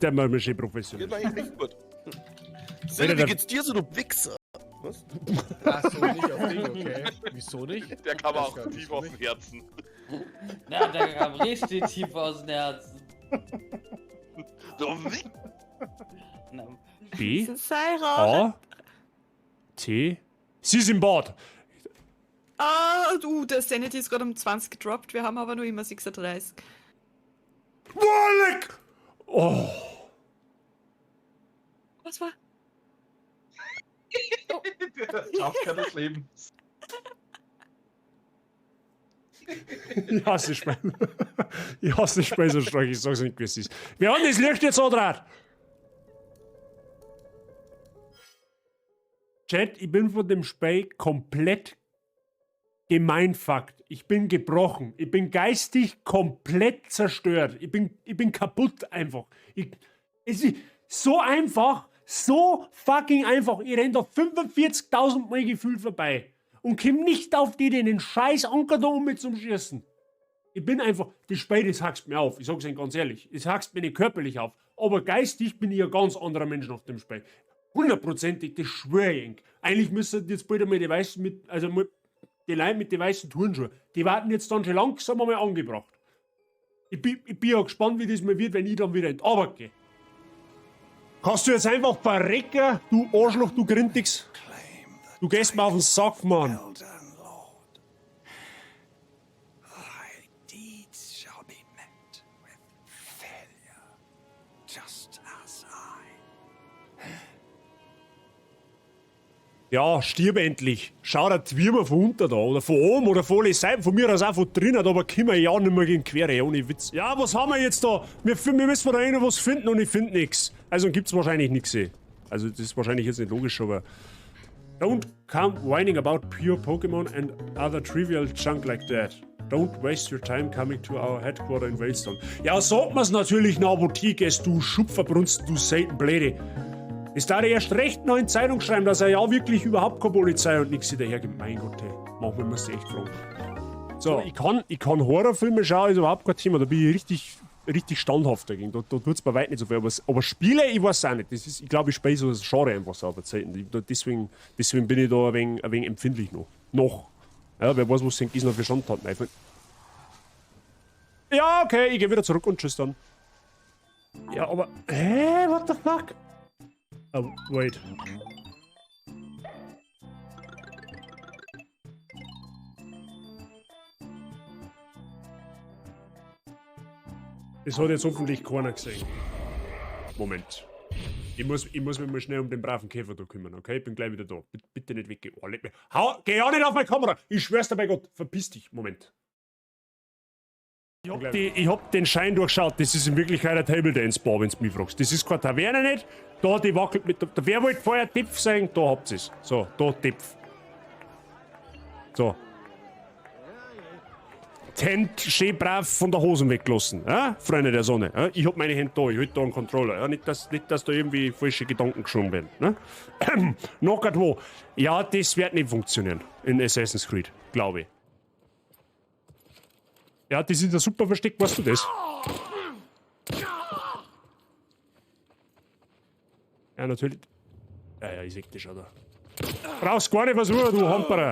Der machen wir schön professionell. Geht mir eigentlich recht gut. Silly, wie geht's dir so, du Wichser? Was? Ach so, nicht auf dich, okay. Wieso nicht? Der kam Weiß auch gar nicht, tief wieso aus dem nicht. Herzen. Na, der kam richtig tief aus dem Herzen. Du Wichser. Na, B, Das ist Seirauch. A, T. Sie ist im Bad. Ah, du, der Sanity ist gerade um 20 gedroppt. Wir haben aber nur immer 36. Boah, leck! Oh. Was war? Der Jumpscare des Lebens. Ich hasse Spiel. Ich hasse Spiel so stark, ich sag's nicht, wie es ist. Wir haben das Licht jetzt andraht. Chat, ich bin von dem Spiel komplett gemeinfuckt. Ich bin gebrochen. Ich bin geistig komplett zerstört. Ich bin kaputt einfach. Es ist so einfach, so fucking einfach. Ich renn da 45.000 Mal gefühlt vorbei und komm nicht auf die Idee, den scheiß Anker da um mit zum Schießen. Ich bin einfach, das Spiel, das hackst mir auf. Ich sag's Ihnen ganz ehrlich. Es hackst mir nicht körperlich auf. Aber geistig bin ich ein ganz anderer Mensch nach dem Spiel. Hundertprozentig, das schwör ich Ihnen. Eigentlich müssten jetzt bald einmal die weißen mit, also mit, die Leute mit den weißen Turnschuhen, die warten jetzt dann schon langsam einmal angebracht. Ich bin ja gespannt, wie das mal wird, wenn ich dann wieder in die Arbeit gehe. Kannst du jetzt einfach verrecken, du Arschloch, du Grindix? Du gehst mir auf den Sack, Mann. Elden Lord. Thy deeds shall be met with failure, just as I. Ja, stirb endlich. Schau dir die Würmer von unten da oder von oben oder von alle Seiten, von mir aus auch von drinnen, aber kommen wir ja nicht mehr gegen Quere, ohne Witz. Ja, was haben wir jetzt da? Wir müssen da noch was finden und ich finde nix. Also gibt's wahrscheinlich nix. Eh. Also das ist wahrscheinlich jetzt nicht logisch, aber... Don't come whining about pure Pokémon and other trivial junk like that. Don't waste your time coming to our headquarter in Veilstone. Ja, sagt man's natürlich nach Apotheke, du Schupferbrunst, du Seitenbläde. Es darf erst recht noch in Zeitung schreiben, dass er ja wirklich überhaupt keine Polizei und nichts hinterhergibt. Mein Gott, hey. Manchmal musst du echt fragen. So, ich kann Horrorfilme schauen, ist überhaupt kein Thema. Da bin ich richtig, richtig standhaft dagegen. Da tut's bei weitem nicht so viel. Aber Spiele, ich weiß auch nicht. Das ist, ich glaube, ich spiele so das Genre einfach so auf der Zeit. Deswegen bin ich da ein wenig empfindlich noch. Noch. Ja, wer weiß, was denn noch für Schandtaten einfallen. Ja, okay, ich geh wieder zurück und tschüss dann. Ja, aber. Hä? What the fuck? Oh, wait. Das hat jetzt hoffentlich keiner gesehen. Moment. Ich muss mich mal schnell um den braven Käfer da kümmern, okay? Ich bin gleich wieder da. Bitte nicht weggehen. Oh, leck mich. Hau, geh auch nicht auf meine Kamera! Ich schwör's dir bei Gott. Verpiss dich. Moment. Ich hab den Schein durchschaut. Das ist in Wirklichkeit ein Table Dance Bar, wenn's mich fragst. Das ist keine Taverne nicht. Da, die wackelt mit. Da, wer wollte vorher Tipf sein? Da habt ihr's. So, da Tipf. So. Die Hände schön brav von der Hosen weggelassen, ja? Freunde der Sonne. Ja? Ich hab meine Hände da, ich halt da einen Controller. Ja? Nicht, dass da irgendwie falsche Gedanken geschoben werden. Ne? Noch grad wo. Ja, das wird nicht funktionieren in Assassin's Creed, glaube ich. Ja, das ist ein super Versteck, weißt du das? Ja, natürlich. Ja, ja, ich seh das schon da. Brauchst gar nicht versuchen, du Hamperer.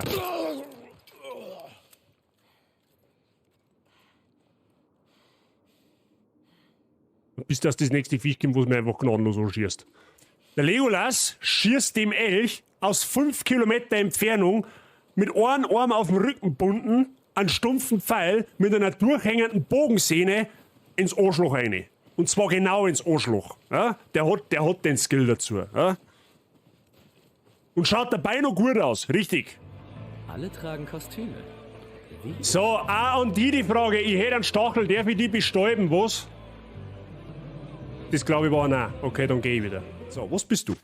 Bis das nächste Viech kommt, wo es mir einfach gnadenlos anschießt. Der Legolas schießt dem Elch aus 5 Kilometer Entfernung mit einem Arm auf dem Rücken bunden, einen stumpfen Pfeil mit einer durchhängenden Bogensehne ins Arschloch rein. Und zwar genau ins Arschloch. Ja? Der hat den Skill dazu. Ja? Und schaut dabei noch gut aus, richtig. Alle tragen Kostüme. Wie? So, auch an die Frage, ich hätte einen Stachel, darf ich die bestäuben, was? Das glaube ich war ein Nein. Okay, dann geh ich wieder. So, was bist du?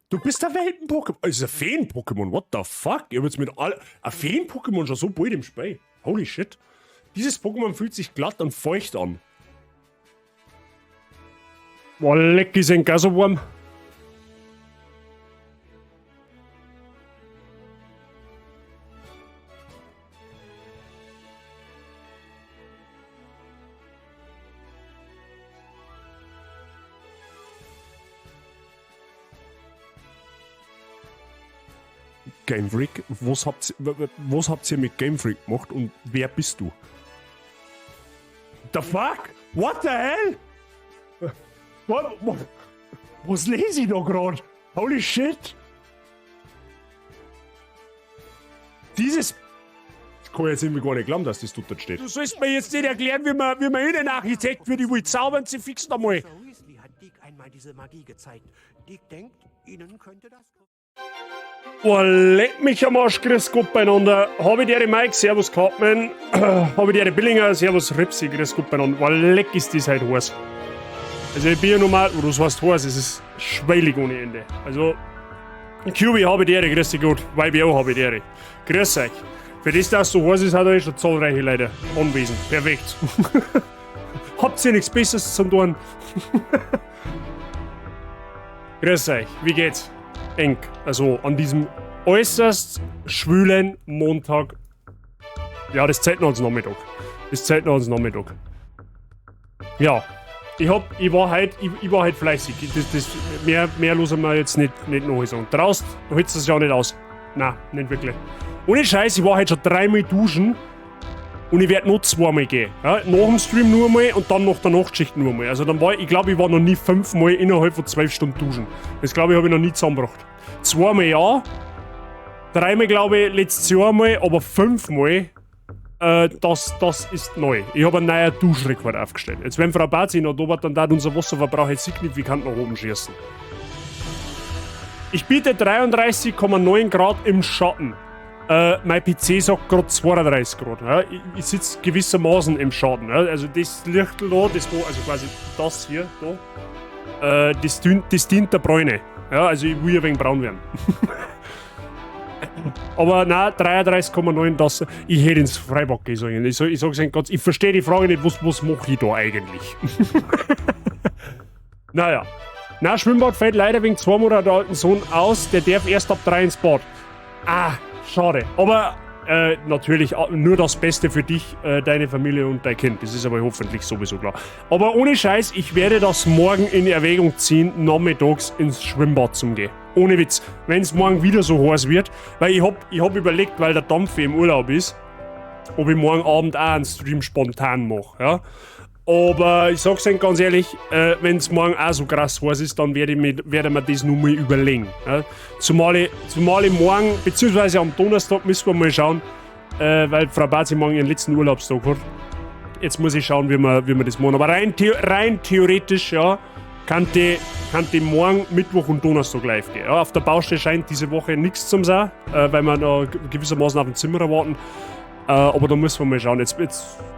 Du bist ein Welten-Pokémon. Es ist ein Feen-Pokémon. What the fuck? Ich hab jetzt mit all. Ein Feen-Pokémon schon so bald im Spiel. Holy shit. Dieses Pokémon fühlt sich glatt und feucht an. Boah, leck, ist ein Gasowurm. Game Freak? Was habt ihr mit Game Freak gemacht und wer bist du? The fuck? What the hell? Was lese ich da gerade? Holy shit! Dieses. Das kann ich jetzt irgendwie gar nicht glauben, dass das dort steht. Du sollst mir jetzt nicht erklären, wie man Innenarchitekt wird. Ich will zaubern, sie fixen einmal. Professor Weasley hat Deke einmal diese Magie gezeigt. Deke denkt, Ihnen könnte das Oh, leck mich am Arsch, grüß Gott beieinander. Habe ich die Mike, servus Cartman. Habe ich die Billinger, servus Ripsi, grüß Gott beieinander. Oh, leck ist das heute heiß. Also ich bin ja normal, oder was heißt heiß, es ist schweilig ohne Ende. Also, QB habe ich die, grüß dich Gott. YBO habe ich die. Grüß euch. Für das, dass es so heiß ist, hat euch schon zahlreiche Leute anwesend. Perfekt. Habt ihr nichts Besseres zum tun? Grüß euch, wie geht's? Eng. Also an diesem äußerst schwülen Montag. Ja, das Zeit noch ans Nachmittag. Das Zeit noch ans Nachmittag. Ja. Ich war halt fleißig. Mehr lassen wir jetzt nicht noch sagen. Draußen hältst du es ja nicht aus. Nein, nicht wirklich. Ohne Scheiß, ich war heute schon dreimal duschen und ich werde noch zweimal gehen. Ja, nach dem Stream nur einmal und dann nach der Nachtschicht nur einmal. Also dann war ich, glaube, ich war noch nie fünfmal innerhalb von 12 Stunden duschen. Das, glaube ich, habe ich noch nie zusammengebracht. Zweimal ja, dreimal, glaube ich, letztes Jahr mal, aber fünfmal, das ist neu. Ich habe einen neuen Duschrekord aufgestellt. Jetzt, wenn Frau Bazi noch da war, dann darf unser Wasserverbrauch jetzt signifikant nach oben schießen. Ich biete 33,9 Grad im Schatten. Mein PC sagt gerade 32 Grad. Ja. Ich sitze gewissermaßen im Schatten. Ja. Also das Lichtel da, das wo, also quasi das hier, da, das dient der Bräune. Ja, also ich will ja wenig braun werden. Aber nein, 33,9, das, ich hätte ins Freibad gehen sollen. Ich sag's Ihnen ganz, ich verstehe die Frage nicht, was mache ich da eigentlich? Naja. Na, Schwimmbad fällt leider wegen 2 Monate alten Sohn aus, der darf erst ab 3 ins Bad. Ah, schade. Aber natürlich nur das Beste für dich, deine Familie und dein Kind. Das ist aber hoffentlich sowieso klar. Aber ohne Scheiß, ich werde das morgen in Erwägung ziehen, nachmittags ins Schwimmbad zu gehen. Ohne Witz. Wenn es morgen wieder so heiß wird, weil ich hab überlegt, weil der Dampfi im Urlaub ist, ob ich morgen Abend auch einen Stream spontan mache. Ja? Aber ich sag's Ihnen ganz ehrlich, wenn es morgen auch so krass heiß ist, dann werde ich mir das nur mal überlegen. Ja? Zumal ich morgen, beziehungsweise am Donnerstag müssen wir mal schauen, weil Frau Bazi morgen ihren letzten Urlaubstag hat. Jetzt muss ich schauen, wie wir das machen. Aber rein theoretisch, ja, kann die morgen, Mittwoch und Donnerstag live gehen. Ja, auf der Baustelle scheint diese Woche nichts zum sein, weil wir da gewissermaßen auf den Zimmerer warten. Aber da müssen wir mal schauen. Jetzt,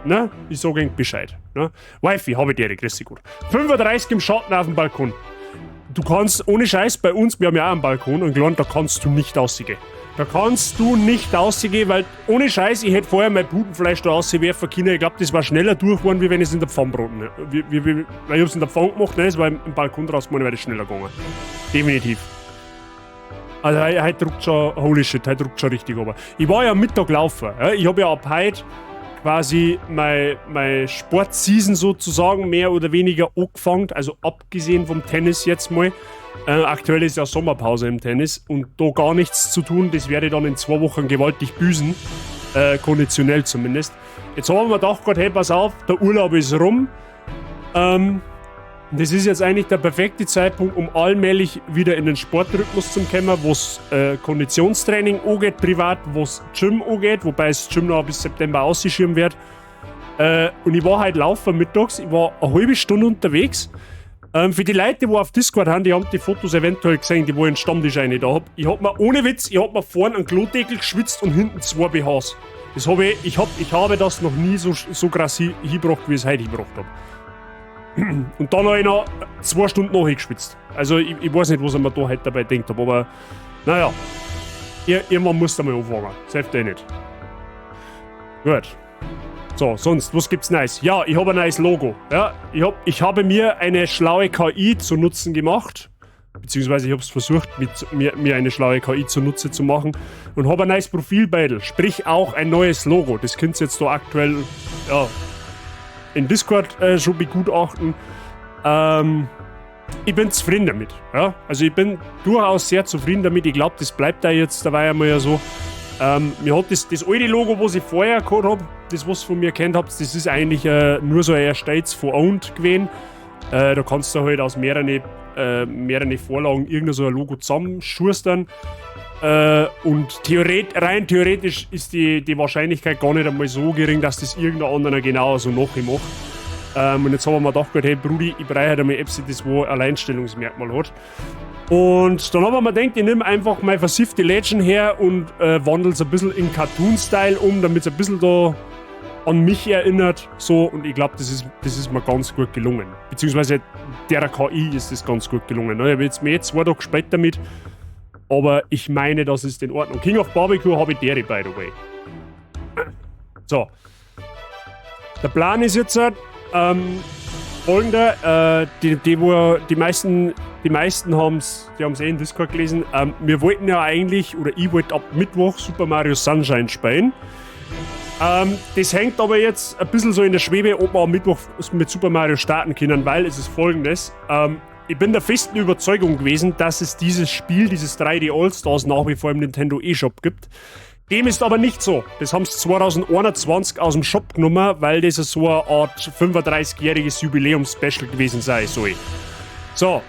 ne? Ich sage Ihnen Bescheid. Ne? Wifi, habe ich dir, grüß dich gut. 35 im Schatten auf dem Balkon. Du kannst, ohne Scheiß, bei uns, wir haben ja auch einen Balkon, und kleinen, da kannst du nicht rausgehen. Da kannst du nicht rausgehen, weil ohne Scheiß, ich hätte vorher mein Putenfleisch da rauswerfen können. Ich glaube, das war schneller durch geworden, wie wenn ich es in der Pfanne braten. Weil ich hab's in der Pfanne gemacht, ne? Es war im Balkon draußen, wäre das schneller gegangen. Definitiv. Also heute druckt schon, holy shit, heute druckt schon richtig aber. Ich war ja am Mittag laufen. Ja? Ich habe ja ab heute quasi meine Sportseason sozusagen mehr oder weniger angefangen, also abgesehen vom Tennis jetzt mal. Aktuell ist ja Sommerpause im Tennis und da gar nichts zu tun, das werde ich dann in 2 Wochen gewaltig büßen. Konditionell zumindest. Jetzt haben wir gedacht, Gott, hey, pass auf, der Urlaub ist rum. Das ist jetzt eigentlich der perfekte Zeitpunkt, um allmählich wieder in den Sportrhythmus zu kommen, was Konditionstraining angeht, privat, was Gym angeht, wobei es Gym noch bis September ausgeschrieben wird. Und ich war halt laufen mittags, ich war eine halbe Stunde unterwegs. Für die Leute, die wo auf Discord haben, die haben die Fotos eventuell gesehen, die wo ich in den Stammtisch rein da hab. Ich hab mir, ohne Witz, ich hab mir vorne einen Klodeckel geschwitzt und hinten zwei BHs. Das hab ich, ich, hab, ich habe das noch nie so krass hingebracht, wie ich es heute hingebracht hab. Und dann habe ich noch 2 Stunden nachgeschwitzt. Also ich weiß nicht, was ich mir da heute dabei gedacht habe, aber naja. Irgendwann musst du mal anfangen. Das hilft eh nicht. Gut. So, sonst, was gibt's Neues? Ja, ich habe ein neues Logo. Ja, ich habe mir eine schlaue KI zu Nutzen gemacht. Beziehungsweise ich habe es versucht, mit mir eine schlaue KI zunutze zu machen. Und habe ein neues Profilbild. Sprich auch ein neues Logo. Das könnt ihr jetzt da aktuell, ja, in Discord schon begutachten. Ich bin zufrieden damit. Ja? Also ich bin durchaus sehr zufrieden damit. Ich glaube, das bleibt da jetzt dabei einmal ja so. Mir hat das alte Logo, was ich vorher gehabt hab, das was ihr von mir kennt habt, das ist eigentlich nur so ein erstelltes von Owned gewesen. Da kannst du halt aus mehreren Vorlagen irgendein so ein Logo zusammenschustern. Und rein theoretisch ist die Wahrscheinlichkeit gar nicht einmal so gering, dass das irgendein anderer genauso nachmacht. Und jetzt haben wir mir gedacht, hey Brudi, ich brauche halt einmal etwas, das wo ein Alleinstellungsmerkmal hat. Und dann haben wir mir gedacht, ich nehme einfach meine versiffte Legend her und wandle es ein bisschen in Cartoon-Style um, damit es ein bisschen da an mich erinnert. So, und ich glaub, das ist mir ganz gut gelungen. Beziehungsweise der KI ist das ganz gut gelungen. Ne? Ich hab jetzt mehr 2 Tage gespielt damit, aber ich meine, das ist in Ordnung. King of Barbecue habe ich dere, by the way. So. Der Plan ist jetzt folgender, die, die, wo die meisten, die meisten haben's, die haben's eh in Discord gelesen. Wir wollten ja eigentlich, oder ich wollte ab Mittwoch Super Mario Sunshine spielen. Das hängt aber jetzt ein bisschen so in der Schwebe, ob wir am Mittwoch mit Super Mario starten können, weil es ist folgendes. Ich bin der festen Überzeugung gewesen, dass es dieses Spiel, dieses 3D All-Stars nach wie vor im Nintendo eShop gibt. Dem ist aber nicht so. Das haben sie 2021 aus dem Shop genommen, weil das so eine Art 35-jähriges Jubiläums-Special gewesen sei soll. So.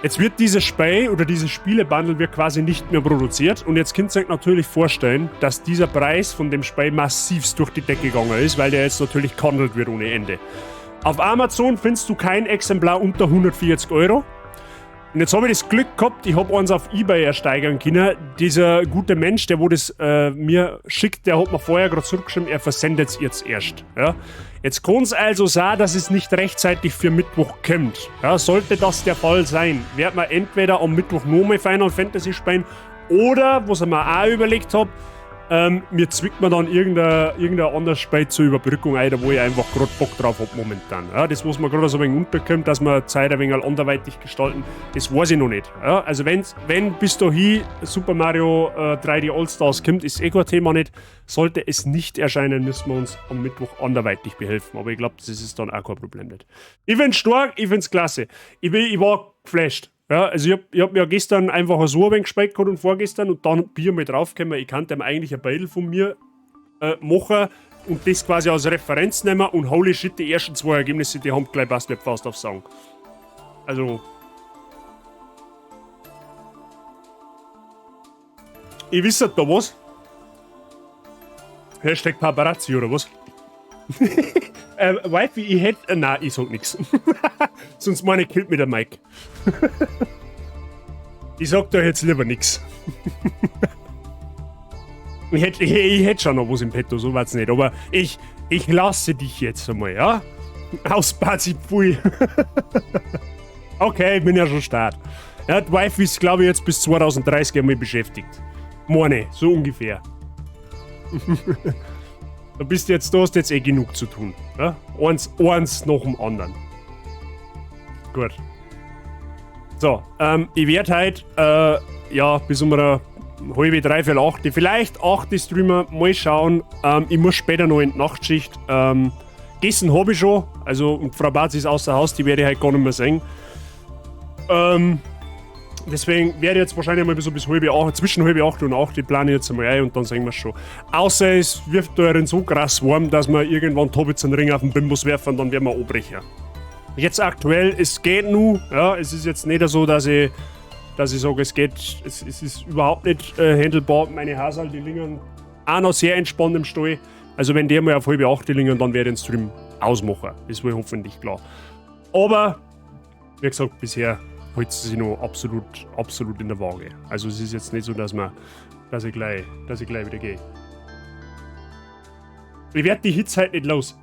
Jetzt wird dieses Spiel oder dieses Spielebundle wird quasi nicht mehr produziert. Und jetzt könnt ihr euch natürlich vorstellen, dass dieser Preis von dem Spiel massivst durch die Decke gegangen ist, weil der jetzt natürlich gehandelt wird ohne Ende. Auf Amazon findest du kein Exemplar unter 140 Euro. Und jetzt habe ich das Glück gehabt, ich hab eins auf eBay ersteigern können. Dieser gute Mensch, der wo das mir schickt, der hat mir vorher grad zurückgeschrieben, er versendet's jetzt erst. Ja? Jetzt kann's also sein, dass es nicht rechtzeitig für Mittwoch kommt. Ja, sollte das der Fall sein, werd man entweder am Mittwoch nochmal Final Fantasy spielen oder, was ich mir auch überlegt hab, mir zwickt man dann irgendein anderes Spiel zur Überbrückung ein, da wo ich einfach grad Bock drauf hab momentan. Ja, das, was mir grad so ein wenig unterkommt, dass wir Zeit ein wenig anderweitig gestalten, das weiß ich noch nicht. Ja, also wenn bis dahin Super Mario 3D All-Stars kommt, ist eh kein Thema nicht. Sollte es nicht erscheinen, müssen wir uns am Mittwoch anderweitig behelfen. Aber ich glaub, das ist dann auch kein Problem nicht. Ich find's stark, ich find's klasse. Ich war geflasht. Ja, also ich hab mir gestern einfach so ein wenig gespielt gehabt und vorgestern und dann bin ich mal draufgekommen, ich kann dem eigentlich ein Bild von mir machen und das quasi als Referenz nehmen und holy shit, die ersten 2 Ergebnisse, die haben gleich passt, fast aufs Auge. Also. Ich wisse da was. Hashtag Paparazzi oder was? Wifey, ich hätt, nein, ich sag nix. Sonst meine ich, killt mir der Mike. Ich sag da jetzt lieber nix. Ich hätt schon noch was im Petto, so war's nicht. Aber ich lasse dich jetzt einmal, ja? Aus Bazipui. Okay, ich bin ja schon start. Ja, die Wife ist, glaub ich, jetzt bis 2030 einmal beschäftigt. Meine, so ungefähr. Da bist du jetzt, da hast du jetzt eh genug zu tun. Ja? Eins nach dem anderen. Gut. So, ich werd heut ja, bis um eine halbe, dreiviertel acht, vielleicht 8 Streamer, mal schauen. Ich muss später noch in die Nachtschicht. Gegessen hab ich schon, also und Frau Barz ist außer Haus, die werde ich heute gar nicht mehr sehen. Deswegen werde ich jetzt wahrscheinlich mal so bis halb acht, zwischen halb acht und acht, die plane ich jetzt einmal ein und dann sehen wir's schon. Außer es wirft da so krass warm, dass wir irgendwann Tobitz einen Ring auf den Bimbus werfen und dann werden wir abbrechen. Jetzt aktuell, es geht nur, ja, es ist jetzt nicht so, dass ich sage, es geht, es ist überhaupt nicht handelbar. Meine Hasel, die liegen auch noch sehr entspannt im Stall. Also wenn der mal auf halb acht liegen, dann werde ich den Stream ausmachen. Das war hoffentlich klar. Aber, wie gesagt, bisher hält sie sich noch absolut, absolut in der Waage. Also es ist jetzt nicht so, dass ich gleich wieder gehe. Ich werd die Hitze halt nicht los.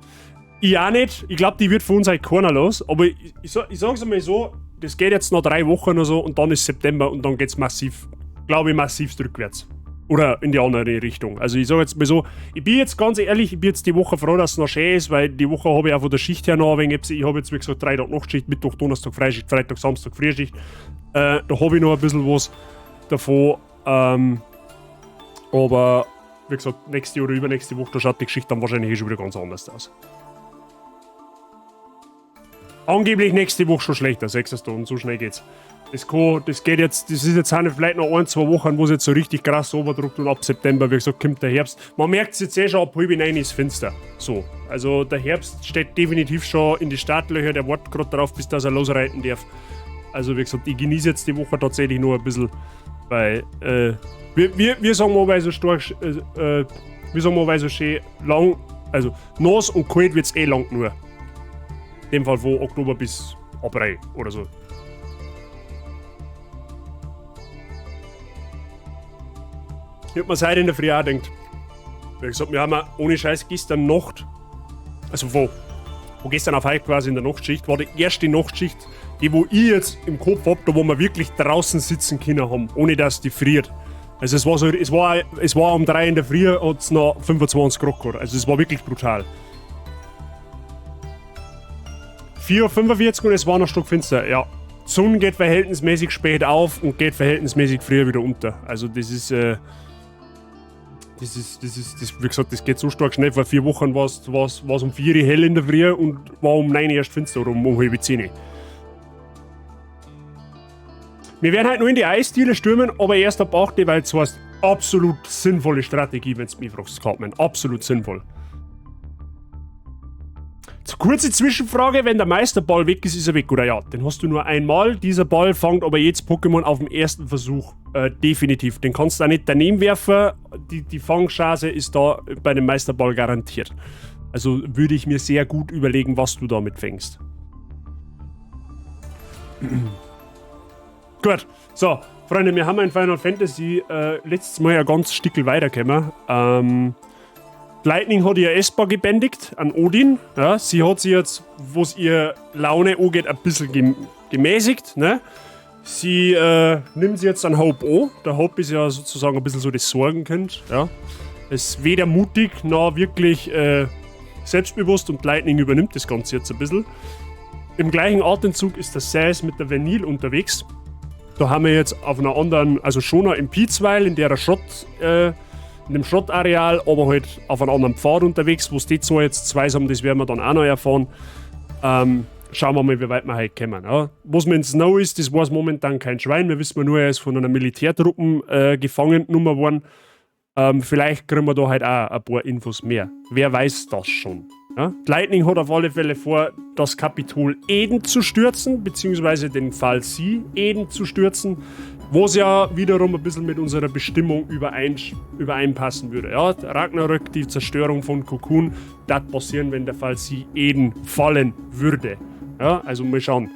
Ich auch nicht. Ich glaub, die wird von uns halt keiner los. Aber ich sag's einmal so, das geht jetzt noch 3 Wochen oder so und dann ist September und dann geht's massiv, glaub ich, massiv rückwärts. Oder in die andere Richtung. Also ich sag jetzt mal so, ich bin jetzt ganz ehrlich, ich bin jetzt die Woche froh, dass es noch schön ist, weil die Woche habe ich auch von der Schicht her noch ein wenig, ich habe jetzt wie gesagt 3 Tage Nachtschicht, Mittwoch, Donnerstag Freischicht, Freitag, Samstag Frühschicht. Da habe ich noch ein bisschen was davon. Aber wie gesagt, nächste oder übernächste Woche, da schaut die Geschichte dann wahrscheinlich eh schon wieder ganz anders aus. Angeblich nächste Woche schon schlechter, 6. Und so schnell geht's. Das, kann, das geht jetzt, das ist jetzt auch vielleicht noch ein, zwei Wochen, wo es jetzt so richtig krass oberdruckt und ab September, wie gesagt, kommt der Herbst. Man merkt es jetzt eh schon, ab 8:30 ist finster. So. Also der Herbst steht definitiv schon in die Startlöcher, der wartet gerade darauf, bis dass er losreiten darf. Also wie gesagt, ich genieße jetzt die Woche tatsächlich nur ein bisschen, weil wir sagen mal, weil so stark, wir sagen mal, weil so schön lang, also nass und kalt wird's eh lang nur. In dem Fall von Oktober bis April oder so. Ich hab mir's heute in der Früh auch gedacht. Wie gesagt, wir haben ja ohne Scheiß gestern Nacht, also wo gestern auf heute quasi in der Nachtschicht, war die erste Nachtschicht, die wo ich jetzt im Kopf hab, da wo wir wirklich draußen sitzen können haben, ohne dass die friert. Also es war so, es war um 3 in der Früh, hat's noch 25 Grad gehabt. Also es war wirklich brutal. 4:45 Uhr und es war noch stockfinster, ja. Die Sonne geht verhältnismäßig spät auf und geht verhältnismäßig früher wieder unter. Also das ist, wie gesagt, das geht so stark schnell. Vor 4 Wochen war's um 4 Uhr hell in der Früh und war um 9 Uhr erst finster oder um 9:30. Wir werden halt nur in die Eisdiele stürmen, aber erst ab 8 Uhr, weil es heißt, absolut sinnvolle Strategie, wenn du mich fragst, Cartman. Absolut sinnvoll. Kurze Zwischenfrage, wenn der Meisterball weg ist, ist er weg, oder ja? Den hast du nur einmal. Dieser Ball fängt aber jedes Pokémon auf dem ersten Versuch definitiv. Den kannst du auch nicht daneben werfen. Die Fangchance ist da bei dem Meisterball garantiert. Also würde ich mir sehr gut überlegen, was du damit fängst. Gut, so, Freunde, wir haben in Final Fantasy letztes Mal ja ganz Stickel weitergekommen. Lightning hat ihr Esper gebändigt an Odin. Ja, sie hat sich jetzt, was ihr Laune angeht, ein bisschen gemäßigt. Ne? Sie nimmt sie jetzt an Hope an. Der Hope ist ja sozusagen ein bisschen so das Sorgenkind. Ja. Ist weder mutig noch wirklich selbstbewusst und Lightning übernimmt das Ganze jetzt ein bisschen. Im gleichen Atemzug ist der Sass mit der Vanille unterwegs. Da haben wir jetzt auf einer anderen, also schon noch in Piezweil, in der Schrott, in dem Schrottareal, aber halt auf einem anderen Pfad unterwegs, wo es die zwei jetzt zwei haben, das werden wir dann auch noch erfahren. Schauen wir mal, wie weit wir heute kommen. Ja. Was mit Snow ist, das weiß momentan kein Schwein. Wir wissen nur, er ist von einer Militärtruppe gefangen genommen worden. Vielleicht kriegen wir da halt auch ein paar Infos mehr. Wer weiß das schon? Ja? Lightning hat auf alle Fälle vor, das Kapitol Eden zu stürzen, beziehungsweise den Fal'Cie Eden zu stürzen, was ja wiederum ein bisschen mit unserer Bestimmung übereinpassen würde. Ja, Ragnarök, die Zerstörung von Cocoon, das passieren, wenn der fal'Cie Eden fallen würde. Ja, also mal schauen,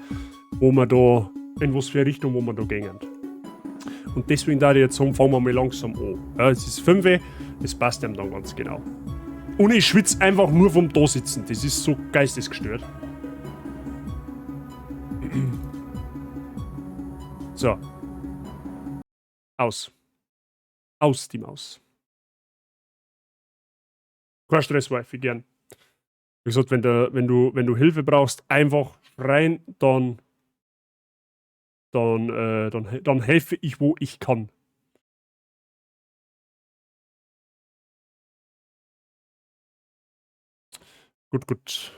wo wir da, in was für Richtung wo wir da gehen. Und deswegen da ich jetzt sagen, fangen wir mal langsam an. Ja, es ist 5 Uhr, das passt einem dann ganz genau. Und ich schwitze einfach nur vom Dasitzen, das ist so geistesgestört. So. Aus. Aus die Maus. Kein Stress, Wifi, gern. Wie gesagt, wenn du Hilfe brauchst, einfach schreien, dann helfe ich, wo ich kann. Gut, gut.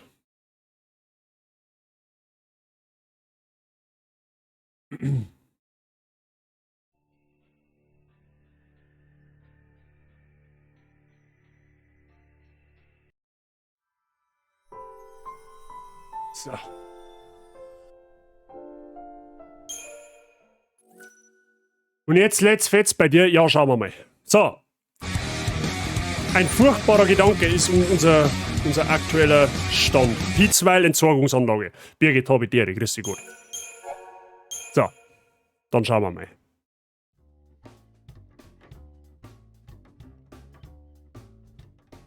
So. Und jetzt let's fetz bei dir. Ja, schauen wir mal. So. Ein furchtbarer Gedanke ist unser aktueller Stand. Piezweil Entsorgungsanlage. Birgit, habe ich dir. Grüß dich gut. So. Dann schauen wir mal.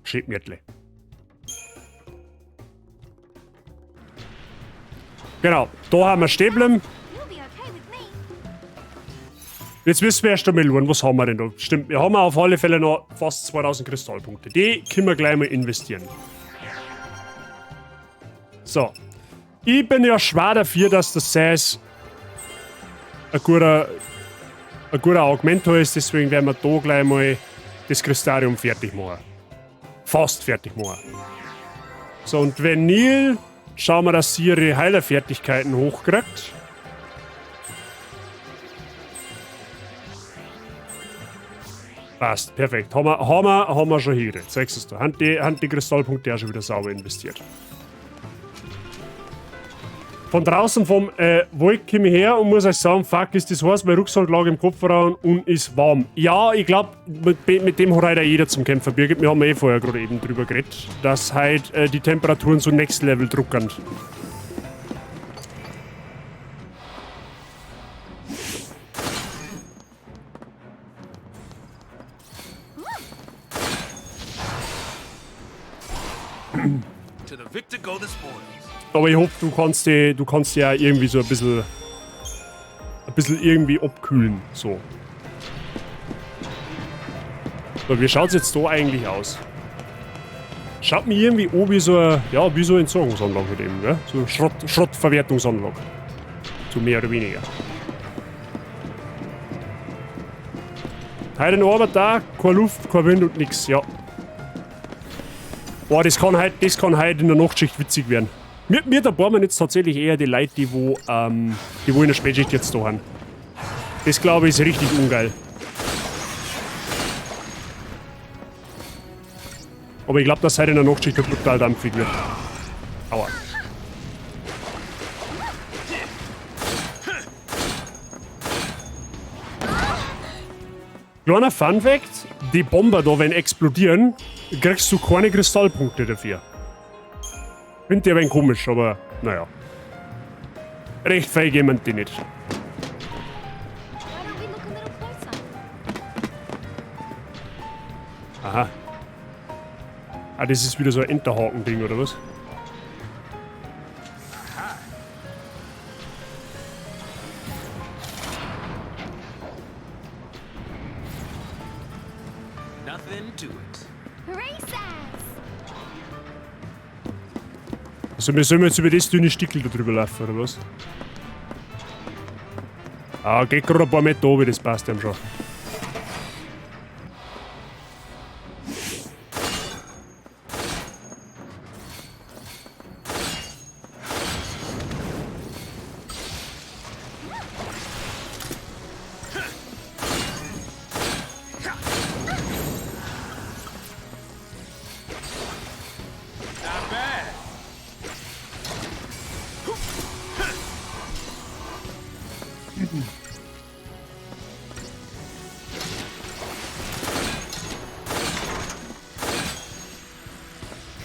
Schädmirtle. Genau, da haben wir stehen bleiben. Jetzt müssen wir erst einmal schauen, was haben wir denn da? Stimmt, wir haben auf alle Fälle noch fast 2000 Kristallpunkte. Die können wir gleich mal investieren. So. Ich bin ja schwer dafür, dass das Sass ein guter Augmentor ist, deswegen werden wir da gleich mal das Kristarium fertig machen. Fast fertig machen. So, und Vanille Schauen wir, dass sie ihre Heilerfertigkeiten hochkriegt. Passt, perfekt. Haben wir schon hier. Zeigst du da. Haben die Kristallpunkte auch schon wieder sauber investiert. Von draußen vom Wald komme ich her und muss euch sagen, fuck, ist das heiß, mein Rucksack lag im Kofferraum und ist warm. Ja, ich glaub, mit dem hat heute auch jeder zum Kämpfen, Birgit. Wir haben eh vorher gerade eben drüber geredet, dass halt die Temperaturen so Next Level druckern. To the victor go the spoils. Aber ich hoffe, du kannst ja irgendwie so ein bisschen irgendwie abkühlen, so. So, wie schaut's jetzt da eigentlich aus? Schaut mir irgendwie an wie so eine, ja, wie so eine Entsorgungsanlage halt eben, gell? So eine Schrottverwertungsanlage. So mehr oder weniger. Heute noch Arbeit da, keine Luft, kein Wind und nix, ja. Boah, das kann halt in der Nachtschicht witzig werden. Mir da brauchen wir jetzt tatsächlich eher die Leute, die wo in der Spätschicht jetzt da sind. Das glaube ich ist richtig ungeil. Aber ich glaube, dass heute in der Nachtschicht brutal dampfig wird. Aua. Kleiner Fun Fact: Die Bomber da, wenn explodieren, kriegst du keine Kristallpunkte dafür. Find ich ein wenig komisch, aber naja. Recht feig jemand die nicht. Aha. Ah, das ist wieder so ein Enterhaken-Ding, oder was? Nothing to it. Also wir sollen jetzt über das dünne Stickel da drüber laufen, oder was? Ah, geht gerade ein paar Meter runter, das passt ihm schon.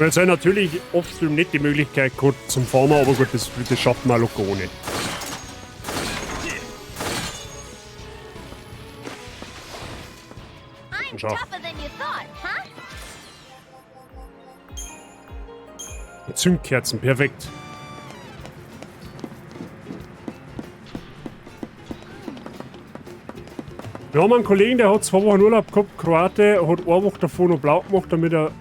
Jetzt habe ich natürlich oft nicht die Möglichkeit gehabt zum Farmen, aber gut, das schafft man locker ohne. Schau. Zündkerzen, perfekt. Wir haben einen Kollegen, der hat 2 Wochen Urlaub gehabt, Kroate, hat 1 Woche davor noch blau gemacht, damit er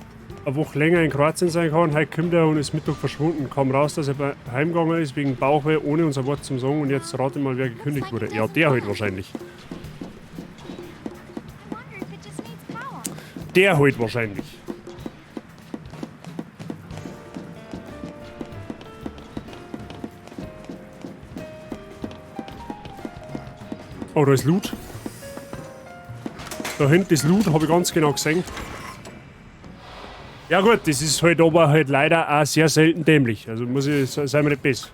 eine Woche länger in Kroatien sein kann. Heute kommt er und ist Mittag verschwunden. Kam raus, dass er heimgegangen ist wegen Bauchweh, ohne unser Wort zum Sagen. Und jetzt rate mal, wer gekündigt wurde. Ja, der halt wahrscheinlich. Der halt wahrscheinlich. Oh, da ist Loot. Da hinten ist Loot, hab ich ganz genau gesehen. Ja gut, das ist halt aber halt leider auch sehr selten dämlich. Also muss ich, sei mir nicht besser.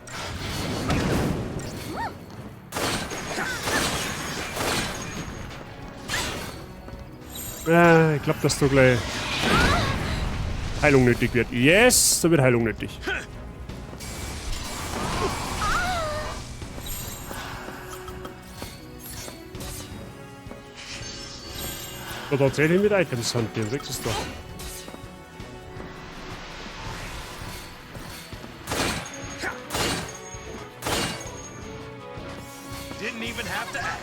Ich glaub, dass da gleich Heilung nötig wird. Yes, da wird Heilung nötig. Da tatsächlich mit Items hantieren, sechs ist da. Didn't even have to ask.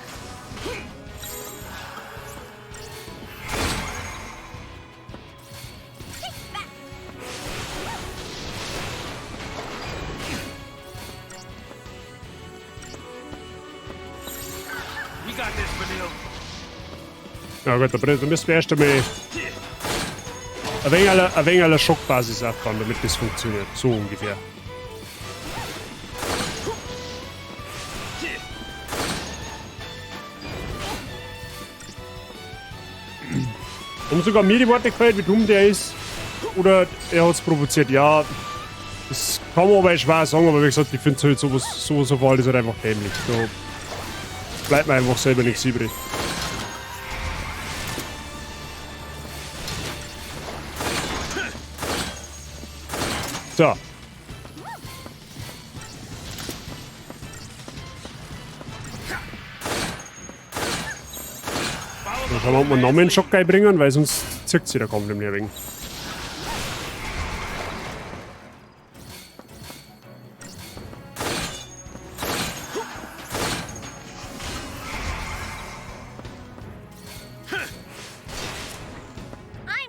We got this, Vanille. Ja gut, da müssen wir erst einmal ein wenig eine Schockbasis aufbauen, damit das funktioniert. So ungefähr. Haben sogar mir die Worte gefällt, wie dumm der ist. Oder er hat's provoziert. Ja, das kann man aber schwer sagen, aber wie gesagt, ich finde halt sowas, sowas auf ist halt einfach dämlich. Da bleibt mir einfach selber nichts übrig. So. Dann schauen wir, ob wir noch einen Schock bringen, weil sonst zirkt sich der Kampf nämlich ein wenig.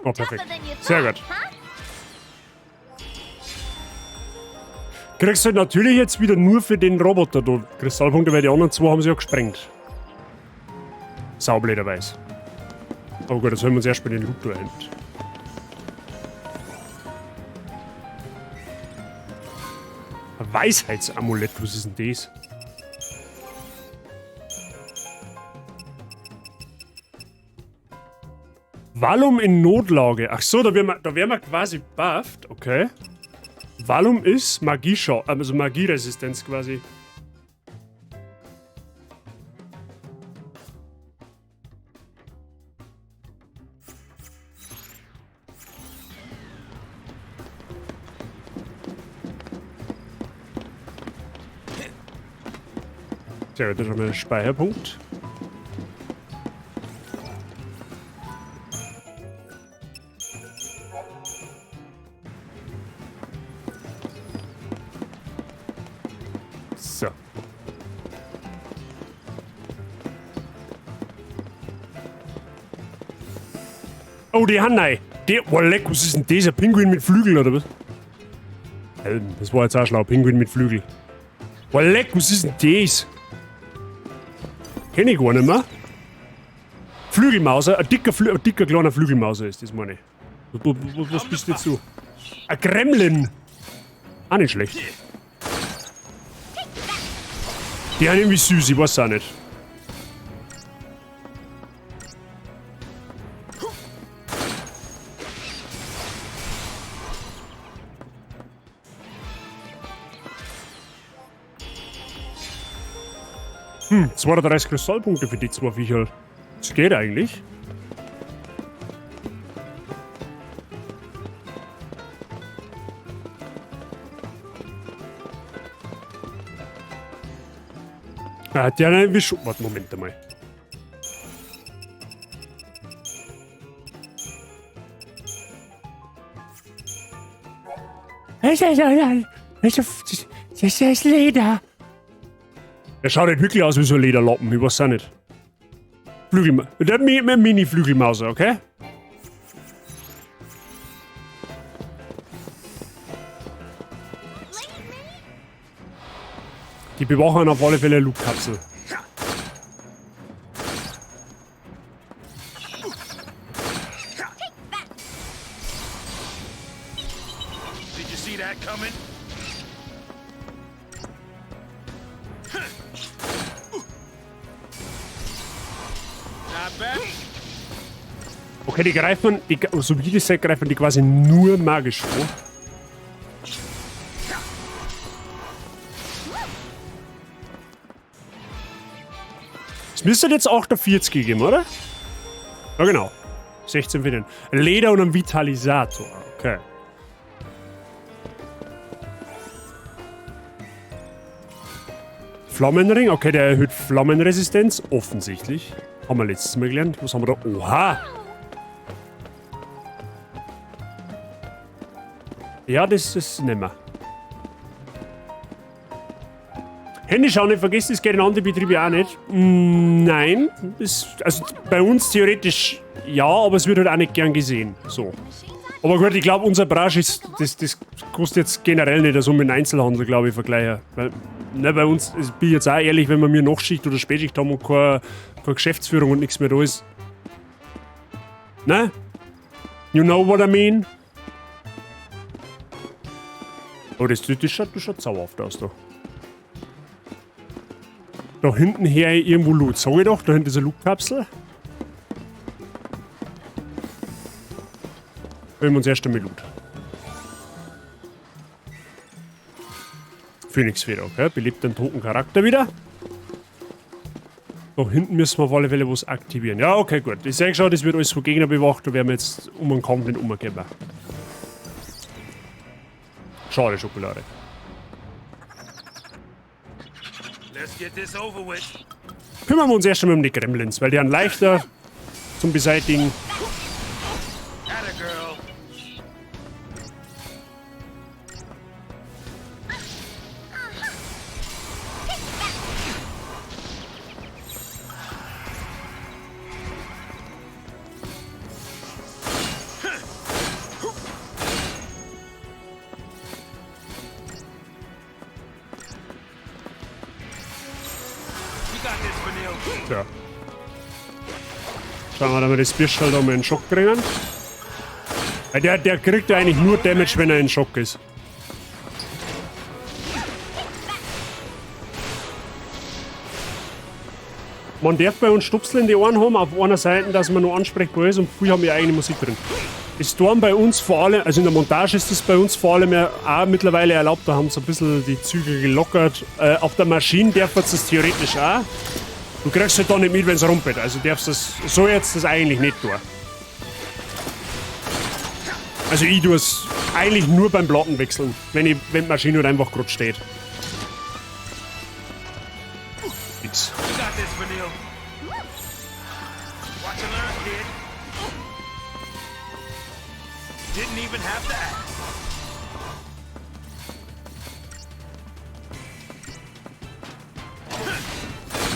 Oh, perfekt. Sehr gut. Kriegst halt natürlich jetzt wieder nur für den Roboter da Kristallpunkte, weil die anderen zwei haben sie ja gesprengt. Saublöderweise. Aber gut, jetzt holen wir uns erstmal den Loot da hin. Ein Weisheitsamulett, was ist denn das? Valum in Notlage. Ach so, da wären wir quasi bufft. Okay. Valum ist Magieschau, also Magieresistenz quasi. Sehr gut, das ist schon mal ein Speicherpunkt. So. Oh, die Hanai. Der, oh, leck, was ist denn dieser Pinguin mit Flügeln, oder was? Das war jetzt auch schlau. Pinguin mit Flügel. Oh, leck, was ist denn das? Kenn ich gar nicht mehr. Flügelmauser, ein dicker kleiner Flügelmauser ist das, meine ich. Was bist denn du? Ein Gremlin. Auch nicht schlecht. Die sind irgendwie süß, ich weiß auch nicht. Hm, 32 Kristallpunkte für die zwei Viecher. Das geht eigentlich. Ah, der hat irgendwie schon. Warte, Moment einmal. Das ist Leder. Der schaut nicht wirklich aus wie so ein Lederlappen, ich weiß auch nicht. Flügel. Der Mini-Flügelmauser, okay? Die bewachen auf alle Fälle eine Lootkapsel. Did you see that coming? Not bad. Okay, die greifen, so wie ich das sehe, greifen die quasi nur magisch an. Es müsste jetzt 48 geben, oder? Ja, genau. 16 für den Leder und einen Vitalisator. Okay. Flammenring. Okay, der erhöht Flammenresistenz. Offensichtlich. Haben wir letztes Mal gelernt. Was haben wir da? Oha! Ja, das ist nimmer. Handy schauen nicht vergessen, das geht in andere Betriebe auch nicht. Nein. Das, also bei uns theoretisch ja, aber es wird halt auch nicht gern gesehen. So. Aber gut, ich glaube, unsere Branche ist, das kostet jetzt generell nicht, also mit dem Einzelhandel, glaube ich, vergleichen. Weil, ne, bei uns, ich bin jetzt auch ehrlich, wenn wir mir Nachtschicht oder Spätschicht haben und keine Geschäftsführung und nichts mehr da ist. Ne? You know what I mean? Oh, das schaut sauerhaft aus da. Da hinten her irgendwo Loot. Sag ich doch, da hinten ist eine Lootkapsel. Holen wir uns erst einmal Loot. Phoenix-Feder, okay. Belebt den toten Charakter wieder. Da hinten müssen wir auf alle Fälle was aktivieren. Ja, okay, gut. Ich sehe schon, das wird alles von Gegner bewacht. Da werden wir jetzt um den Kampf nicht umgehen. Schade, Schokolade. Let's get this over with. Kümmern wir uns erst einmal um die Gremlins, weil die sind leichter zum Beseitigen. Atta girl. You got this, Vanille. Ja. Schauen wir, dass wir das Bischl da mal in den Schock kriegen. Weil der kriegt ja eigentlich nur Damage, wenn er in Schock ist. Man darf bei uns Stupsel in die Ohren haben, auf einer Seite, dass man noch ansprechbar ist und viel haben wir eigene Musik drin. Ist Storm bei uns vor allem, also in der Montage ist das bei uns vor allem ja auch mittlerweile erlaubt, da haben sie ein bisschen die Züge gelockert. Auf der Maschine darf man das theoretisch auch. Du kriegst halt da nicht mit, wenn's rumpelt, also darfst das so jetzt das eigentlich nicht tun. Also ich tue es eigentlich nur beim Plattenwechseln, wenn die Maschine halt einfach grad steht. X. You got this, Vanille. Watch and learn, kid. Didn't even have to ask.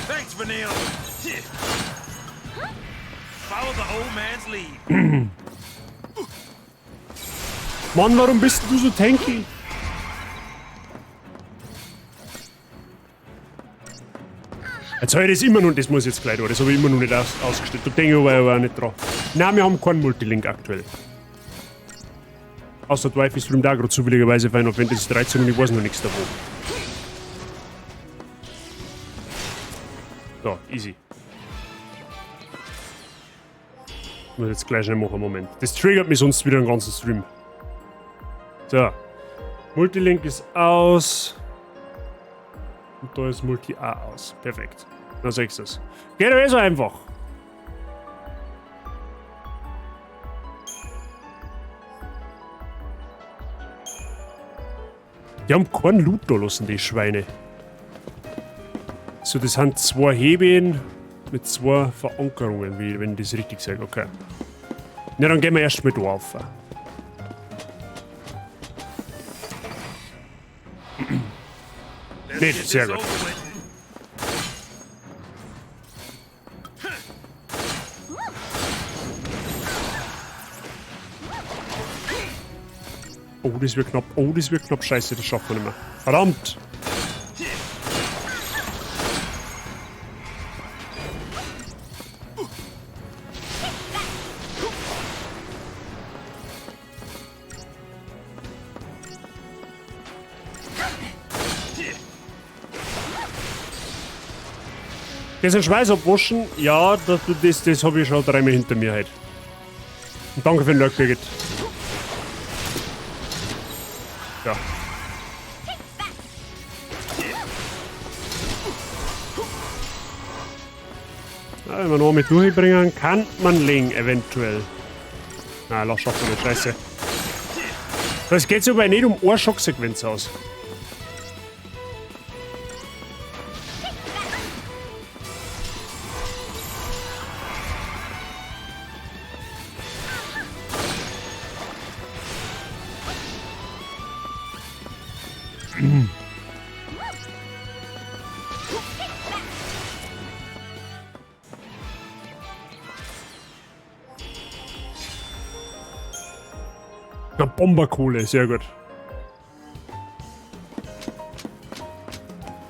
Thanks, Vanille. Follow the old man's lead. Mann, warum bist du so tanky? Jetzt habe ich das immer noch, das muss ich jetzt gleich da, das habe ich immer noch nicht ausgestellt. Da denke ich aber auch nicht dran. Nein, wir haben keinen Multilink aktuell. Außer der Wifi streamt auch gerade zufälligerweise Final Fantasy 13 und ich weiß noch nichts davon. So, easy. Ich muss jetzt gleich schnell machen, Moment. Das triggert mich sonst wieder den ganzen Stream. So. Multilink ist aus. Und da ist Multi A aus. Perfekt. Dann sag ich das. Geht doch eh so einfach. Die haben keinen Loot da lassen, die Schweine. So, das sind 2 Hebeln mit 2 Verankerungen, wenn ich das richtig sage. Okay. Na, dann gehen wir erst mal da auf. Nee, sehr gut. Oh, das wird knapp. Oh, das wird knapp. Scheiße, das schaffen wir nicht mehr. Verdammt! Das ist ein Schweiß abwaschen, ja, das hab ich schon dreimal hinter mir heute. Und danke für den Lurk, Birgit. Ja. Ja, wenn wir noch mit durchbringen, kann man legen, eventuell. Na, lass schaffen wir nicht, scheiße. Das geht sich aber nicht um eine Schocksequenz aus. Na, Bomberkohle, sehr gut.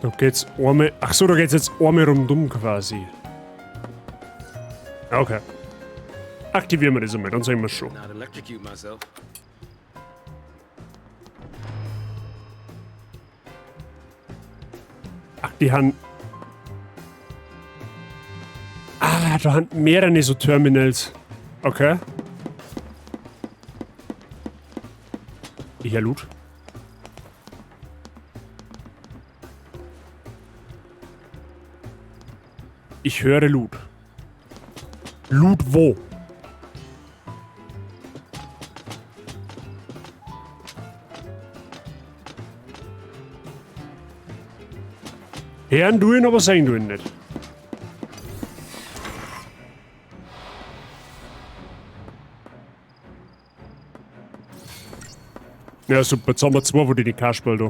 Da geht's einmal. Ach so, da geht's jetzt einmal rundum quasi. Okay. Aktivieren wir das einmal, dann sehen wir's schon. Not electrocute myself. Ach, die haben. Ah, da haben mehrere so Terminals. Okay. Ich hör Loot. Ich höre Loot. Loot wo? Hören du ihn, aber sehen du ihn nicht. Ja, super, jetzt haben wir zwei von den Kasperl da.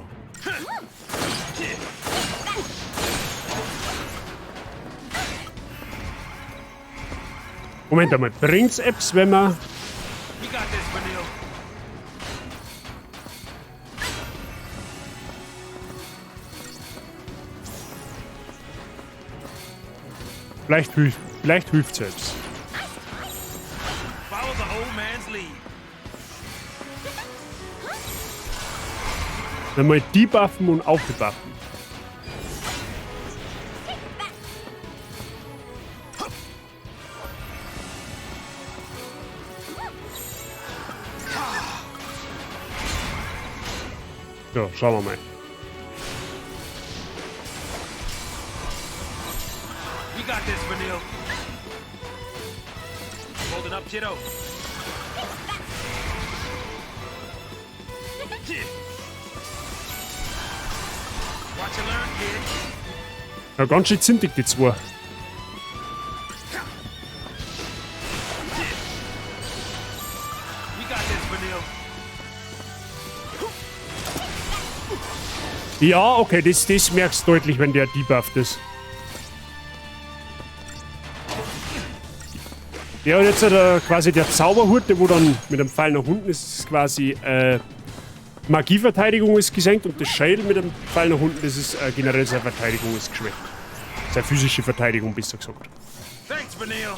Moment einmal, bringt's Apps, wenn man... You got this, Vanille. Vielleicht hilft's selbst. Follow the old man's lead. Dann mal debuffen und aufgebuffen. So, schauen wir mal. You got this, Vanille. Holding up, kiddo. Watch and learn, kid. Ja, ganz schön zintig, die zwei. You got this, Vanille. Ja, okay, das merkst du deutlich, wenn der debufft ist. Ja, und jetzt hat er quasi der Zauberhut, der wo dann mit dem Pfeil nach unten ist, ist quasi Magieverteidigung ist gesenkt und das Schädel mit dem Pfeil nach unten, das ist generell seine Verteidigung ist geschwächt. Seine physische Verteidigung, besser gesagt. Thanks, Vanille.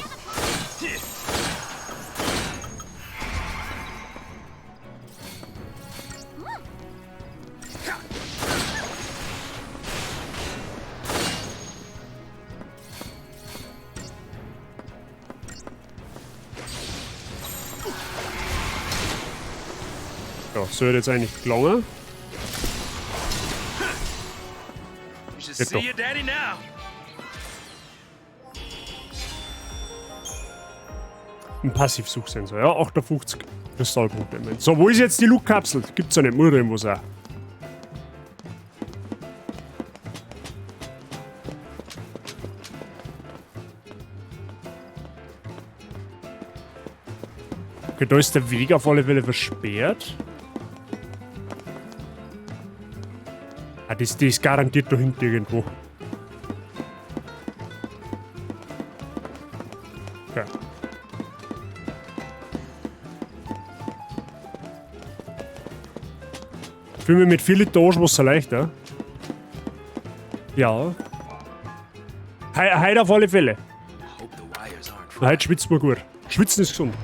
Ja, so wird jetzt eigentlich gelangen. You should Geht see doch. your daddy now. Ein Passivsuchsensor, ja, 58 Kristallpunkte. So, wo ist jetzt die Lootkapsel? Gibt's ja nicht, muss irgendwo sein. Okay, da ist der Weg auf alle Fälle versperrt. Ah, das ist garantiert da hinten irgendwo. Okay. Fühle mich mit 4 Liter Arschwasser leichter. Ja. Heute auf alle Fälle. Heute schwitzt man gut. Schwitzen ist gesund.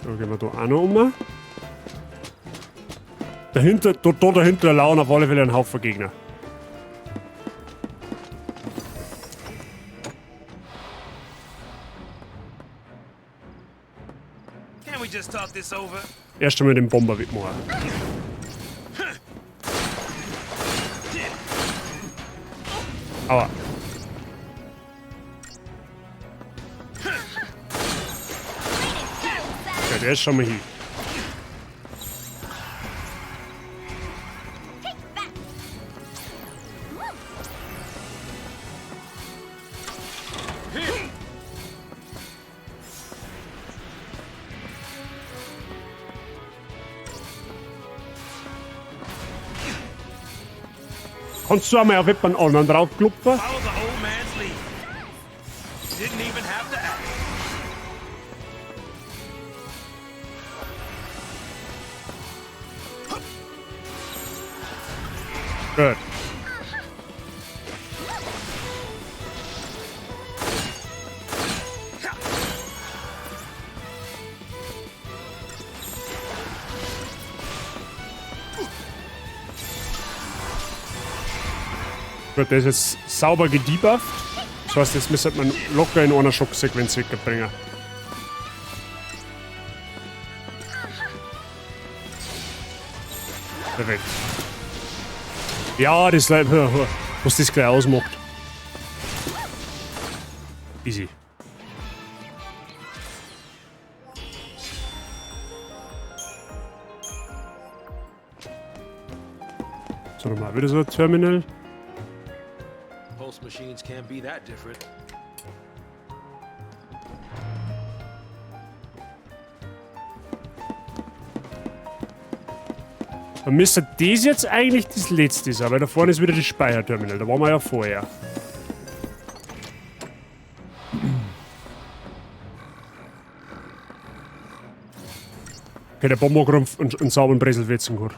Da gehen wir da auch noch um. Dahinter, da, da dahinter lauern auf alle Fälle ein Haufen Gegner. Can't we just talk this over? Erst einmal den Bomber wegmachen. Aua. Ja, der ist schon mal hier. Kannst du einmal auf jemanden anderen draufklopfen? Follow the old man's lead. Didn't even have to ask. Gut. Gut, der ist jetzt sauber gedebufft. heißt, jetzt müsste man locker in einer Schocksequenz wegbringen. Perfekt. Ja, das was das gleich ausmacht. Easy. So, nochmal wieder so ein Terminal. Pulse machines can't be that different. Dann müsste das jetzt eigentlich das letzte sein, weil da vorne ist wieder das Speicherterminal. Da waren wir ja vorher. Okay, der Bomber hat gerade einen sauberen Breselwetzen gehabt.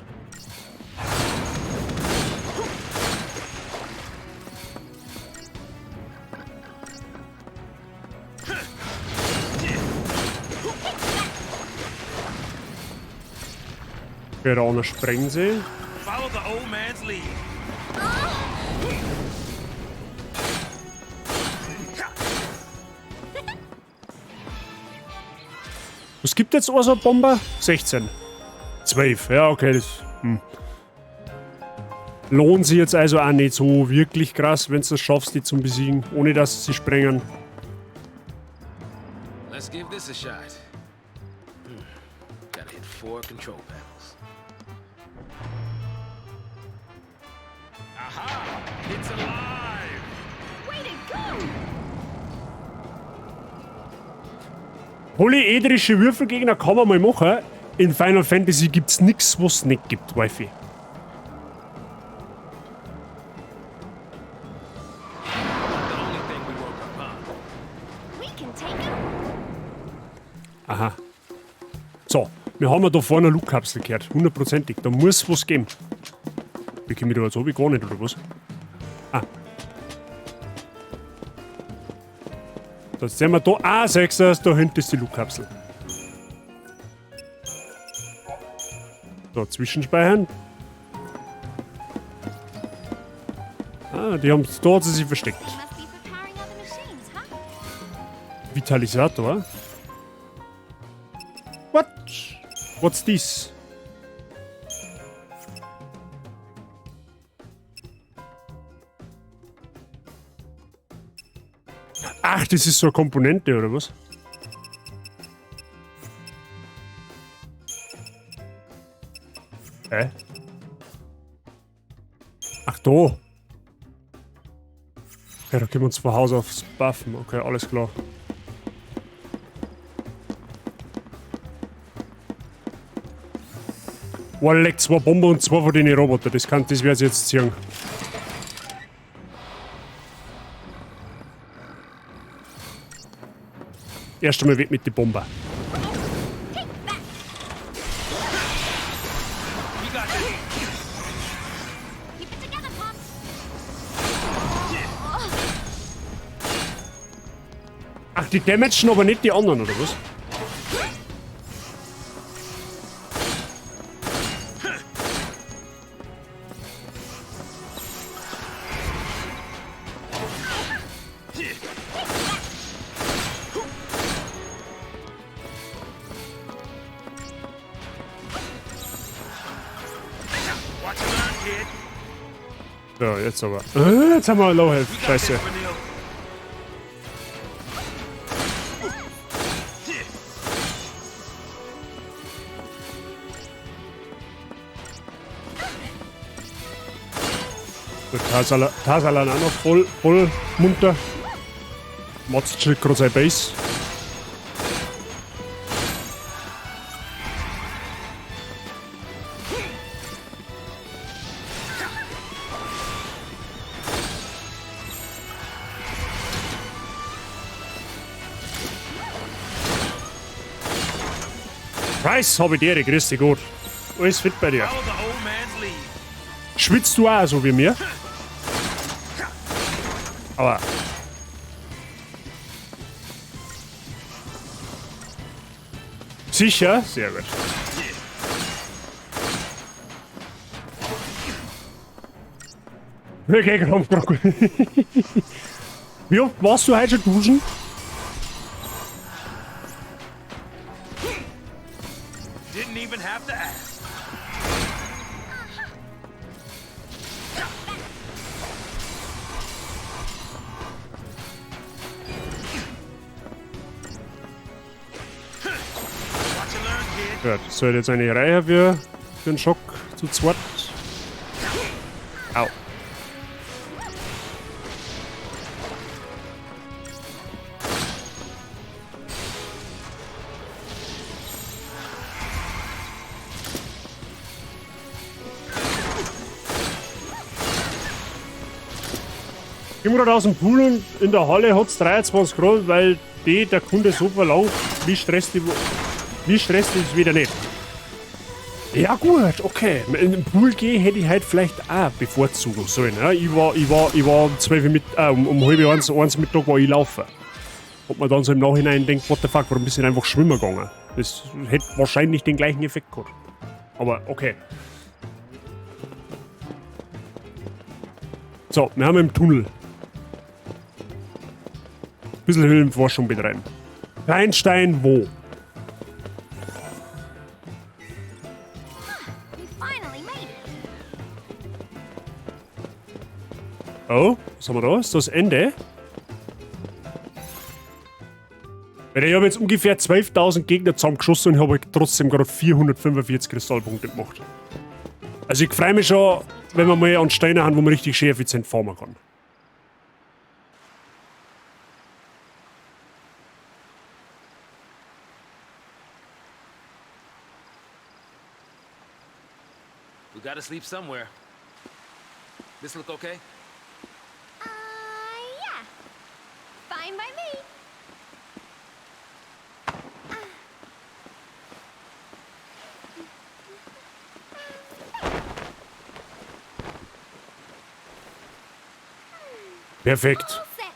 Okay, da einer sprengen sie. Follow the old man's lead. Was gibt jetzt also Bomber? 16. 12. Ja, okay, das. Lohnt sich jetzt also auch nicht so wirklich krass, wenn du es schaffst, die zum Besiegen, ohne dass sie sprengen. Let's give this a shot. Gotta hit 4 control panels. Aha! It's alive! Way to go! Polyedrische Würfelgegner kann man mal machen. In Final Fantasy gibt's nix, was nicht gibt, Wifi. Aha. So, wir haben ja da vorne eine Luftkapsel gehört. Hundertprozentig. Da muss was geben. Wie komme ich da jetzt runter? Gar nicht, oder was? Ah. Da sehen wir da. Ah, sechs, da hinten ist die Luftkapsel. So, zwischenspeichern. Ah, die haben, da hat sie sich versteckt. Vitalisator. What? What's this? Ach, das ist so eine Komponente, oder was? Hä? Ach, da. Okay, da können wir uns von Haus aus buffen. Okay, alles klar. Boah, leck, 2 Bomben und 2 von den Roboter. Das werde ich jetzt ziehen. Erst einmal weg mit den Bomben. Ach, die damagen aber nicht die anderen, oder was? So, jetzt aber. Jetzt haben wir Low Health. Scheiße. Gut, Tasalan auch noch voll munter. Mats chillt gerade sein Base. Preis hab ich dir, grüß dich Gott. Alles fit bei dir. Schwitzt du auch so wie mir? Aber. Sicher? Sehr gut. Okay, komm, komm. Wie oft warst du heute schon duschen? Didn't even have to ask. Watch and learn, kid. Ja, das sollte jetzt eine Reihe für den Schock zu zweit. Au. Ich bin gerade aus dem Pool und in der Halle hat es 23 Grad, weil die der Kunde so verlangt, wie stresst die, wie stresst ist wieder nicht. Ja gut, okay. In den Pool gehen hätte ich halt vielleicht auch bevorzugen sollen. Ja? Ich war um 12 Uhr mit, um halb eins Mittag war ich laufen. Ob man dann so im Nachhinein denkt, what the fuck, warum bist du denn einfach schwimmen gegangen? Das hätte wahrscheinlich den gleichen Effekt gehabt. Aber okay. So, wir haben im Tunnel. Ein bisschen Höhlenforschung betreiben. Kleinstein wo? Oh, was haben wir da? Ist das Ende? Ich habe jetzt ungefähr 12.000 Gegner zusammengeschossen und habe trotzdem gerade 445 Kristallpunkte gemacht. Also ich freue mich schon, wenn wir mal einen Steiner haben, wo man richtig schön effizient farmen kann. We gotta sleep somewhere. This look okay? Yeah. Fine by me. Perfekt. All set.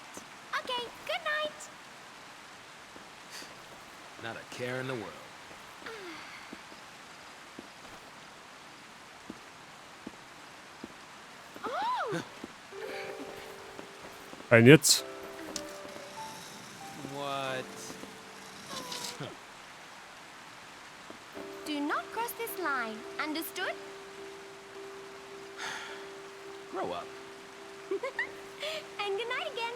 Okay, good night. Not a care in the world. Oh! Ein jetzt. What? Do not cross this line. Understood? Grow up. And good night again.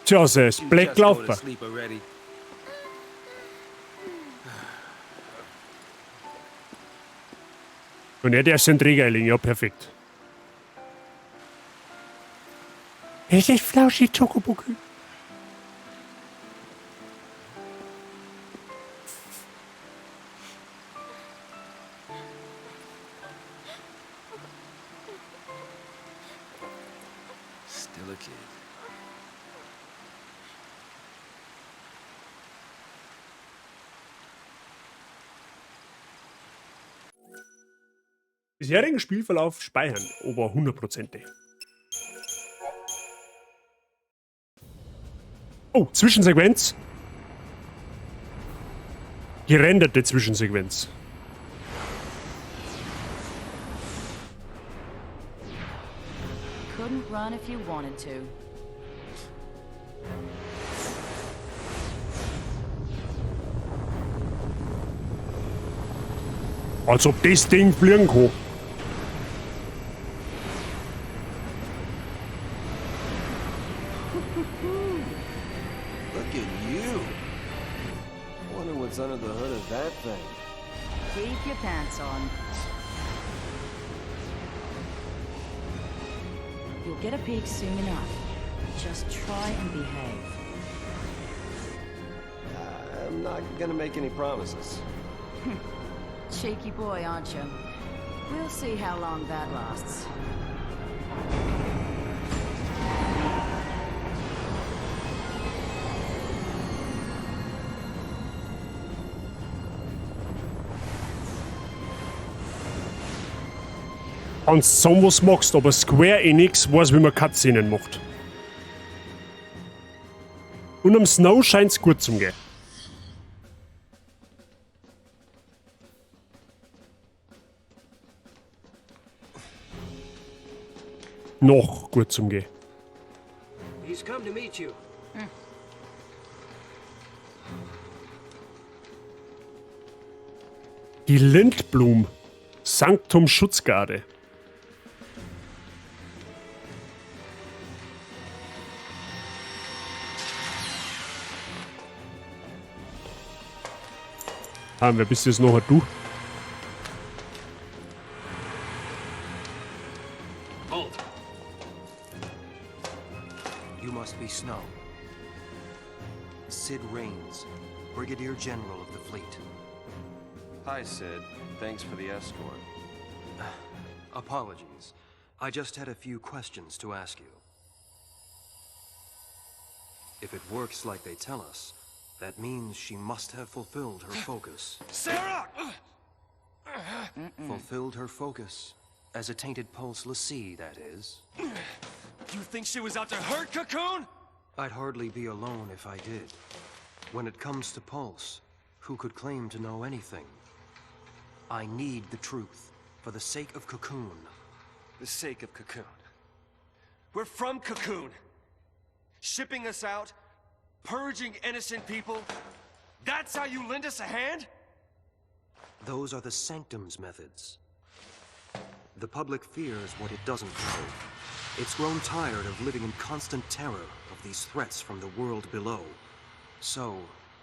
Tja, es ist Black Just go to gelaufen. sleep already. Und er darf seinen Träger einlegen, ja, perfekt. Es ist flauschig, Chocobo. Still a kid. Bisherigen Spielverlauf speichern, aber hundertprozentig. Oh, Zwischensequenz. Gerenderte Zwischensequenz. Couldn't run if you wanted to. Als ob das Ding fliegen kann. Look at you. Wonder what's under the hood of that thing. Keep your pants on. You'll get a peek soon enough. Just try and behave. I'm not gonna make any promises. Cheeky boy, aren't you? We'll see how long that lasts. Kannst sagen, was magst, aber Square Enix weiß, wie man Cutscenen macht. Und am Snow scheint's gut zum gehen. Noch gut zum gehen. He's come to to meet you. Die Lindblum. Sanctum Schutzgarde. Haben wir bis jetzt noch du? Hold. You must be Snow. Sid Raines, Brigadier General of the fleet. Hi, Sid. Thanks for the escort. Apologies. I just had a few questions to ask you. If it works like they tell us, that means she must have fulfilled her focus. Sarah! Fulfilled her focus. As a tainted pulse l'Cie, that is. You think she was out to hurt Cocoon? I'd hardly be alone if I did. When it comes to Pulse, who could claim to know anything? I need the truth, for the sake of Cocoon. The sake of Cocoon. We're from Cocoon. Shipping us out, purging innocent people. That's how you lend us a hand? Those are the Sanctum's methods. The public fears what it doesn't know. It's grown tired of living in constant terror of these threats from the world below. So,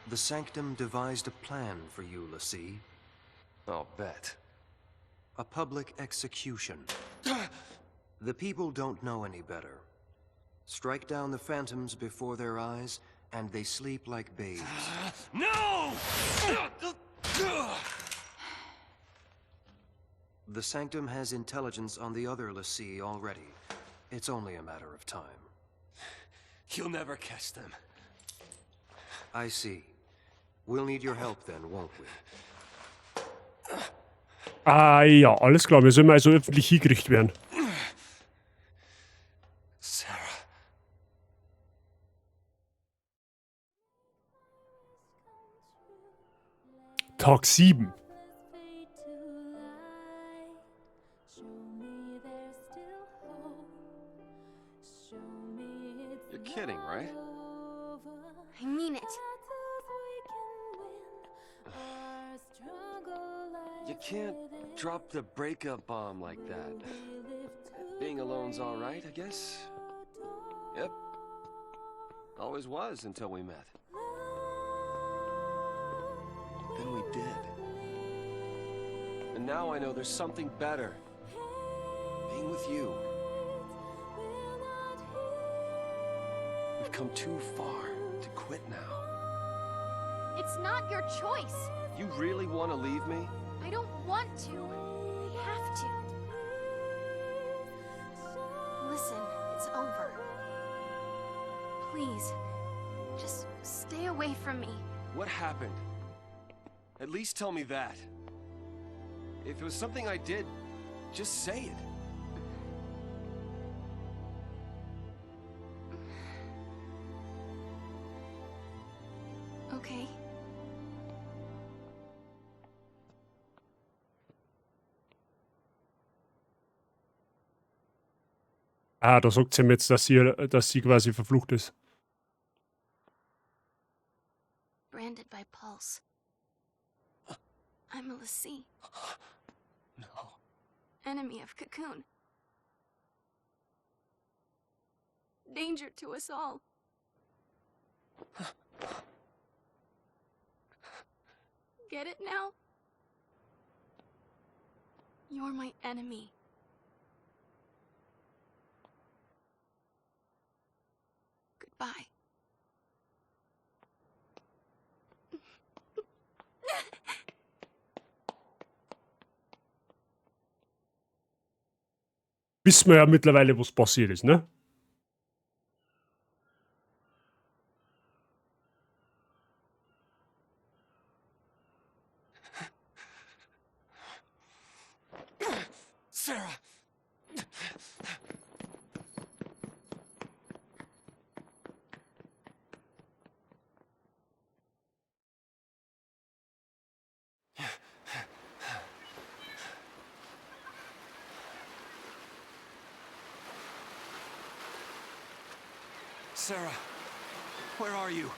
the Sanctum devised a plan for you, l'Cie. I'll bet. A public execution. The people don't know any better. Strike down the phantoms before their eyes, and they sleep like babes. No! The Sanctum has intelligence on the other l'Cie already. It's only a matter of time. You'll never catch them. I see. We'll need your help then, won't we? Ah ja, alles klar. Wir sollen also öffentlich hingerichtet werden. Sarah. Tag 7. You're kidding, right? I mean it. You can't drop the breakup bomb like that. Being alone's all right, I guess. Yep. Always was until we met. Then we did. And now I know there's something better. Being with you. We've come too far to quit now. It's not your choice. You really want to leave me? I don't want to. I have to. Listen, it's over. Please, just stay away from me. What happened? At least tell me that. If it was something I did, just say it. Okay. Ah, da sagt sie ihm jetzt, dass sie quasi verflucht ist. Branded by Pulse. I'm a l'Cie. No. Enemy of Cocoon. Danger to us all. Get it now? You're my enemy. Goodbye. Wissen wir ja mittlerweile, was passiert ist, ne? Sarah! Sarah, where are you?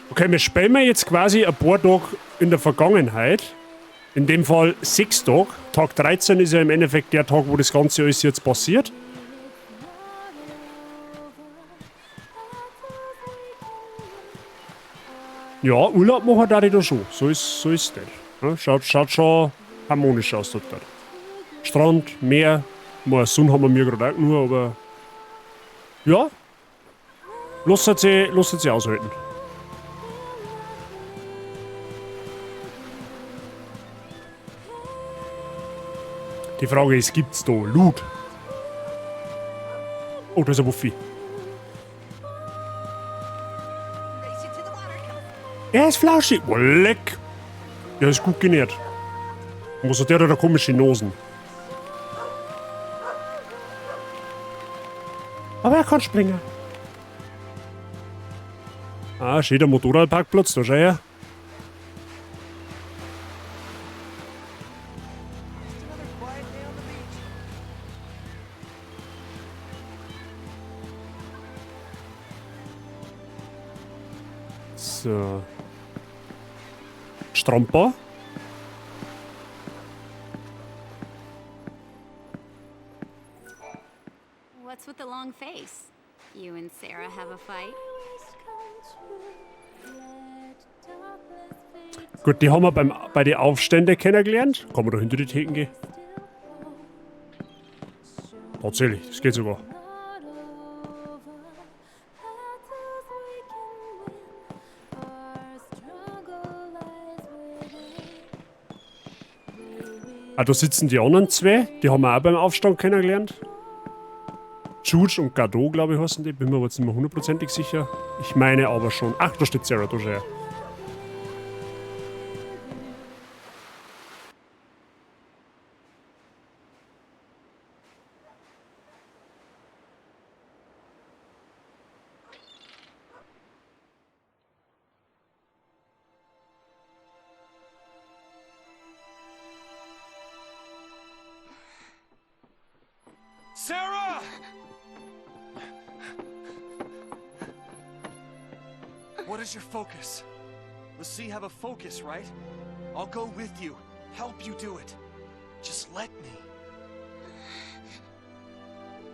Okay, wir spielen jetzt quasi ein paar Tage in der Vergangenheit. In dem Fall 6 Tage. Tag 13 ist ja im Endeffekt der Tag, wo das Ganze alles jetzt passiert. Ja, Urlaub machen da ich da schon. So ist das. Ja, schaut schon harmonisch aus dort. Strand, Meer, mal Sonne haben wir mir gerade auch nur, aber ja, lasst sich aushalten. Die Frage ist, gibt's da Loot? Oh, da ist ein Wuffi. Er ist flauschig. Oh, leck. Der ist gut genährt. Und was hat der da komische Nosen? Aber er kann springen. Ah, schön der Motorradparkplatz, da schau her. So. Strandbar. What's with the long face? You and Sarah have a fight? Gut, die haben wir bei den Aufständen kennengelernt. Kann man da hinter die Theken gehen? Tatsächlich, das geht sogar. Ah, da sitzen die anderen zwei. Die haben wir auch beim Aufstand kennengelernt. Juge und Gadot, glaube ich, heißen die. Bin mir aber jetzt nicht mehr hundertprozentig sicher. Ich meine aber schon. Ach, da steht Sarah, da schau her. Sarah! What is your focus? L'Cie have a focus, right? I'll go with you, help you do it. Just let me.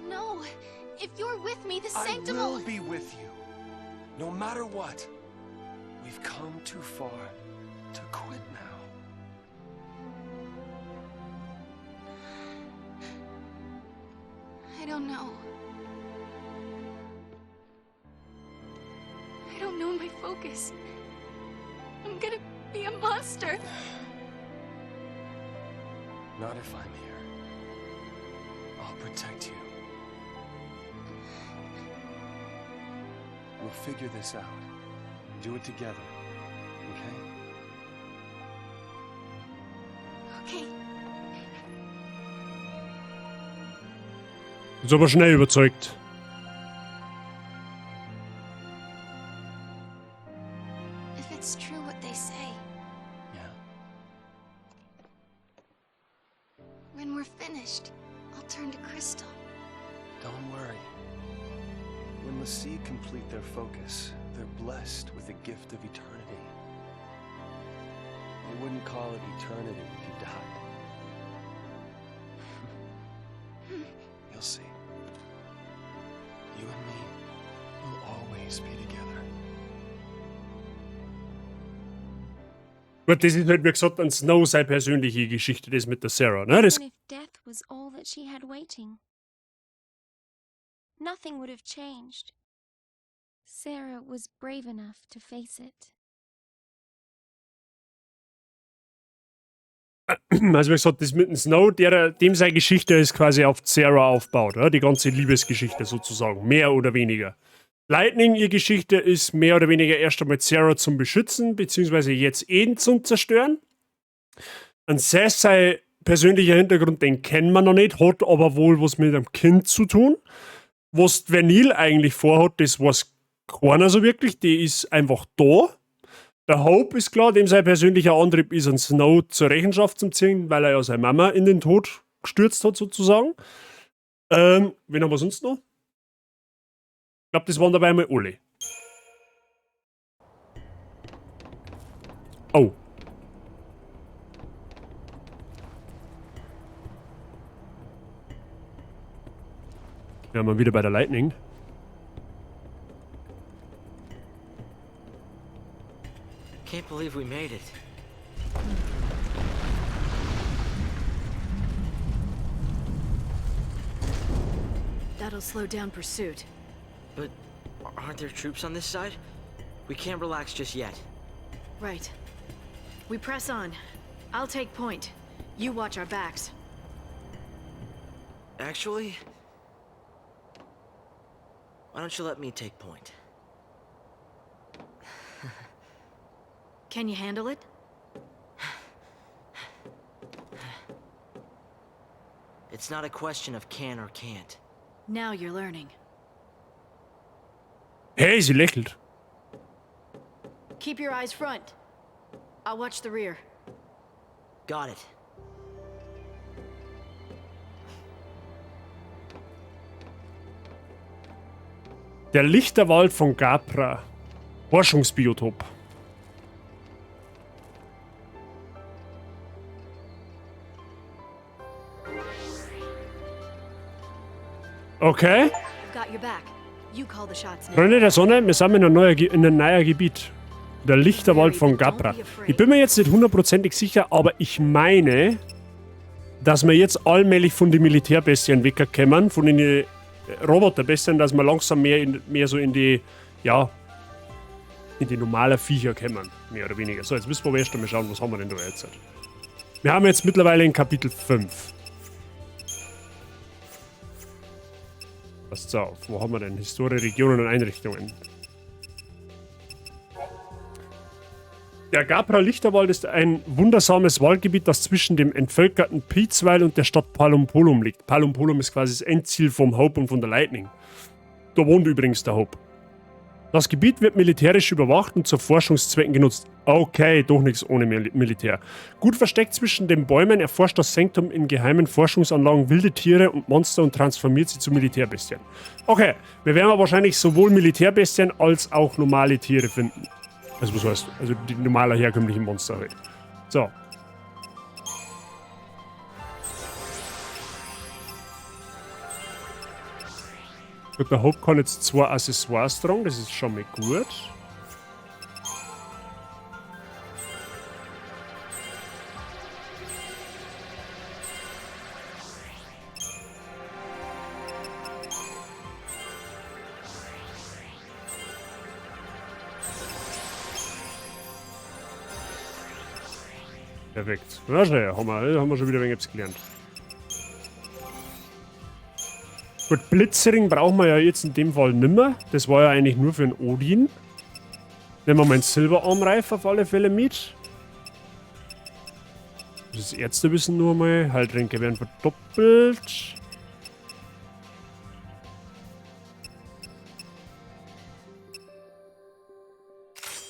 No! If you're with me, the I Sanctum will be with you. No matter what. We've come too far to quit now. I don't know. I don't know my focus. I'm gonna be a monster. Not if I'm here. I'll protect you. We'll figure this out. Do it together, okay? Okay. Ist aber schnell überzeugt. If it's true what they say. Yeah. When we're finished, I'll turn to crystal. Don't worry. When l'Cie complete their focus, they're blessed with the gift of eternity. They wouldn't call it eternity if you died. You'll see. You and me will always be together. Gut, das ist halt, wie gesagt, an Snow seine persönliche Geschichte, das mit der Sarah, ne? Das Even if death was all that she had waiting, nothing would have changed. Sarah was brave enough to face it. Also wie gesagt, das mit dem Snow, dem seine Geschichte ist quasi auf Sarah aufbaut, ja? Die ganze Liebesgeschichte sozusagen, mehr oder weniger. Lightning, ihre Geschichte ist mehr oder weniger erst einmal Sarah zum Beschützen, beziehungsweise jetzt Eden zum Zerstören. Und Sazh, sein persönlicher Hintergrund, den kennen wir noch nicht, hat aber wohl was mit einem Kind zu tun. Was Vanille eigentlich vorhat, das weiß keiner so wirklich, die ist einfach da. Der Hope ist klar, dem sein persönlicher Antrieb ist, einen Snow zur Rechenschaft zu ziehen, weil er ja seine Mama in den Tod gestürzt hat, sozusagen. Wen haben wir sonst noch? Ich glaube, das waren dabei mal alle. Oh. Wir haben wieder bei der Lightning. Can't believe we made it. That'll slow down pursuit. But aren't there troops on this side? We can't relax just yet. Right. We press on. I'll take point. You watch our backs. Actually, why don't you let me take point? Can you handle it? It's not a question of can or can't. Now you're learning. Hey, sie lächelt. Keep your eyes front. I'll watch the rear. Got it. Der Lichterwald von Gapra. Forschungsbiotop. Okay. I've got your back. You call the shots now. Freunde der Sonne, wir sind in einem neuen Gebiet. Der Lichterwald von Gapra. Ich bin mir jetzt nicht hundertprozentig sicher, aber ich meine, dass wir jetzt allmählich von den Militärbestien wegkommen, von den Roboterbestien, dass wir langsam mehr so in die, ja, in die normalen Viecher kommen, mehr oder weniger. So, jetzt müssen wir aber erst einmal schauen, was haben wir denn da jetzt. Wir haben jetzt mittlerweile in Kapitel 5. Passt auf, wo haben wir denn? Historie, Regionen und Einrichtungen. Der Gapra Lichterwald ist ein wundersames Waldgebiet, das zwischen dem entvölkerten Peatsweil und der Stadt Palumpolum liegt. Palumpolum ist quasi das Endziel vom Hope und von der Lightning. Da wohnt übrigens der Hope. Das Gebiet wird militärisch überwacht und zu Forschungszwecken genutzt. Okay, doch nichts ohne Militär. Gut versteckt zwischen den Bäumen erforscht das Sanctum in geheimen Forschungsanlagen wilde Tiere und Monster und transformiert sie zu Militärbestien. Okay, wir werden wahrscheinlich sowohl Militärbestien als auch normale Tiere finden. Also was heißt, also die normale herkömmlichen Monster halt. So. Gut, der Hope kann jetzt 2 Accessoires tragen, das ist schon mal gut. Perfekt. Na schnell, haben wir schon wieder ein wenig etwas gelernt. Gut, Blitzring brauchen wir ja jetzt in dem Fall nimmer. Das war ja eigentlich nur für den Odin. Nehmen wir mal einen Silberarmreif auf alle Fälle mit. Das Ärztewissen nur mal. Heiltränke werden verdoppelt.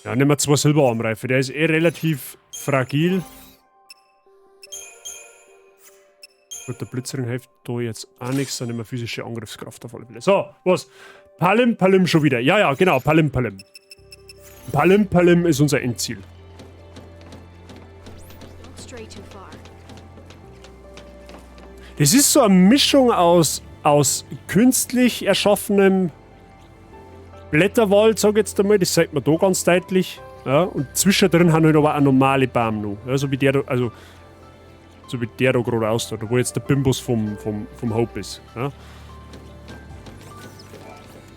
Ja, nehmen wir 2 Silberarmreife. Der ist eh relativ fragil. Gut, der Blitzring hilft da jetzt auch nichts, dann nehmen wir physische Angriffskraft auf alle Fälle. So, was? Palim, Palim schon wieder. Ja, ja, genau, Palim, Palim. Palim, Palim ist unser Endziel. Das ist so eine Mischung aus künstlich erschaffenem Blätterwald, sag ich jetzt einmal, das zeigt man da ganz deutlich. Ja, und zwischendrin haben halt aber auch normale Bäume noch. Ja, so wie der da, also so wie der da gerade aussieht, wo jetzt der Bimbus vom Hope ist. Ja.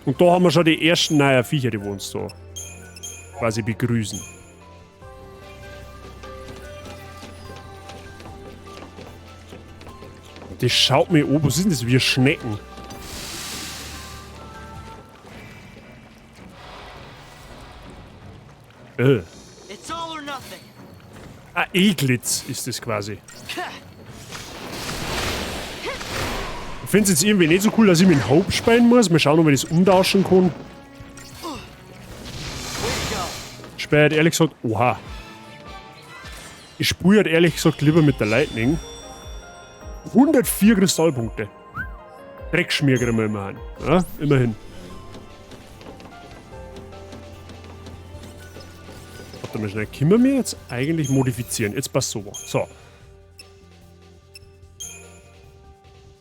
Und da haben wir schon die ersten neuen Viecher, die wir uns da quasi begrüßen. Und das schaut mir an, was ist denn das? Wie Schnecken. Ah, Eglitz ist das quasi. Ich finde es jetzt irgendwie nicht so cool, dass ich mit Hope spielen muss. Mal schauen, ob ich das umtauschen kann. Spät, ehrlich gesagt, oha. Ich spule halt ehrlich gesagt lieber mit der Lightning. 104 Kristallpunkte. Dreckschmier kriegen wir immerhin. Ja, immerhin. Warte mal schnell. Können wir mir jetzt eigentlich modifizieren? Jetzt passt so. So.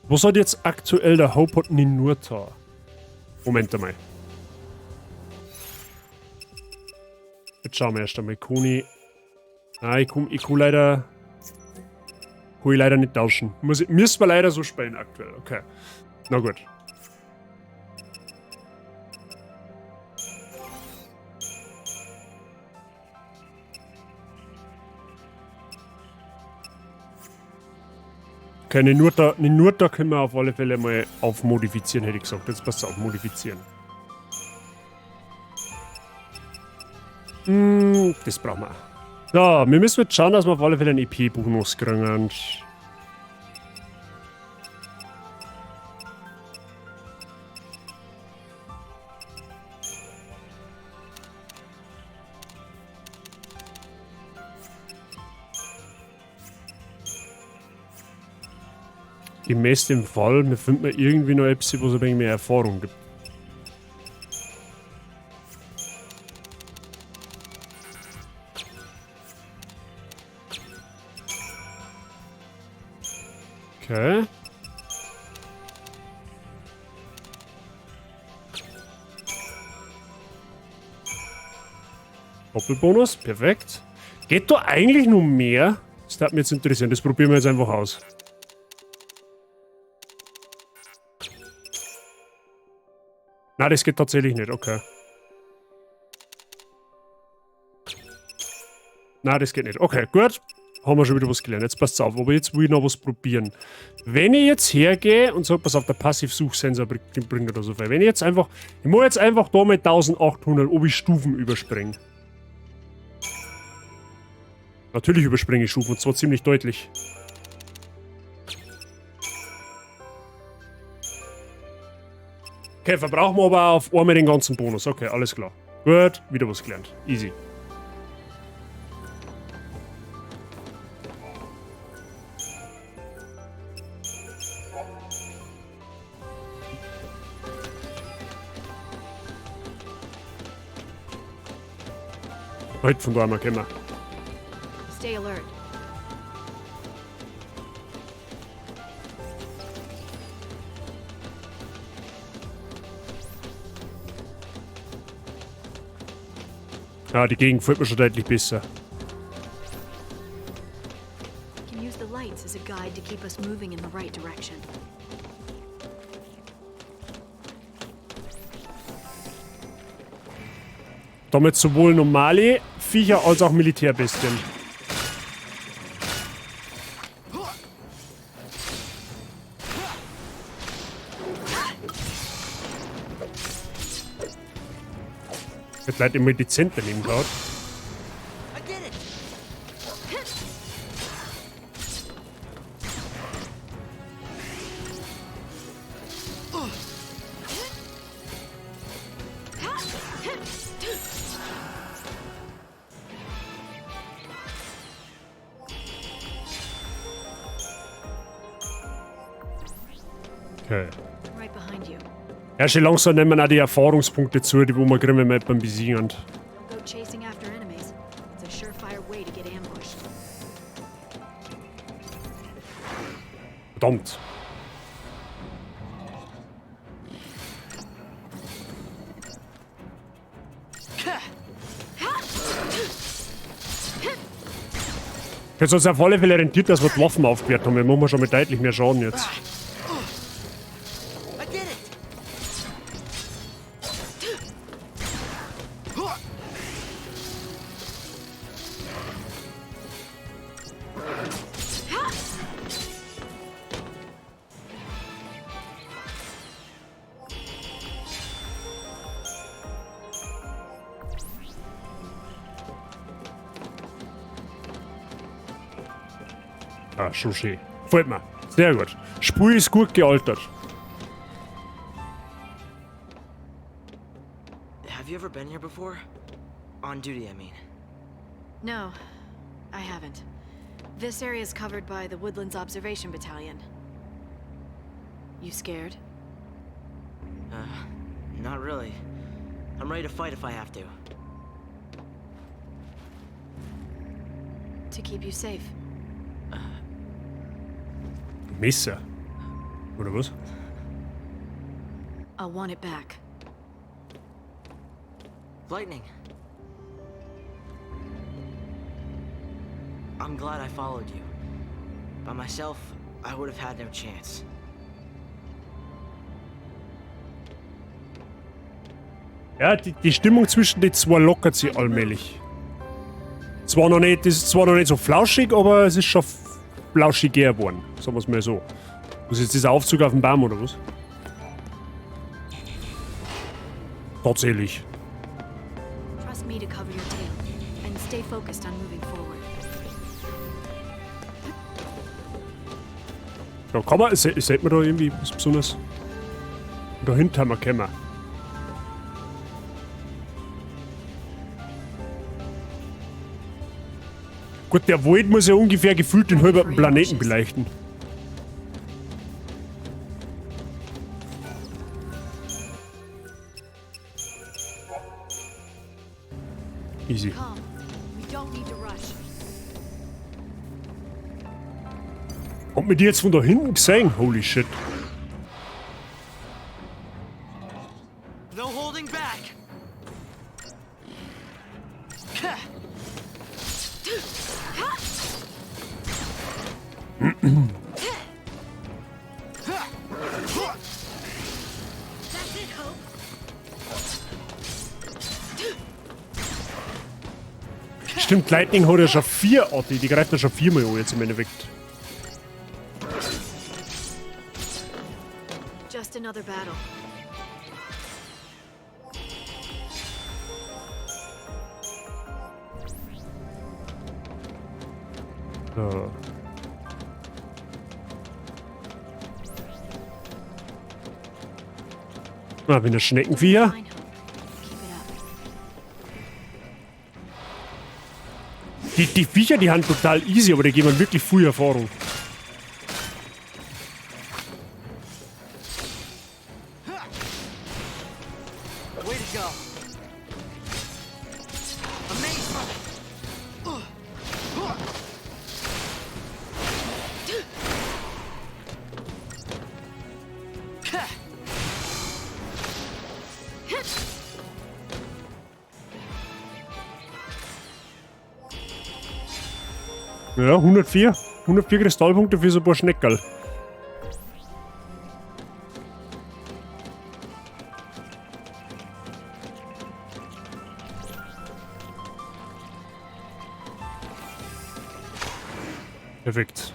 Was hat jetzt aktuell der Haupot Ninurta? Moment einmal. Jetzt schauen wir erst einmal. Koni. Nein, ich kann leider. Kann ich leider nicht tauschen. Müssen wir leider so spielen aktuell. Okay. Na gut. Okay, Ninurta können wir auf alle Fälle mal aufmodifizieren, hätte ich gesagt. Jetzt passt auf, modifizieren. Das brauchen wir. So, wir müssen jetzt schauen, dass wir auf alle Fälle einen EP-Bonus kriegen. Gemäß dem Fall, wir finden irgendwie noch etwas, wo es ein wenig mehr Erfahrung gibt. Okay. Doppelbonus, perfekt. Geht da eigentlich noch mehr? Das würde mich jetzt interessieren, das probieren wir jetzt einfach aus. Nein, das geht tatsächlich nicht, okay. Nein, das geht nicht. Okay, gut. Haben wir schon wieder was gelernt. Jetzt passt's auf. Aber jetzt will ich noch was probieren. Wenn ich jetzt hergehe und sage, pass auf, der Passivsuchsensor bringt oder so viel. Wenn ich jetzt einfach... Ich muss jetzt einfach da mit 1800, ob ich Stufen überspringe. Natürlich überspringe ich Stufen, und zwar ziemlich deutlich. Okay, verbrauchen wir aber auf einmal den ganzen Bonus. Okay, alles klar. Gut, wieder was gelernt. Easy. Heute von da einmal kommen. Stay alert. Ja, die Gegend gefällt mir schon deutlich besser. Can use the lights as a guide to keep us moving in the right direction. Damit sowohl normale Viecher als auch Militärbestien. Wird leider immer dezent daneben gehauen. Okay. Right behind you. Ja, schon langsam nehmen wir auch die Erfahrungspunkte zu, die wo wir kriegen, wenn wir beim Besiegen. Don't go chasing after enemies. It's a surefire way to get ambushed. Verdammt. Jetzt hat es auf alle Fälle rentiert, dass wir die Waffen aufgewertet haben. Wir machen schon mit deutlich mehr Schaden jetzt. Ah, schon schön. Gefällt mir. Sehr gut. Spur ist gut gealtert. Have you ever been here before? On duty, I mean. No, I haven't. This area is covered by the Woodlands Observation Battalion. You scared? Not really. I'm ready to fight if I have to. To keep you safe. Messer. Oder was? I'll want it back. Lightning. I'm glad I followed you. By myself, I would have had no chance. Ja, die Stimmung zwischen den zwei lockert sich allmählich. Zwar noch nicht, das ist zwar noch nicht so flauschig, aber es ist schon flauschiger geworden. Sagen wir's mal so. Was ist jetzt dieser Aufzug auf dem Baum oder was? Tatsächlich. Trust me to cover your tail and stay focused on moving forward. Ja, kann man, sieht man da irgendwie was Besonderes? Dahinter haben wir gekommen. Gut, der Wald muss ja ungefähr gefühlt den halben Planeten beleuchten. Easy. Calm. We don't need to rush. Hat mir die jetzt von da hinten gesehen? Holy shit. No holding back. That's it, Hope. Stimmt, Lightning hat ja schon 4 Otti, die greift ja schon 4-mal an jetzt im Endeffekt. Just another battle. So. Ah, bin der Schneckenviecher. Die Viecher, die haben total easy, aber die geben wirklich viel Erfahrung. Way to go. Amazing. Ja, 104. 104 Kristallpunkte für so ein paar Schneckerl. Perfekt.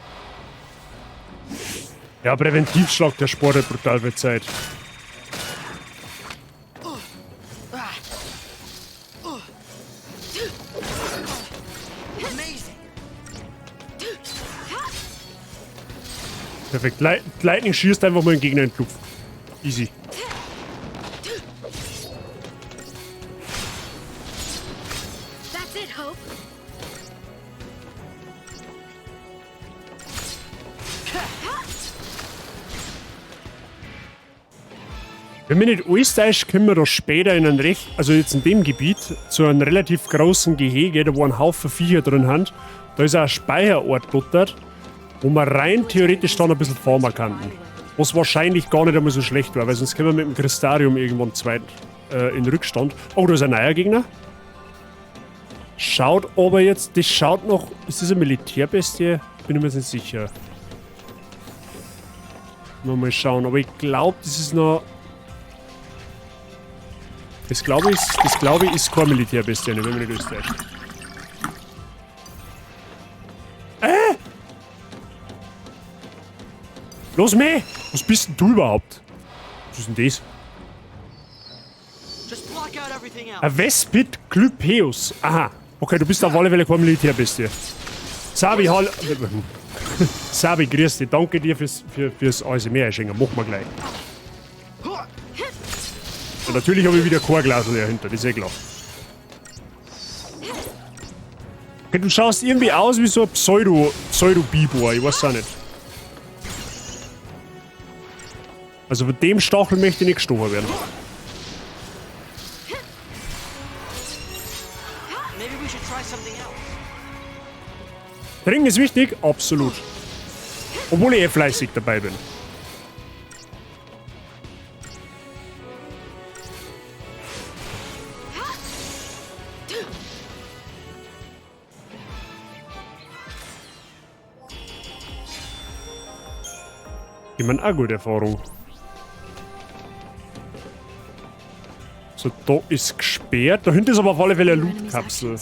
Ja, Präventivschlag, der Sport hat brutal viel Zeit. Perfekt. Lightning schießt einfach mal den Gegner in den Luft. Easy. That's it, Hope. Wenn wir nicht alles täuscht, kommen wir da später in ein recht, also jetzt in dem Gebiet, zu einem relativ großen Gehege, da wo ein Haufen Viecher drin haben. Da ist auch ein Speicherort dort, wo man rein theoretisch dann ein bisschen farmen kann. Was wahrscheinlich gar nicht einmal so schlecht war, weil sonst kommen wir mit dem Crystarium irgendwann zweit in Rückstand. Oh, da ist ein neuer Gegner. Schaut aber jetzt, das schaut noch, ist das eine Militärbestie? Bin ich mir jetzt nicht sicher. Mal schauen, aber ich glaub, das ist noch... Das glaube ich, das glaube ich, ist kein Militärbestie, wenn mich nicht alles täuscht. Los, meh! Was bist denn du überhaupt? Was ist denn das? Ein Vespid Clypeus. Aha. Okay, du bist auf alle Fälle kein Militärbestie. Sabi, hallo. Sabi, grüß dich. Danke dir fürs ASMR einschenken. Machen wir gleich. Und natürlich habe ich wieder kein Glas dahinter, das ist eh klar. Okay, du schaust irgendwie aus wie so ein Pseudo-Bibor, ich weiß auch nicht. Also von dem Stachel möchte ich nicht gestochen werden. Trinken ist wichtig? Absolut. Obwohl ich eh fleißig dabei bin. Ich meine, auch gute Erfahrung. So, da ist gesperrt. Da hinten ist aber auf alle Fälle eine Lootkapsel.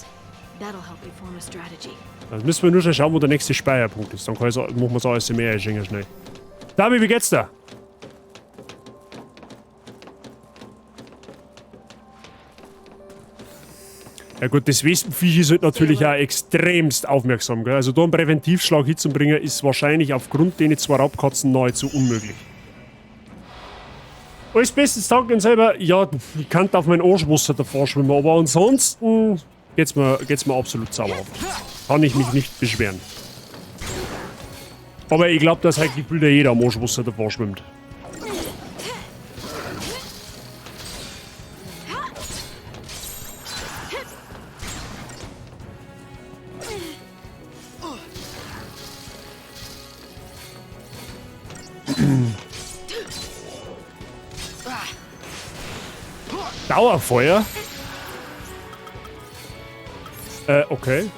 Dann müssen wir nur schon schauen, wo der nächste Speicherpunkt ist. Dann kann machen wir es alles mehr einschenken schnell. Davi, wie geht's da? Ja gut, das Wespenviech ist halt natürlich auch extremst aufmerksam, gell? Also da einen Präventivschlag hinzubringen, ist wahrscheinlich aufgrund den zwei Raubkatzen nahezu unmöglich. Alles bestens, danke und selber. Ja, ich kann auf mein Arschwasser davor schwimmen, aber ansonsten geht's mir absolut zauberhaft. Kann ich mich nicht beschweren. Aber ich glaube, dass halt gefühlt jeder am Arschwasser davor schwimmt. Dauerfeuer? Okay.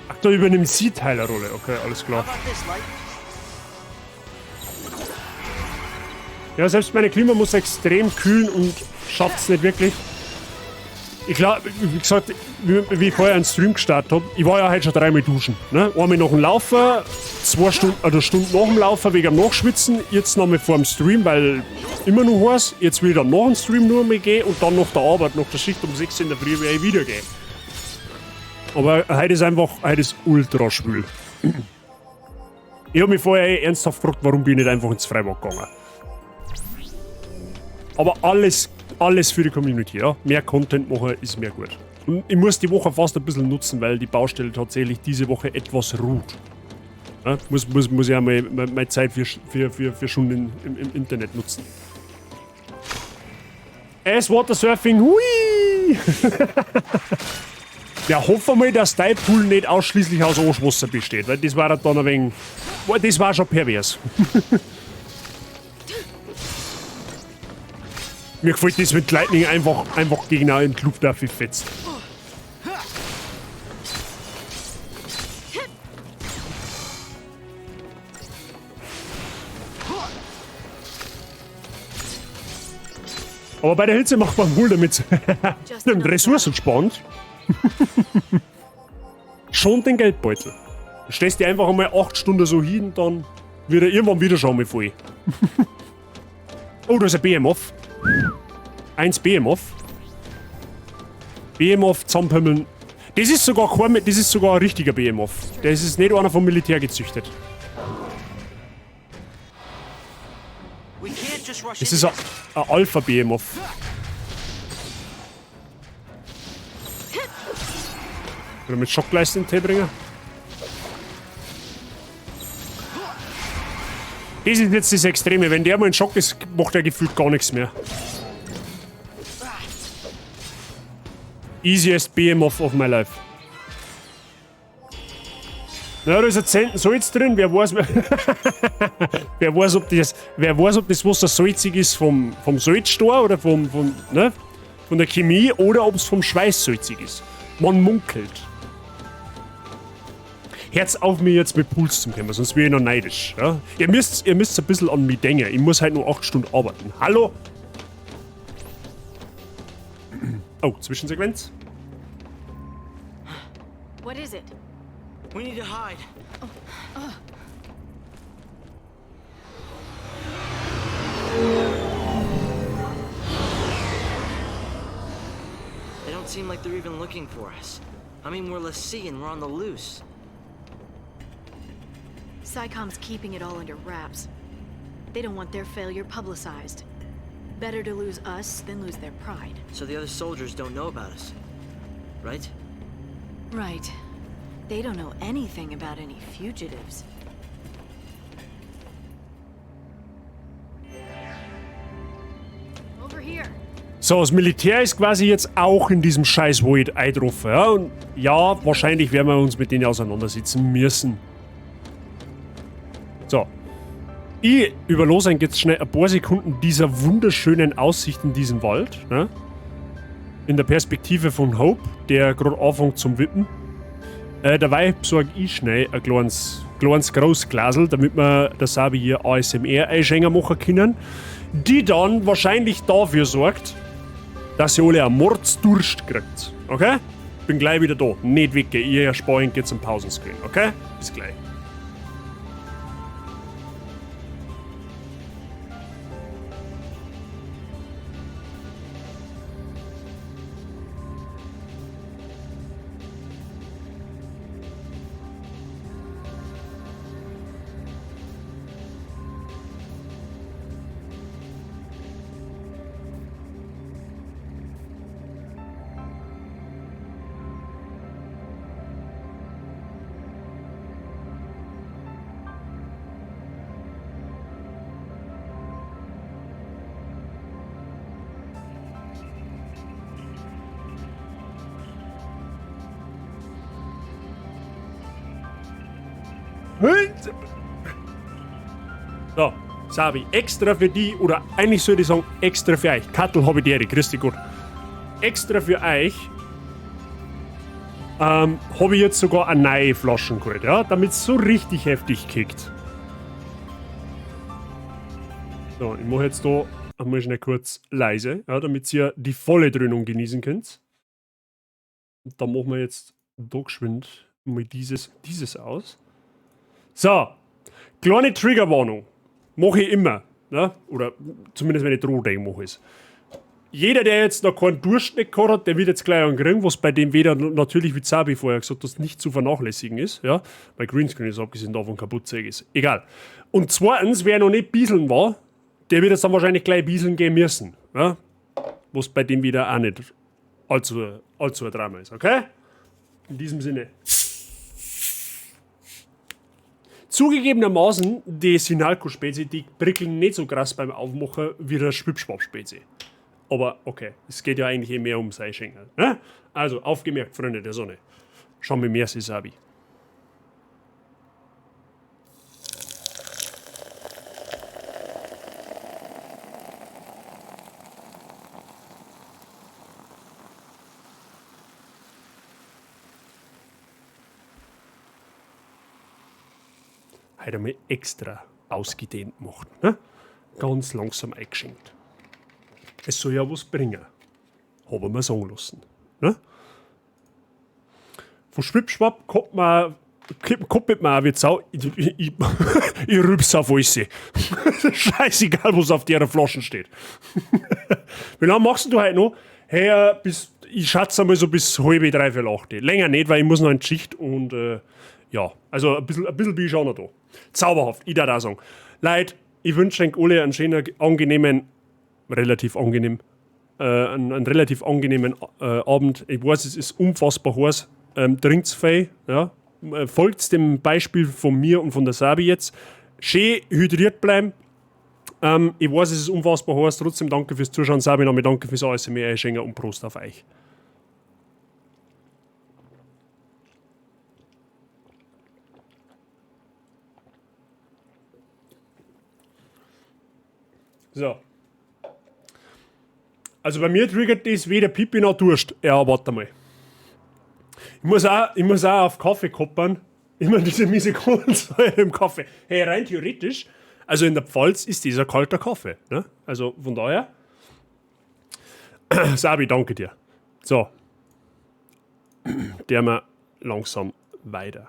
Ach, da übernimmt sie Teilerrolle. Okay, alles klar. Ja, selbst meine Klima muss extrem kühlen und schafft's nicht wirklich. Ich glaube, wie gesagt, wie ich vorher einen Stream gestartet habe, ich war ja heute schon dreimal duschen. Ne? Einmal nach dem Laufen, 2 Stunden, also Stunden nach dem Laufen wegen dem Nachschwitzen, jetzt nochmal vor dem Stream, weil immer noch heiß, jetzt will ich dann nach dem Stream nur einmal gehen und dann nach der Arbeit, nach der Schicht um 6 in der Früh werde ich wieder gehen. Aber heute ist einfach, heute ist ultra schwül. Ich habe mich vorher eh ernsthaft gefragt, warum bin ich nicht einfach ins Freibad gegangen. Aber alles für die Community, ja. Mehr Content machen ist mehr gut. Und ich muss die Woche fast ein bisschen nutzen, weil die Baustelle tatsächlich diese Woche etwas ruht. Ja, muss ich auch mal meine Zeit für Stunden im Internet nutzen. S Watersurfing, hui! Ja, hoffen wir mal, dass dein Pool nicht ausschließlich aus Arschwasser besteht, weil das war dann ein wenig. Das war schon pervers. Mir gefällt das mit Lightning einfach gegen einen Club dafür fetzt. Aber bei der Hitze macht man wohl damit. Ressourcen spannend. Schon den Geldbeutel. Du stellst dir einfach einmal 8 Stunden so hin, dann wird er irgendwann wieder schon mal voll. Oh, da ist ein BMOF. 1 BMOF. BMOF zusammenpimmeln. Das ist sogar kein, das ist sogar ein richtiger BMOF. Das ist nicht einer vom Militär gezüchtet. Das ist ein Alpha BMOF. Oder mit Schockleisten in den Tee bringen. Das ist jetzt das Extreme. Wenn der mal in Schock ist, macht er gefühlt gar nichts mehr. Easiest BMOF of my life. Na, da ist ein Zenten Salz drin. Wer weiß, wer weiß, ob das Wasser salzig ist vom Salzstor oder ne, von der Chemie oder ob es vom Schweiß salzig ist. Man munkelt. Hört's auf, mir jetzt mit Puls zu kommen, sonst wäre ich noch neidisch. Ja? Ihr müsst ein bisschen an mich denken. Ich muss halt nur 8 Stunden arbeiten. Hallo? Oh, Zwischensequenz. What is it? We need to hide. Oh. Oh. They don't seem like they're even looking for us. I mean, we're l'Cie and we're on the loose. PSICOM's keeping it all under wraps. They don't want their failure publicized. Better to lose us than lose their pride. So the other soldiers don't know about us, right? Right. They don't know anything about any fugitives. Over here. So, das Militär ist quasi jetzt auch in diesem scheiß Void eingetroffen. Ja? Und ja, wahrscheinlich werden wir uns mit denen auseinandersetzen müssen. So. Ich überlose euch jetzt schnell ein paar Sekunden dieser wunderschönen Aussicht in diesem Wald. Ne? In der Perspektive von Hope, der gerade anfängt zum Wippen. Dabei besorge ich schnell ein kleines großes Glasl, damit wir der Sabi hier ASMR-Einschenker machen können, die dann wahrscheinlich dafür sorgt, dass ihr alle einen Mordsdurst kriegt. Okay? Bin gleich wieder da. Nicht weggehen. Ihr erspart jetzt einen Pausenscreen. Okay? Bis gleich. So, Sabi, extra für die, oder eigentlich sollte ich sagen, extra für euch. Kattel habe ich die, grüß dich Gott. Extra für euch habe ich jetzt sogar eine neue Flaschen geholt, ja, damit es so richtig heftig kickt. So, ich mache jetzt da einmal schnell kurz leise, ja, damit ihr die volle Dröhnung genießen könnt. Und dann machen wir jetzt da geschwind mal dieses aus. So, kleine Triggerwarnung. Mache ich immer. Ne? Oder zumindest wenn ich drohe, mache ich es. Jeder, der jetzt noch keinen Durst nicht gehabt hat, der wird jetzt gleich ankriegen, was bei dem weder natürlich, wie Zabi vorher gesagt hat, nicht zu vernachlässigen ist. Ja? Weil Greenscreen ist abgesehen davon kaputt ist. Egal. Und zweitens, wer noch nicht bieseln war, der wird jetzt dann wahrscheinlich gleich bieseln gehen müssen. Ja? Was bei dem wieder auch nicht allzu ein Drama ist. Okay? In diesem Sinne. Zugegebenermaßen, die Sinalco-Spezi, die prickeln nicht so krass beim Aufmachen wie der Schwipschwapp-Spezi. Aber okay, es geht ja eigentlich eh mehr um Seischenkel. Ne? Also, aufgemerkt, Freunde der Sonne. Schau mir mehr, Sabi. Heute einmal extra ausgedehnt gemacht. Ne? Ganz langsam eingeschenkt. Es soll ja was bringen. Hab ich mir sagen lassen. Ne? Von Schwipschwapp kommt man auch wie Sau. Ich rüb's auf alles. Scheißegal, was auf der Flaschen steht. Wie lange machst du heute noch? Hey, bis, ich schätze einmal so bis 7:30, 7:30. Länger nicht, weil ich muss noch in die Schicht und ja, also ein bisschen bin ich schon noch da. Zauberhaft, ich darf auch sagen. Leute, ich wünsche euch alle einen schönen, angenehmen, relativ angenehm, einen relativ angenehmen Abend. Ich weiß, es ist unfassbar heiß. Trinkt's viel, ja. Folgt dem Beispiel von mir und von der Sabi jetzt. Schön hydriert bleiben. Ich weiß, es ist unfassbar heiß. Trotzdem danke fürs Zuschauen, Sabi. Nochmal danke fürs ASMR einschenken und Prost auf euch. So. Also bei mir triggert das weder Pipi noch Durst. Ja, warte mal. Ich muss auch auf Kaffee koppern. Immer diese miese Kohlensäure im Kaffee. Hey, rein theoretisch, also in der Pfalz ist dieser kalter Kaffee. Ne? Also von daher. Sabi, danke dir. So. Der mal langsam weiter.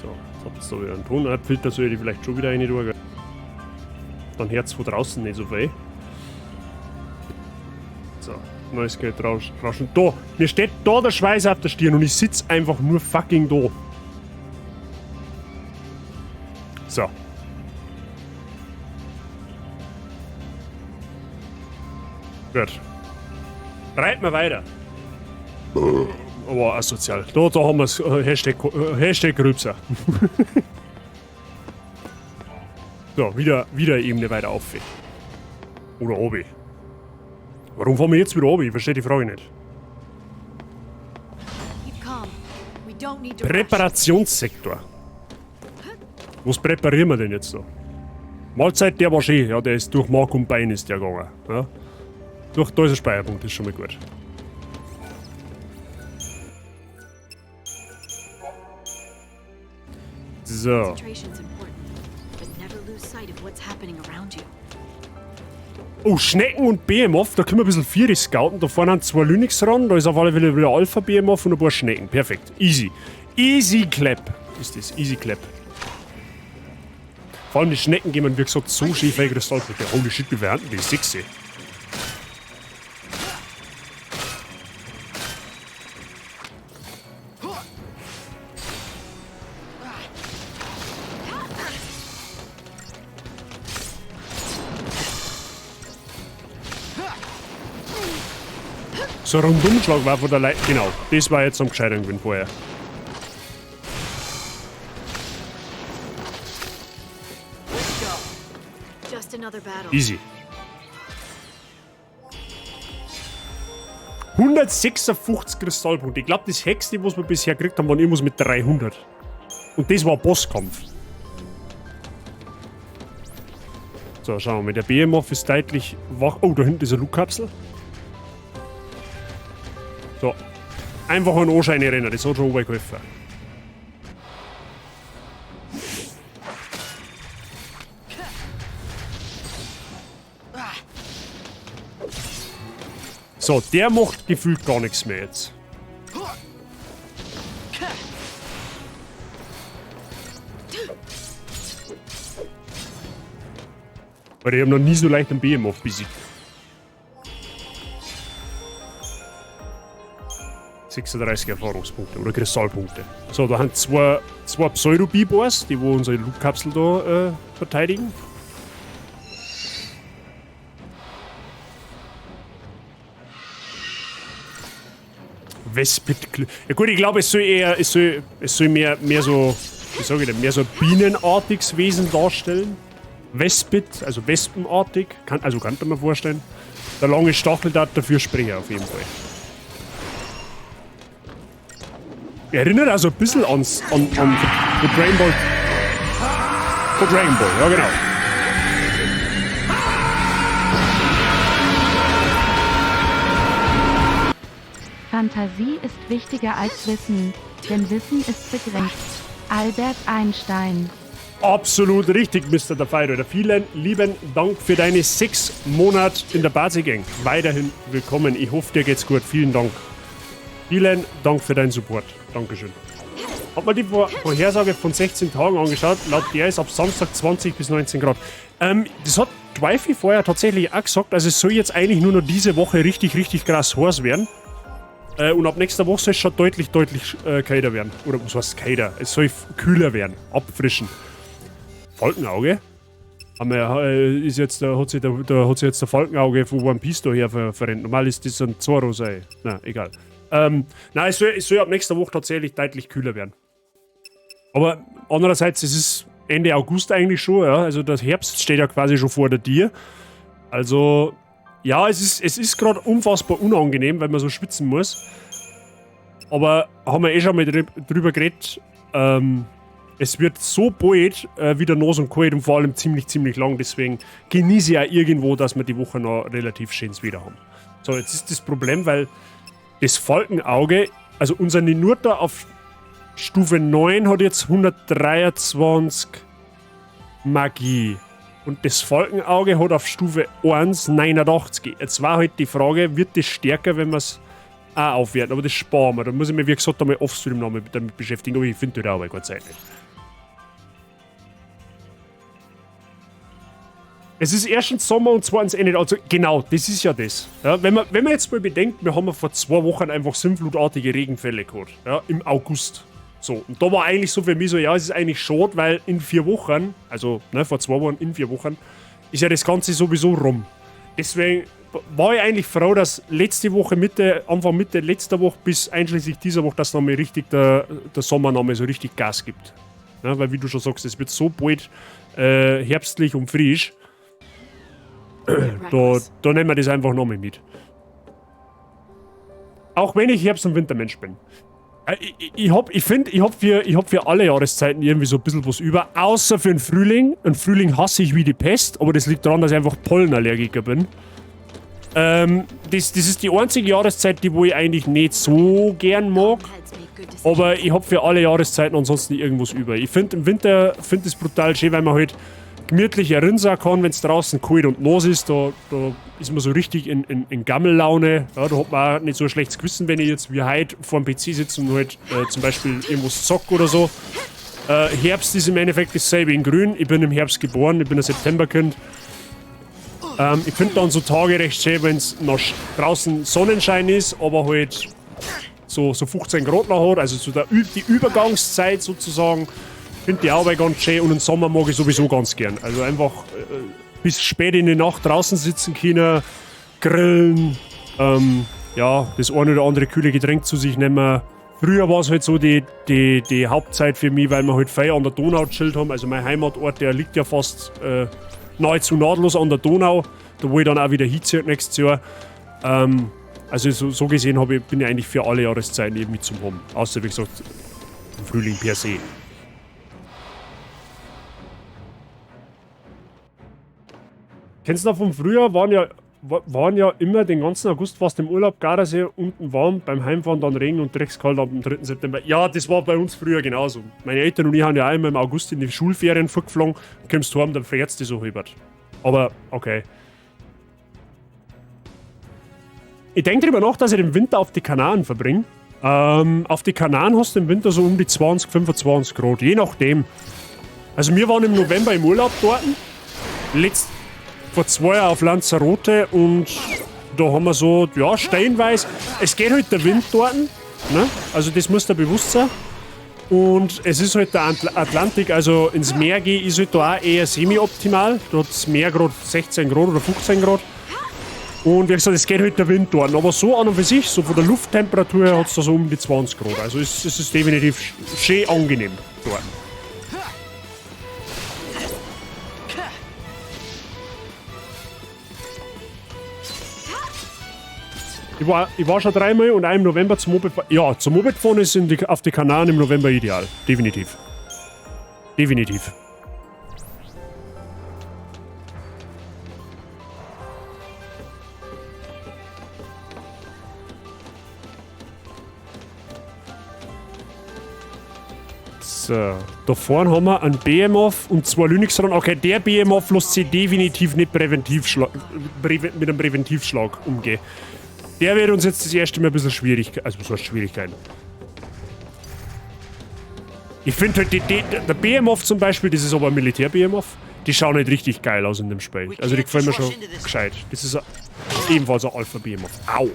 So, jetzt habt ihr da wieder einen Ton. Filter soll ich vielleicht schon wieder rein tun. Dann hört's von draußen nicht so viel. So, neues Geld rauschen. Da, mir steht da der Schweiß auf der Stirn und ich sitz einfach nur fucking da. So. Gut. Reiten wir weiter. Aber asozial. Da haben wir's. Hashtag, Hashtag Rülpser. So, wieder Ebene weiter auf. Oder oben. Warum fahren wir jetzt wieder oben? Ich verstehe die Frage nicht. Präparationssektor. Was präparieren wir denn jetzt da? Mahlzeit, der war schön. Ja, der ist durch Mark und Bein ist der gegangen. Ja. Durch, da ist ein Speicherpunkt, das ist schon mal gut. So. Oh, Schnecken und BMF, da können wir ein bisschen Vieri scouten. Da vorne haben zwei Lynx ran, da ist auf alle Fälle wieder Alpha BMF und ein paar Schnecken. Perfekt. Easy. Easy Clap ist das. Easy Clap. Vor allem die Schnecken geben, wie gesagt, so schön viele Kristallpunkte. Holy shit, wie werden die? 6. So ein Rundumschlag war von der Leiter. Genau, das war jetzt am gescheitern gewesen vorher. Easy. 156 Kristallpunkte. Ich glaube, das höchste, was wir bisher gekriegt haben, waren irgendwas mit 300. Und das war Bosskampf. So, schauen wir mal. Der BMF ist deutlich wach. Oh, da hinten ist eine Lugkapsel. So. Einfach einen Anschein rennen, das hat schon geholfen. So, der macht gefühlt gar nichts mehr jetzt. Weil ich habe noch nie so leicht einen BMF besiegt. 36 Erfahrungspunkte oder Kristallpunkte. So, da haben zwei Pseudo-B-Boys, die wo unsere Lootkapsel da verteidigen. Vespid. Ja gut, ich glaube, es soll eher, es soll mehr so, wie sag ich denn, mehr so bienenartiges Wesen darstellen. Vespid, also wespenartig, kann man mir vorstellen. Der lange Stachel da dafür sprechen auf jeden Fall. Erinnert also ein bisschen an Dragon Ball. Dragon Ball, ja genau. Fantasie ist wichtiger als Wissen, denn Wissen ist begrenzt. Albert Einstein. Absolut richtig, Mr. Der Fighter. Vielen lieben Dank für deine 6 Monate in der Bazi-Gang. Weiterhin willkommen. Ich hoffe, dir geht's gut. Vielen Dank. Vielen Dank für deinen Support. Dankeschön. Hab mal die Vorhersage von 16 Tagen angeschaut. Laut der ist ab Samstag 20 bis 19 Grad. Das hat Twyfi vorher tatsächlich auch gesagt. Also es soll jetzt eigentlich nur noch diese Woche richtig, richtig krass heiß werden. Und ab nächster Woche soll es schon deutlich, deutlich kälter werden. Oder was heißt kälter? Es soll kühler werden. Abfrischen. Falkenauge? Ist jetzt, da hat sich jetzt der Falkenauge von One Piece da her verrennt. Normal ist das ein Zoro sei. Na, egal. Nein, es soll ab nächster Woche tatsächlich deutlich kühler werden. Aber andererseits, es ist Ende August eigentlich schon, ja. Also der Herbst steht ja quasi schon vor der Tür. Also, ja, es ist gerade unfassbar unangenehm, weil man so schwitzen muss. Aber haben wir eh schon mal drüber geredet, es wird so bald wieder nass und kalt und vor allem ziemlich, ziemlich lang. Deswegen genieße ich auch irgendwo, dass wir die Woche noch relativ schönes Wetter haben. So, jetzt ist das Problem, weil das Falkenauge, also unser Ninurta auf Stufe 9 hat jetzt 123 Magie. Und das Falkenauge hat auf Stufe 1 89. Jetzt war halt die Frage, wird das stärker, wenn wir es auch aufwerten? Aber das sparen wir. Da muss ich mich, wie gesagt, einmal offstream noch mal damit beschäftigen. Aber ich finde das auch keine Zeit nicht. Es ist erstens Sommer und zweitens Ende. Also genau, das ist ja das. Ja, wenn man jetzt mal bedenkt, wir haben ja vor 2 Wochen einfach sinnflutartige Regenfälle gehabt. Ja, im August. So, und da war eigentlich so für mich so, ja, es ist eigentlich schade, weil in 4 Wochen, also ne, vor 2 Wochen, in 4 Wochen, ist ja das Ganze sowieso rum. Deswegen war ich eigentlich froh, dass letzte Woche, Mitte, Anfang Mitte letzter Woche bis einschließlich dieser Woche, dass nochmal richtig der Sommer nochmal so richtig Gas gibt. Ja, weil wie du schon sagst, es wird so bald herbstlich und frisch. Da nehmen wir das einfach nochmal mit. Auch wenn ich Herbst- und Wintermensch bin. Ich finde, ich hab für alle Jahreszeiten irgendwie so ein bisschen was über, außer für den Frühling. Den Frühling hasse ich wie die Pest, aber das liegt daran, dass ich einfach Pollenallergiker bin. Das ist die einzige Jahreszeit, die wo ich eigentlich nicht so gern mag. Aber ich hab für alle Jahreszeiten ansonsten irgendwas über. Ich finde im Winter find es brutal schön, weil man halt gemütlich herinsen kann, wenn es draußen kalt und nass ist. Da ist man so richtig in Gammellaune. Ja, da hat man auch nicht so ein schlechtes Gewissen, wenn ich jetzt wie heute vor dem PC sitze und halt zum Beispiel irgendwas zock oder so. Herbst ist im Endeffekt dasselbe in grün. Ich bin im Herbst geboren, ich bin ein Septemberkind. Ich finde dann so Tage recht schön, wenn es noch draußen Sonnenschein ist, aber halt so 15 Grad noch hat, also so die Übergangszeit sozusagen. Finde die Arbeit ganz schön und den Sommer mag ich sowieso ganz gern. Also einfach bis spät in die Nacht draußen sitzen können, grillen, ja, das eine oder andere kühle Getränk zu sich nehmen. Früher war es halt so die Hauptzeit für mich, weil wir halt viel an der Donau gechillt haben. Also mein Heimatort, der liegt ja fast nahezu nahtlos an der Donau, da wo ich dann auch wieder hinziehe nächstes Jahr. Also so gesehen bin ich eigentlich für alle Jahreszeiten eben mit zum haben. Außer wie gesagt, im Frühling per se. Kennst du noch vom Frühjahr, waren ja immer den ganzen August fast im Urlaub, Gardasee, unten warm, beim Heimfahren dann Regen und dreckskalt am 3. September. Ja, das war bei uns früher genauso. Meine Eltern und ich haben ja auch immer im August in die Schulferien vorgeflogen, kommst heim, dann friert's dich so halbert. Aber, okay. Ich denke darüber nach, dass ich den Winter auf die Kanaren verbringe. Auf die Kanaren hast du im Winter so um die 20, 25 Grad, je nachdem. Also wir waren im November im Urlaub dort. Vor 2 Jahren auf Lanzarote und da haben wir so, ja, steinweise. Es geht halt der Wind dort, ne? Also das muss da bewusst sein. Und es ist halt der Atlantik, also ins Meer gehen ist halt da auch eher semi-optimal. Da hat das Meer gerade 16 Grad oder 15 Grad. Und wie gesagt, es geht halt der Wind dort. Aber so an und für sich, so von der Lufttemperatur her, hat es da so um die 20 Grad. Also es ist definitiv schön angenehm dort. Ich war schon dreimal und auch im November zum Moped fahren. Ja, zum Moped fahren ist auf die Kanaren im November ideal. Definitiv. Definitiv. So, da vorne haben wir einen BMF und zwei Linux dran. Okay, der BMF lässt sich definitiv nicht mit einem Präventivschlag umgehen. Der wird uns jetzt das erste Mal ein bisschen schwierig... Also, was heißt Schwierigkeiten? Ich finde halt, der BMF zum Beispiel, das ist aber ein Militär-BMF, die schauen halt richtig geil aus in dem Spiel. Also, die gefallen mir schon gescheit. Das ist ebenfalls ein Alpha-BMF. Au!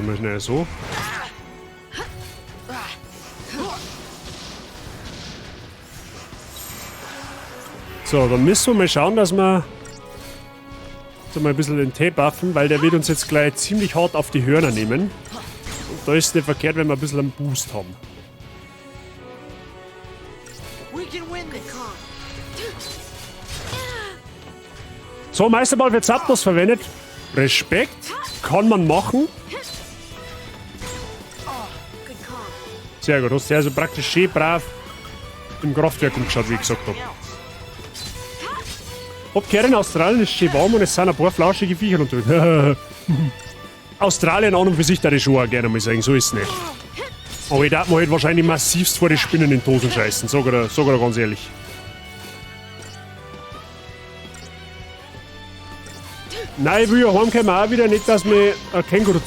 Mal schnell so. So, dann müssen wir mal schauen, dass wir so mal ein bisschen den Tee buffen, weil der wird uns jetzt gleich ziemlich hart auf die Hörner nehmen. Und da ist es nicht verkehrt, wenn wir ein bisschen einen Boost haben. So, Meisterball wird Zapdos verwendet. Respekt. Kann man machen. Sehr gut, hast du also praktisch schön brav im Kraftwerk umgeschaut, wie ich gesagt habe. Hab gehört, in Australien ist schön warm und es sind ein paar flauschige Viecher unterwegs. Australien an und für sich da ich schon auch gerne mal sagen, so ist es nicht. Aber ich darf mir halt wahrscheinlich massivst vor die Spinnen in die Hosen scheißen, sag ich dir ganz ehrlich. Nein, ich will ja heimkommen auch wieder nicht, dass mich ein Känguru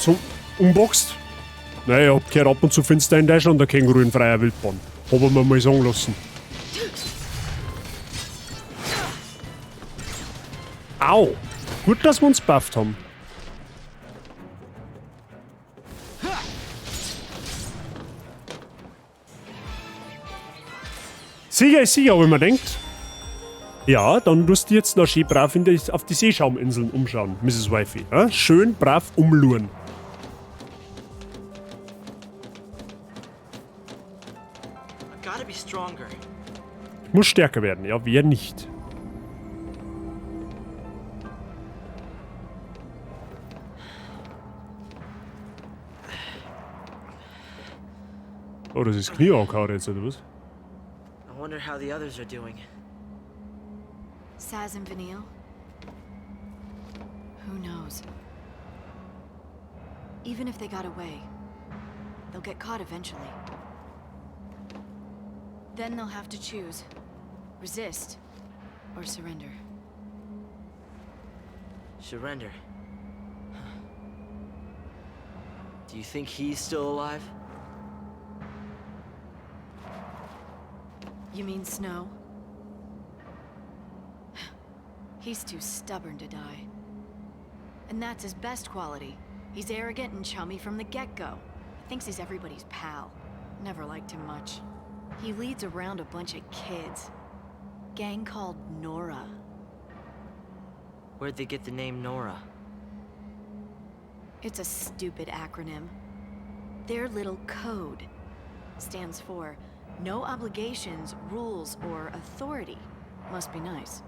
umboxt. Naja, ich hab gehört, ab und zu findest du in Deutschland ein Känguru in freier Wildbahn. Hab ich mir mal sagen lassen. Au! Gut, dass wir uns bufft haben. Sicher ist sicher, wenn man denkt. Ja, dann musst du jetzt noch schön brav auf die Seeschauminseln umschauen, Mrs. Wifey. Ja? Schön brav umluren. Ich muss stärker werden, ja, wer nicht? Oh, das ist Knie angehauen jetzt, oder was? I wonder how the others are doing. Saz and Vanille? Who knows? Even if they got away, they'll get caught eventually. Then they'll have to choose. Resist or surrender. Surrender. Do you think he's still alive? You mean Snow? He's too stubborn to die. And that's his best quality. He's arrogant and chummy from the get-go. He thinks he's everybody's pal. Never liked him much. He leads around a bunch of kids. Gang called Nora. Where'd they get the name Nora? It's a stupid acronym. Their little code stands for no obligations, rules, or authority. Must be nice.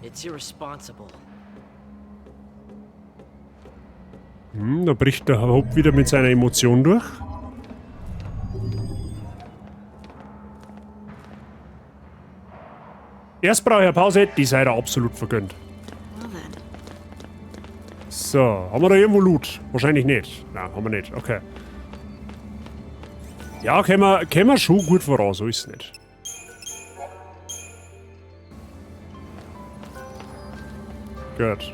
It's irresponsible. Da bricht der Hope wieder mit seiner Emotion durch. Erst brauche ich eine Pause, die sei da absolut vergönnt. So, haben wir da irgendwo Loot? Wahrscheinlich nicht. Nein, haben wir nicht. Okay. Ja, können wir schon gut voran, so ist es nicht. Gut.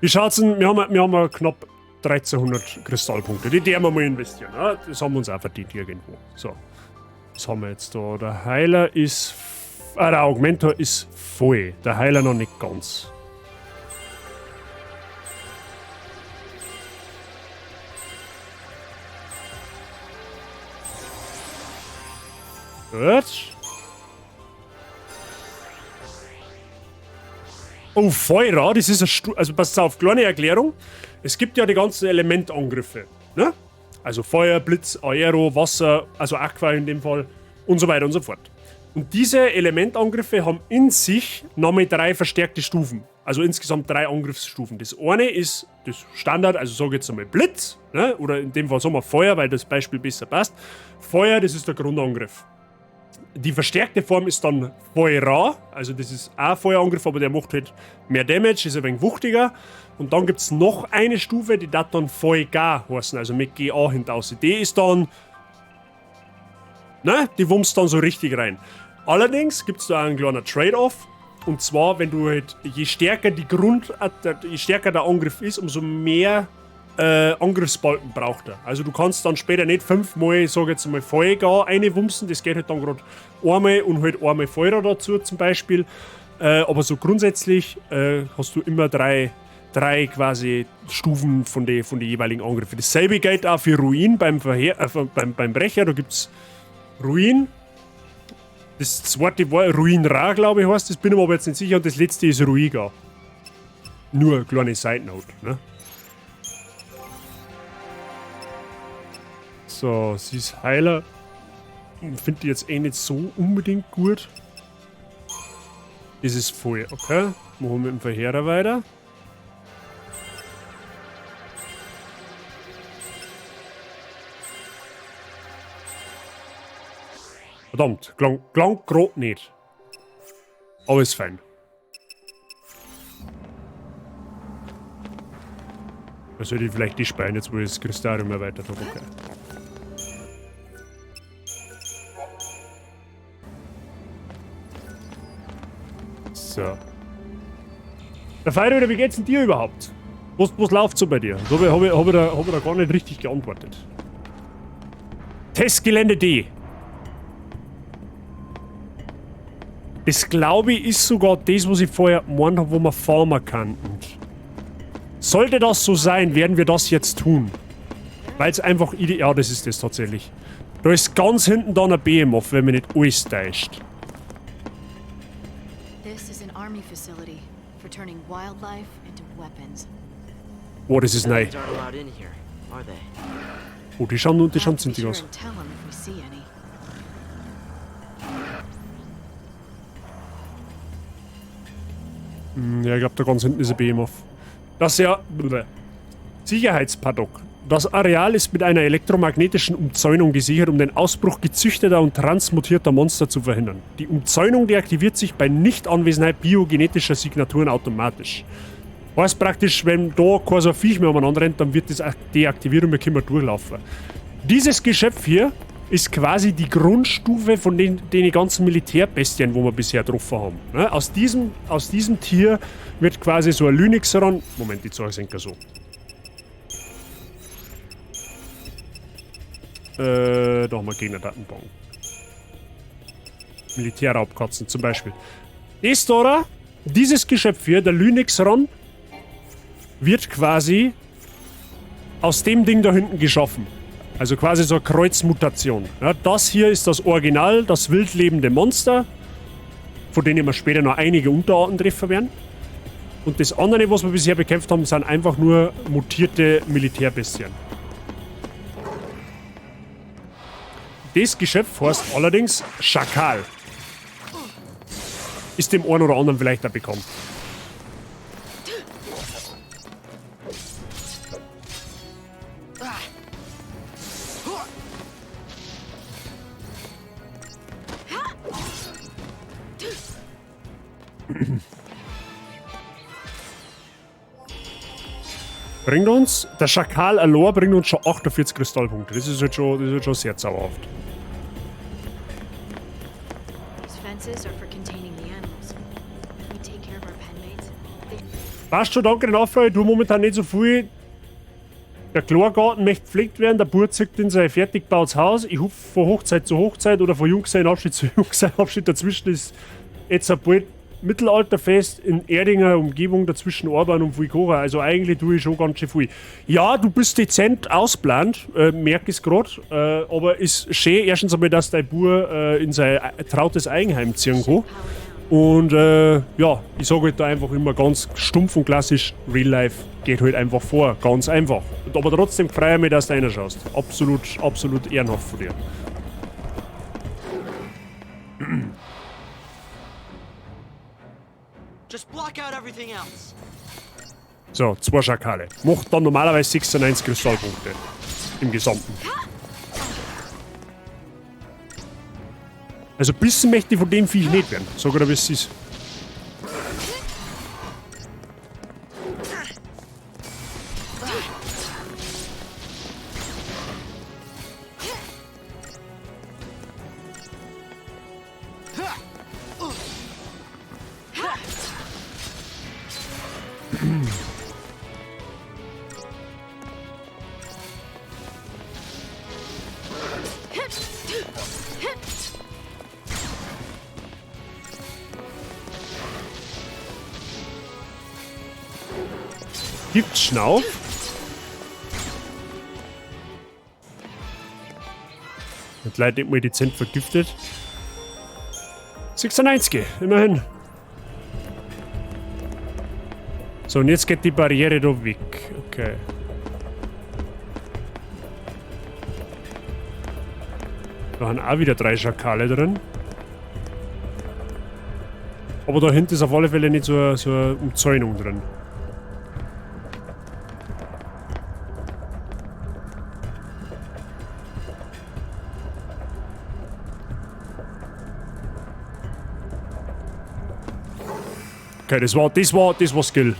Wie schaut's denn? Wir haben ja knapp 1300 Kristallpunkte. Die werden wir mal investieren. Ne? Das haben wir uns auch verdient irgendwo. So. Was haben wir jetzt da? Der Heiler ist... der Augmentor ist voll. Der Heiler noch nicht ganz. Gut. Oh, Feuer, das ist ein also passt auf, kleine Erklärung. Es gibt ja die ganzen Elementangriffe, ne? Also Feuer, Blitz, Aero, Wasser, also Aqua in dem Fall und so weiter und so fort. Und diese Elementangriffe haben in sich nochmal 3 verstärkte Stufen. Also insgesamt 3 Angriffsstufen. Das eine ist das Standard, also sag ich jetzt einmal Blitz, ne? Oder in dem Fall sagen wir Feuer, weil das Beispiel besser passt. Feuer, das ist der Grundangriff. Die verstärkte Form ist dann Feuer, also das ist auch ein Feuerangriff, aber der macht halt mehr Damage, ist ein wenig wuchtiger. Und dann gibt's noch eine Stufe, die darf dann Feuer heißen, also mit GA hinten. Die ist dann, ne, die wumst dann so richtig rein. Allerdings gibt's da auch einen kleinen Trade-off. Und zwar, wenn du halt, je stärker die Grund, je stärker der Angriff ist, umso mehr Angriffsbalken braucht er. Also du kannst dann später nicht 5-mal, sag jetzt mal, Feuer reinwumsen, das geht halt dann grad einmal und halt einmal Feuer dazu zum Beispiel. Aber so grundsätzlich hast du immer drei quasi Stufen von den jeweiligen Angriffen. Dasselbe gilt auch für Ruin beim Brecher, da gibt's Ruin. Das zweite war Ruin Ra, glaube ich, heißt das, bin ich mir aber jetzt nicht sicher. Und das letzte ist Ruiga. Nur eine kleine Side Note, ne? So, sie ist Heiler. Finde ich jetzt eh nicht so unbedingt gut. Das ist voll, okay. Machen wir mit dem Verheerer weiter. Verdammt, klang grad nicht. Aber ist fein. Da sollte ich vielleicht die speichern, jetzt wo ich das Kristallarium erweitert habe, okay. So. Der Feier, wie geht's denn dir überhaupt? Was läuft so bei dir? So hab ich da gar nicht richtig geantwortet. Testgelände D. Das, glaube ich, ist sogar das, was ich vorher gemeint habe, wo wir farmen könnten. Sollte das so sein, werden wir das jetzt tun. Weil es einfach ideal... Ja, das ist das tatsächlich. Da ist ganz hinten dann ein Behemoth, wenn mich nicht alles täuscht. This is an army facility for turning wildlife into weapons. Oh, das ist neu. Civilians aren't allowed in here, are they? Oh, die schauen, die schauen Be zintig sure aus. and tell 'em if we see any. Ja, ich glaube, da ganz hinten ist ein Behemoth. Das ist ja... Bleh. Sicherheitspaddock. Das Areal ist mit einer elektromagnetischen Umzäunung gesichert, um den Ausbruch gezüchteter und transmutierter Monster zu verhindern. Die Umzäunung deaktiviert sich bei Nichtanwesenheit biogenetischer Signaturen automatisch. Heißt praktisch, wenn da kein so ein Viech mehr umeinander rennt, dann wird das deaktiviert und wir können durchlaufen. Dieses Geschöpf hier ist quasi die Grundstufe von den ganzen Militärbestien, wo wir bisher getroffen haben. Ne? Aus diesem Tier wird quasi so ein Lynxeron... Moment, die Zeug sind so. Da haben wir Gegnerdatenbank. Militärraubkatzen zum Beispiel. Das da, dieses Geschöpf hier, der Lynxeron, wird quasi aus dem Ding da hinten geschaffen. Also quasi so eine Kreuzmutation. Ja, das hier ist das Original, das wild lebende Monster, von denen wir später noch einige Unterarten treffen werden. Und das andere, was wir bisher bekämpft haben, sind einfach nur mutierte Militärbestien. Das Geschöpf heißt allerdings Schakal. Ist dem einen oder anderen vielleicht auch bekannt. Bringt uns, der Schakal allein bringt uns schon 48 Kristallpunkte. Das ist jetzt schon, das ist jetzt schon sehr zauberhaft. These fences are for containing the animals. If we take care of our penmates, they Passt schon, danke der Nachfrage. Du momentan nicht so viel. Der Chlorgarten möchte gepflegt werden, der Bub zieht in sein fertig gebautes Haus. Ich hupf von Hochzeit zu Hochzeit oder von Junggesellenabschied zu Junggesellenabschied. Dazwischen ist jetzt ein bald Mittelalterfest in Erdinger Umgebung, dazwischen Orban und Fuikora. Also eigentlich tue ich schon ganz schön viel. Ja, du bist dezent ausplant, merk ich's grad. Aber ist schön, erstens einmal, dass dein Bub in sein trautes Eigenheim ziehen kann. Und ja, ich sag halt da einfach immer ganz stumpf und klassisch, Real Life geht halt einfach vor, ganz einfach. Und aber trotzdem freue ich mich, dass du reinschaust. Absolut, absolut ehrenhaft von dir. Just block out everything else. So, 2 Schakale. Macht dann normalerweise 96 Kristallpunkte. Im Gesamten. Also bissen möchte ich von dem Viech nicht werden. Sag ich dir, wie es ist. Gibt's Schnauf? Und leider mal dezent vergiftet. 96, immerhin. So, und jetzt geht die Barriere da weg. Okay. Da haben auch wieder 3 Schakale drin. Aber da hinten ist auf alle Fälle nicht so eine Umzäunung drin. Okay, das war Skill.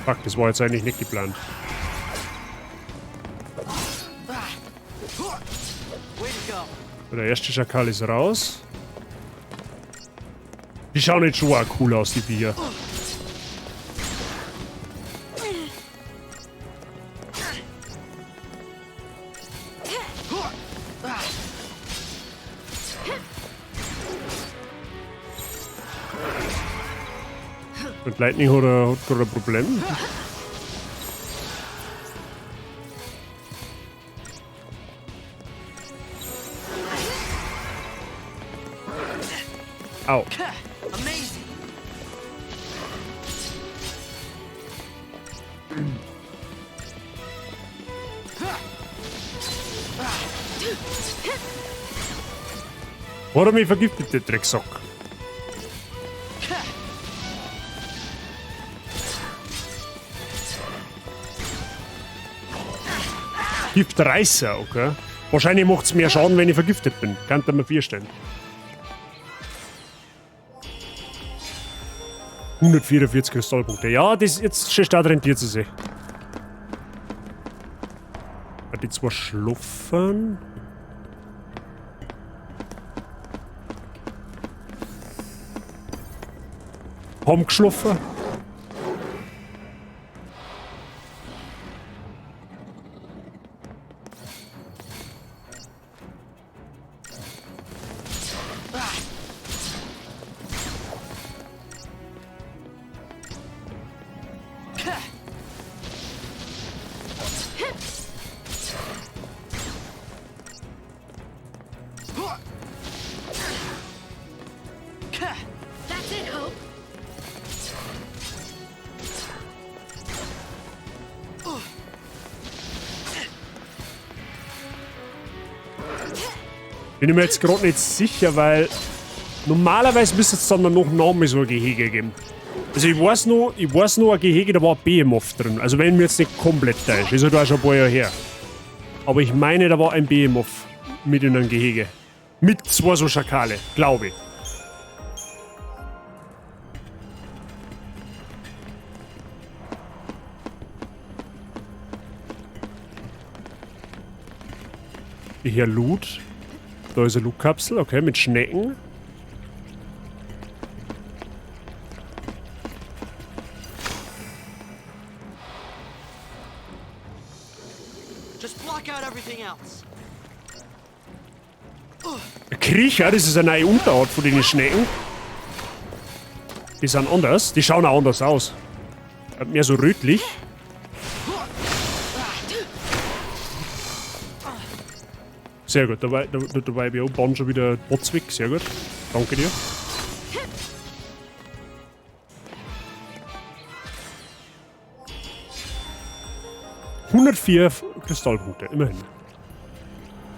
Fuck, das war jetzt eigentlich nicht geplant. Der erste Schakal ist raus. Die schauen jetzt schon auch cool aus, die Viecher. Und Lightning hat gerade ein Problem. Au. Amazing. Hat er mich vergiftet, der Drecksack. Giftreißer, okay. Wahrscheinlich macht's mehr Schaden, wenn ich vergiftet bin. Kann ich mir vorstellen. 144 Kristallpunkte. Ja, das jetzt schon stark rentiert sie sich. Die zwei schlafen. Haben geschlafen. That's it, Hope. Bin ich mir jetzt gerade nicht sicher, weil normalerweise müsste es dann noch Namen so ein Gehege geben. Also ich weiß noch ein Gehege, da war ein Behemoth drin. Also wenn ich mir jetzt nicht komplett täusche, ist ja da schon ein paar Jahre her. Aber ich meine, da war ein Behemoth mit in einem Gehege. Mit zwei so Schakale, glaube ich. Hier Loot. Da ist eine Loot-Kapsel, okay, mit Schnecken. Just block out everything else. Kriecher, das ist eine neue Unterart von den Schnecken. Die sind anders, die schauen auch anders aus. Mehr so rötlich. Sehr gut, dabei bin ich auch schon wieder Bots weg. Sehr gut. Danke dir. ...104 Kristallpunkte, immerhin.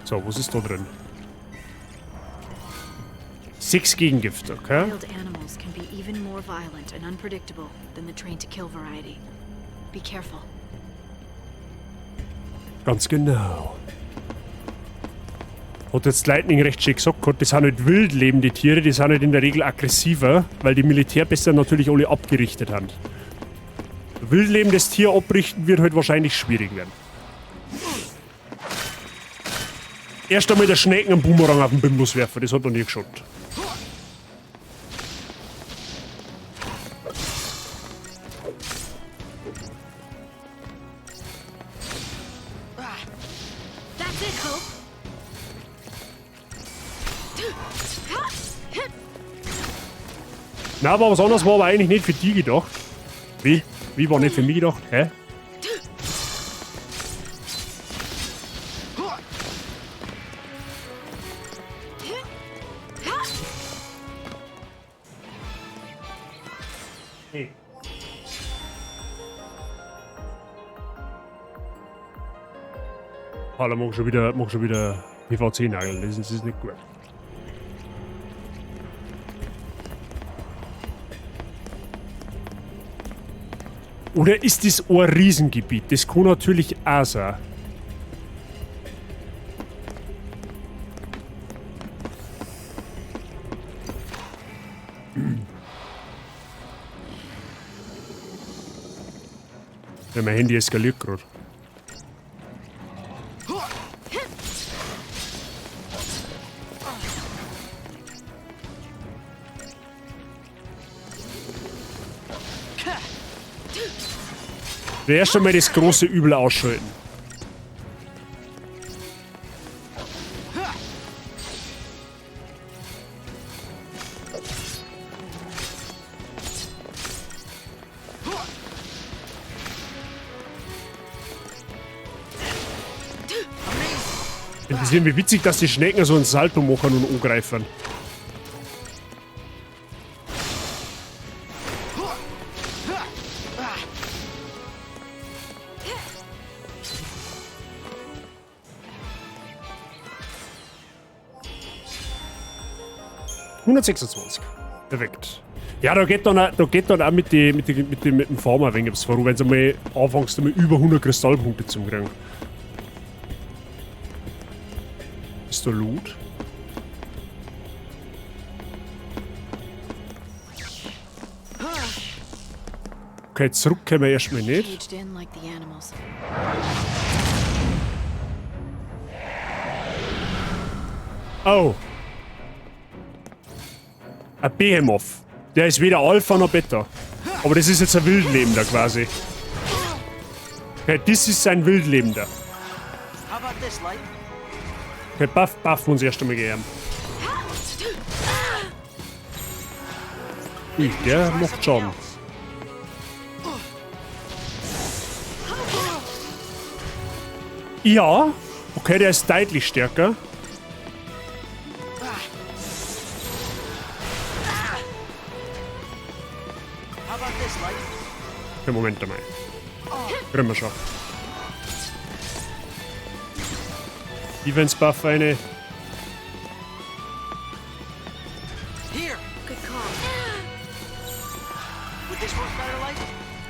So, was ist da drin? 6 Gegengift, okay. Wild animals can be even more violent and unpredictable than the trained to kill variety. Be careful. Ganz genau. Hat jetzt Lightning recht schön gesagt gehabt, das sind halt wild lebende Tiere, die sind halt in der Regel aggressiver, weil die Militärbesser natürlich alle abgerichtet haben. Wild lebendes Tier abrichten wird halt wahrscheinlich schwierig werden. Erst einmal der Schnecken einen Boomerang auf den Bimbus werfen, das hat noch nie geschaut. That's it, Hope. Na, aber was anderes war aber eigentlich nicht für die gedacht. Wie? Wie war nicht für mich gedacht? Hä? Hey. Paula mag schon wieder PVC-Nagel, das ist nicht gut. Oder ist das ein Riesengebiet? Das kann natürlich auch sein. Ja, mein Handy eskaliert gerade. Erst einmal das große Übel ausschalten. Das ist irgendwie witzig, dass die Schnecken so einen Salto machen und angreifen. ...126. Perfekt. Ja, da geht dann auch, mit dem Farmer ein wenig was voran, wenn du mal anfängst, einmal über 100 Kristallpunkte zu kriegen. Ist da Loot? Okay, zurück können wir erstmal nicht. Oh. Ein Behemoth. Der ist weder Alpha noch Beta. Aber das ist jetzt ein Wildlebender quasi. Okay, das ist ein Wildlebender. Okay, buff uns erst einmal geben. Ui, der macht Schaden. Ja, okay, der ist deutlich stärker. Okay, Moment einmal. Kriegen wir schon. Defense Buff eine.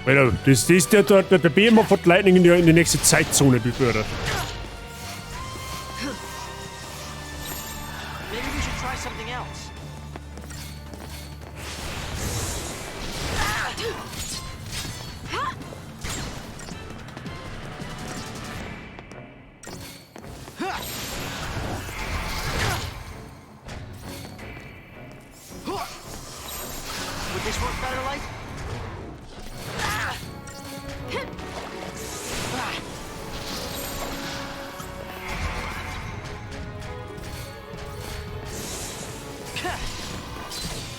Alter, das ist der Behemoth hat Lightning in die nächste Zeitzone befördert.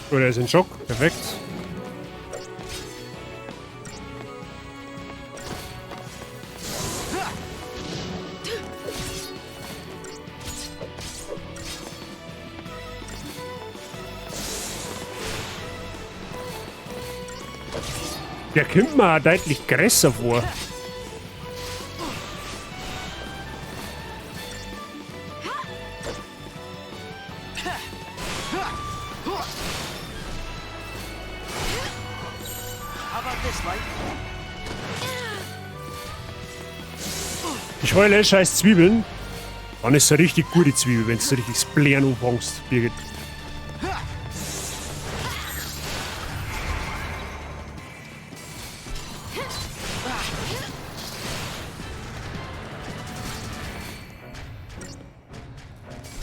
Oh, der ist in Schock. Perfekt. Der kommt mir auch deutlich größer vor. Ich heule scheiß Zwiebeln. Dann ist es eine richtig gute Zwiebel, wenn du richtig das Blären anfängst, Birgit.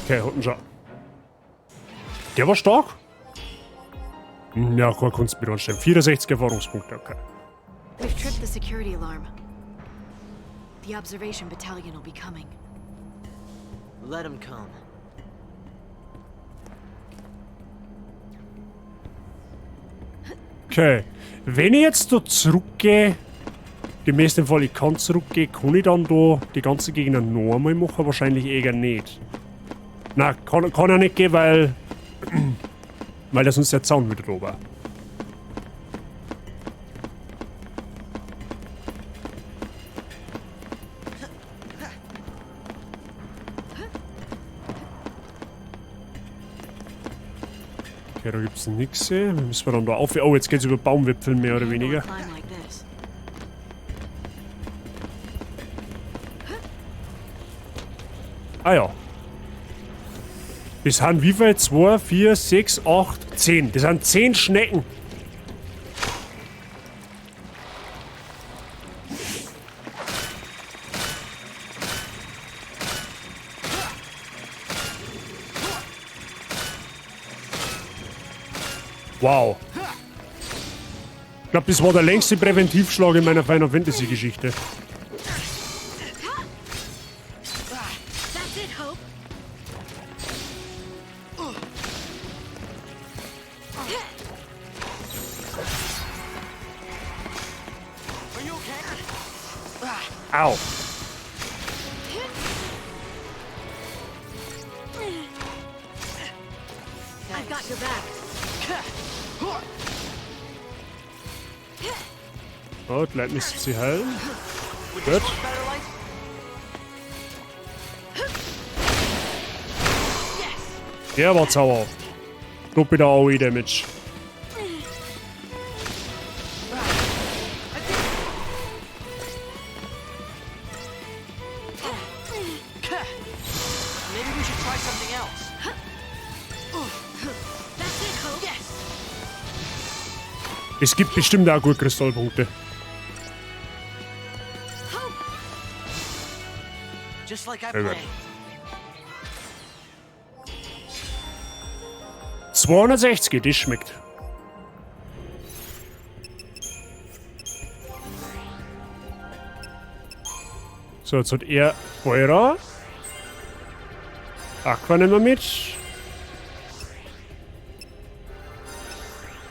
Okay, hatten schon. Der war stark. Ja, keine Kunst mit anstellen. 64 Erfahrungspunkte, okay. We've tripped the security alarm. The observation battalion will be coming. Let 'em come. Okay. Wenn ich jetzt da zurückgehe, gemäß dem Fall, ich kann zurückgehen, kann ich dann da die ganzen Gegner noch einmal machen? Wahrscheinlich eher nicht. Na, kann ja nicht gehen, weil da sonst der Zaun wieder da war. Okay, da gibt's nichts. Müssen wir dann da auf. Oh, jetzt geht's über Baumwipfeln mehr oder weniger. Ah ja. Das sind wie viel? 2, 4, 6, 8, 10. Das sind 10 Schnecken. Wow. Ich glaube, das war der längste Präventivschlag in meiner Final Fantasy Geschichte. Au. Got your back. Oh, die Leute müssen sie heilen. Gut. Der war zauberhaft. Doppelter AOE Damage. Maybe we should try something else. That's it, Hope. Yes. Es gibt bestimmt auch gut Kristallpunkte. Just like I Sehr gut. planned. 260, das schmeckt. So, jetzt hat er Feuer. Aqua nehmen wir mit.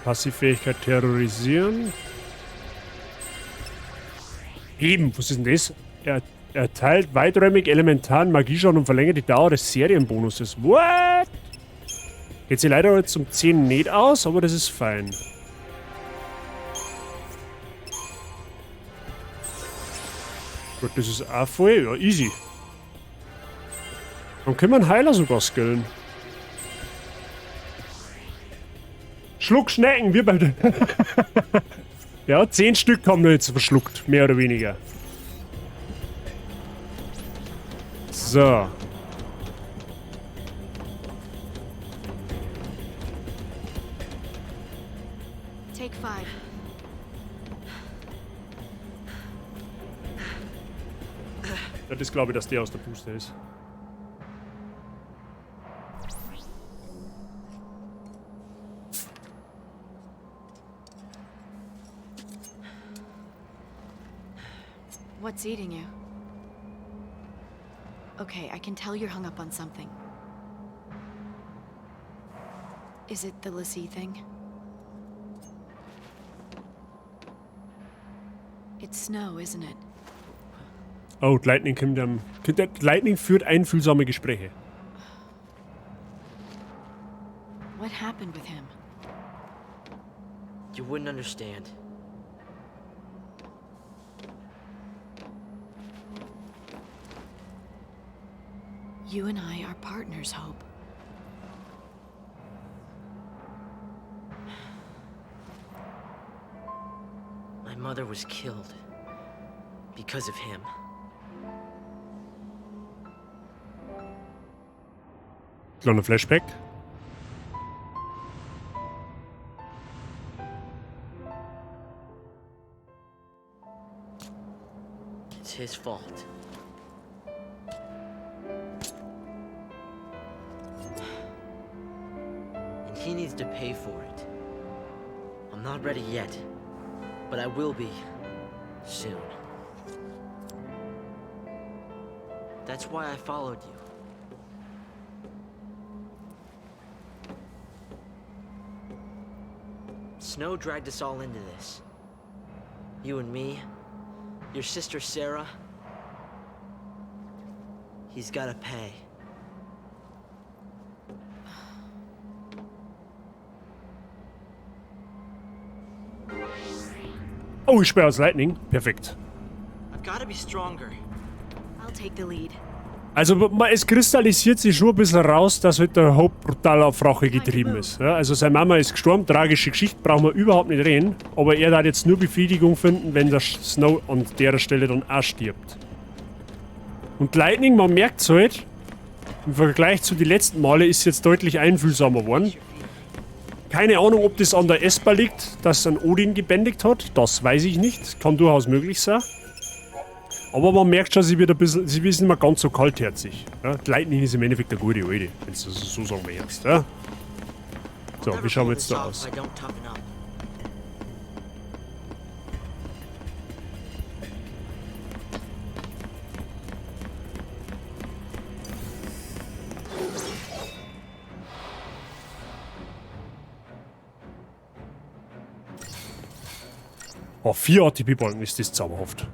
Passivfähigkeit terrorisieren. Eben, was ist denn das? Er erteilt weiträumig elementaren Magieschaden und verlängert die Dauer des Serienbonuses. What? Geht sie leider jetzt um 10 nicht aus, aber das ist fein. Gut, das ist auch voll. Ja, easy. Dann können wir einen Heiler sogar skillen. Schluck Schnecken, wir beide. Ja, 10 Stück haben wir jetzt verschluckt, mehr oder weniger. So. Take 5. Ja, das glaube ich, dass der aus der Puste ist. What's eating you? Okay, I can tell you're hung up on something. Is it the l'Cie thing? It's Snow, isn't it? Oh, die Lightning kommt am. Die Lightning führt einfühlsame Gespräche. What happened with him? You wouldn't understand. You and I are partners, Hope. My mother was killed because of him. Kleiner Flashback. It's his fault. And he needs to pay for it. I'm not ready yet, but I will be soon. That's why I followed you. Snow dragged us all into this. You and me, your sister Sarah. He's got to pay. Oh, ich sperre aus Lightning. Perfekt. I've got to be stronger. I'll take the lead. Also es kristallisiert sich schon ein bisschen raus, dass halt der Hope brutal auf Rache getrieben ist. Ja, also seine Mama ist gestorben, tragische Geschichte, brauchen wir überhaupt nicht reden. Aber er darf jetzt nur Befriedigung finden, wenn der Snow an der Stelle dann auch stirbt. Und Lightning, man merkt's halt, im Vergleich zu den letzten Male ist sie jetzt deutlich einfühlsamer geworden. Keine Ahnung, ob das an der Esper liegt, dass ein Odin gebändigt hat. Das weiß ich nicht. Kann durchaus möglich sein. Aber man merkt schon, sie wird ein bisschen, sie ist nicht mehr ganz so kaltherzig. Ja, die Lightning ist im Endeffekt eine gute Alte, wenn du das so sagen möchtest. Ja? So, wie schauen wir jetzt da aus? Oh, 4 A T P-Balken ist das zauberhaft.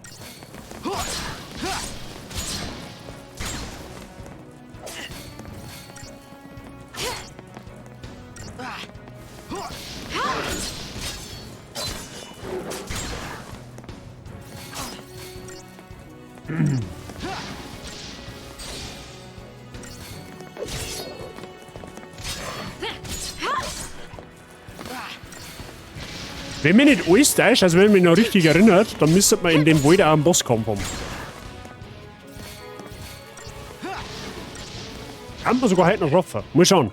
Wenn mich nicht alles täuscht, also wenn ich mich noch richtig erinnert, dann müsste man in dem Wald auch einen Bosskampf haben. Kann man sogar heute noch schaffen. Mal schauen.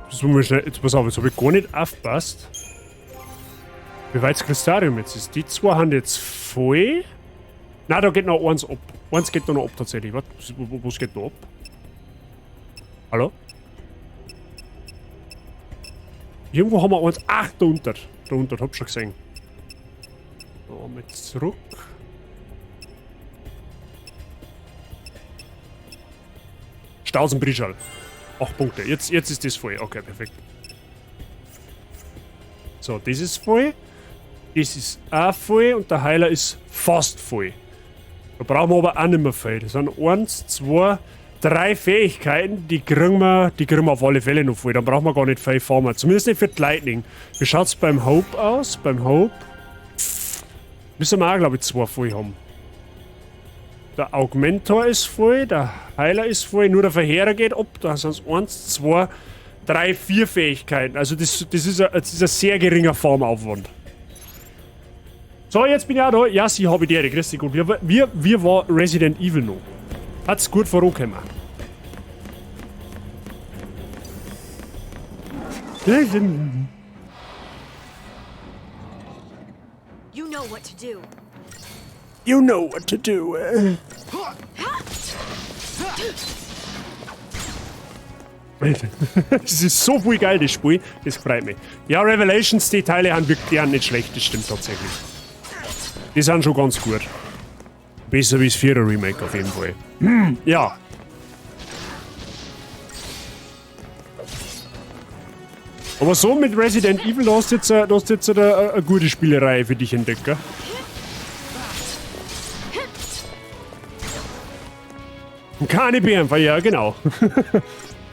Das muss man schnell, jetzt pass auf, jetzt habe ich gar nicht aufgepasst. Wie weit das Crystarium jetzt ist. Die zwei haben jetzt voll. Nein, da geht noch eins ab. Eins geht da noch ab tatsächlich. Warte, was geht da ab? Hallo? Irgendwo haben wir eins. Ach, da unten. Da unten, hab ich schon gesehen. Da mit zurück. Stausenbrischal. 8 Punkte. Jetzt ist das voll. Okay, perfekt. So, das ist voll. Das ist auch voll und der Heiler ist fast voll. Da brauchen wir aber auch nicht mehr viel. Das sind 1, 2, 3 Fähigkeiten, die kriegen wir auf alle Fälle noch voll. Dann brauchen wir gar nicht viel farmen. Zumindest nicht für die Lightning. Wie schaut es beim Hope aus? Beim Hope müssen wir auch, glaube ich, 2 voll haben. Der Augmentor ist voll, der Heiler ist voll, nur der Verheerer geht ab. Da sind es 1, 2, 3, 4 Fähigkeiten. Also das ist ein sehr geringer Farmaufwand. So, jetzt bin ich auch da. Ja, sie habe ich die Ehre. Grüß dich gut. Wie war Resident Evil noch? Hat's gut vorangekommen. You know what to do. You know what to do. Es ist so viel geil, das Spiel. Das freut mich. Ja, Revelations, die Teile haben wirklich nicht schlecht. Das stimmt tatsächlich. Die sind schon ganz gut. Besser wie das 4er Remake auf jeden Fall. Ja. Aber so mit Resident Evil, da hast du jetzt, eine gute Spielerei für dich entdeckt, gell? Keine Bärenfall, ja genau.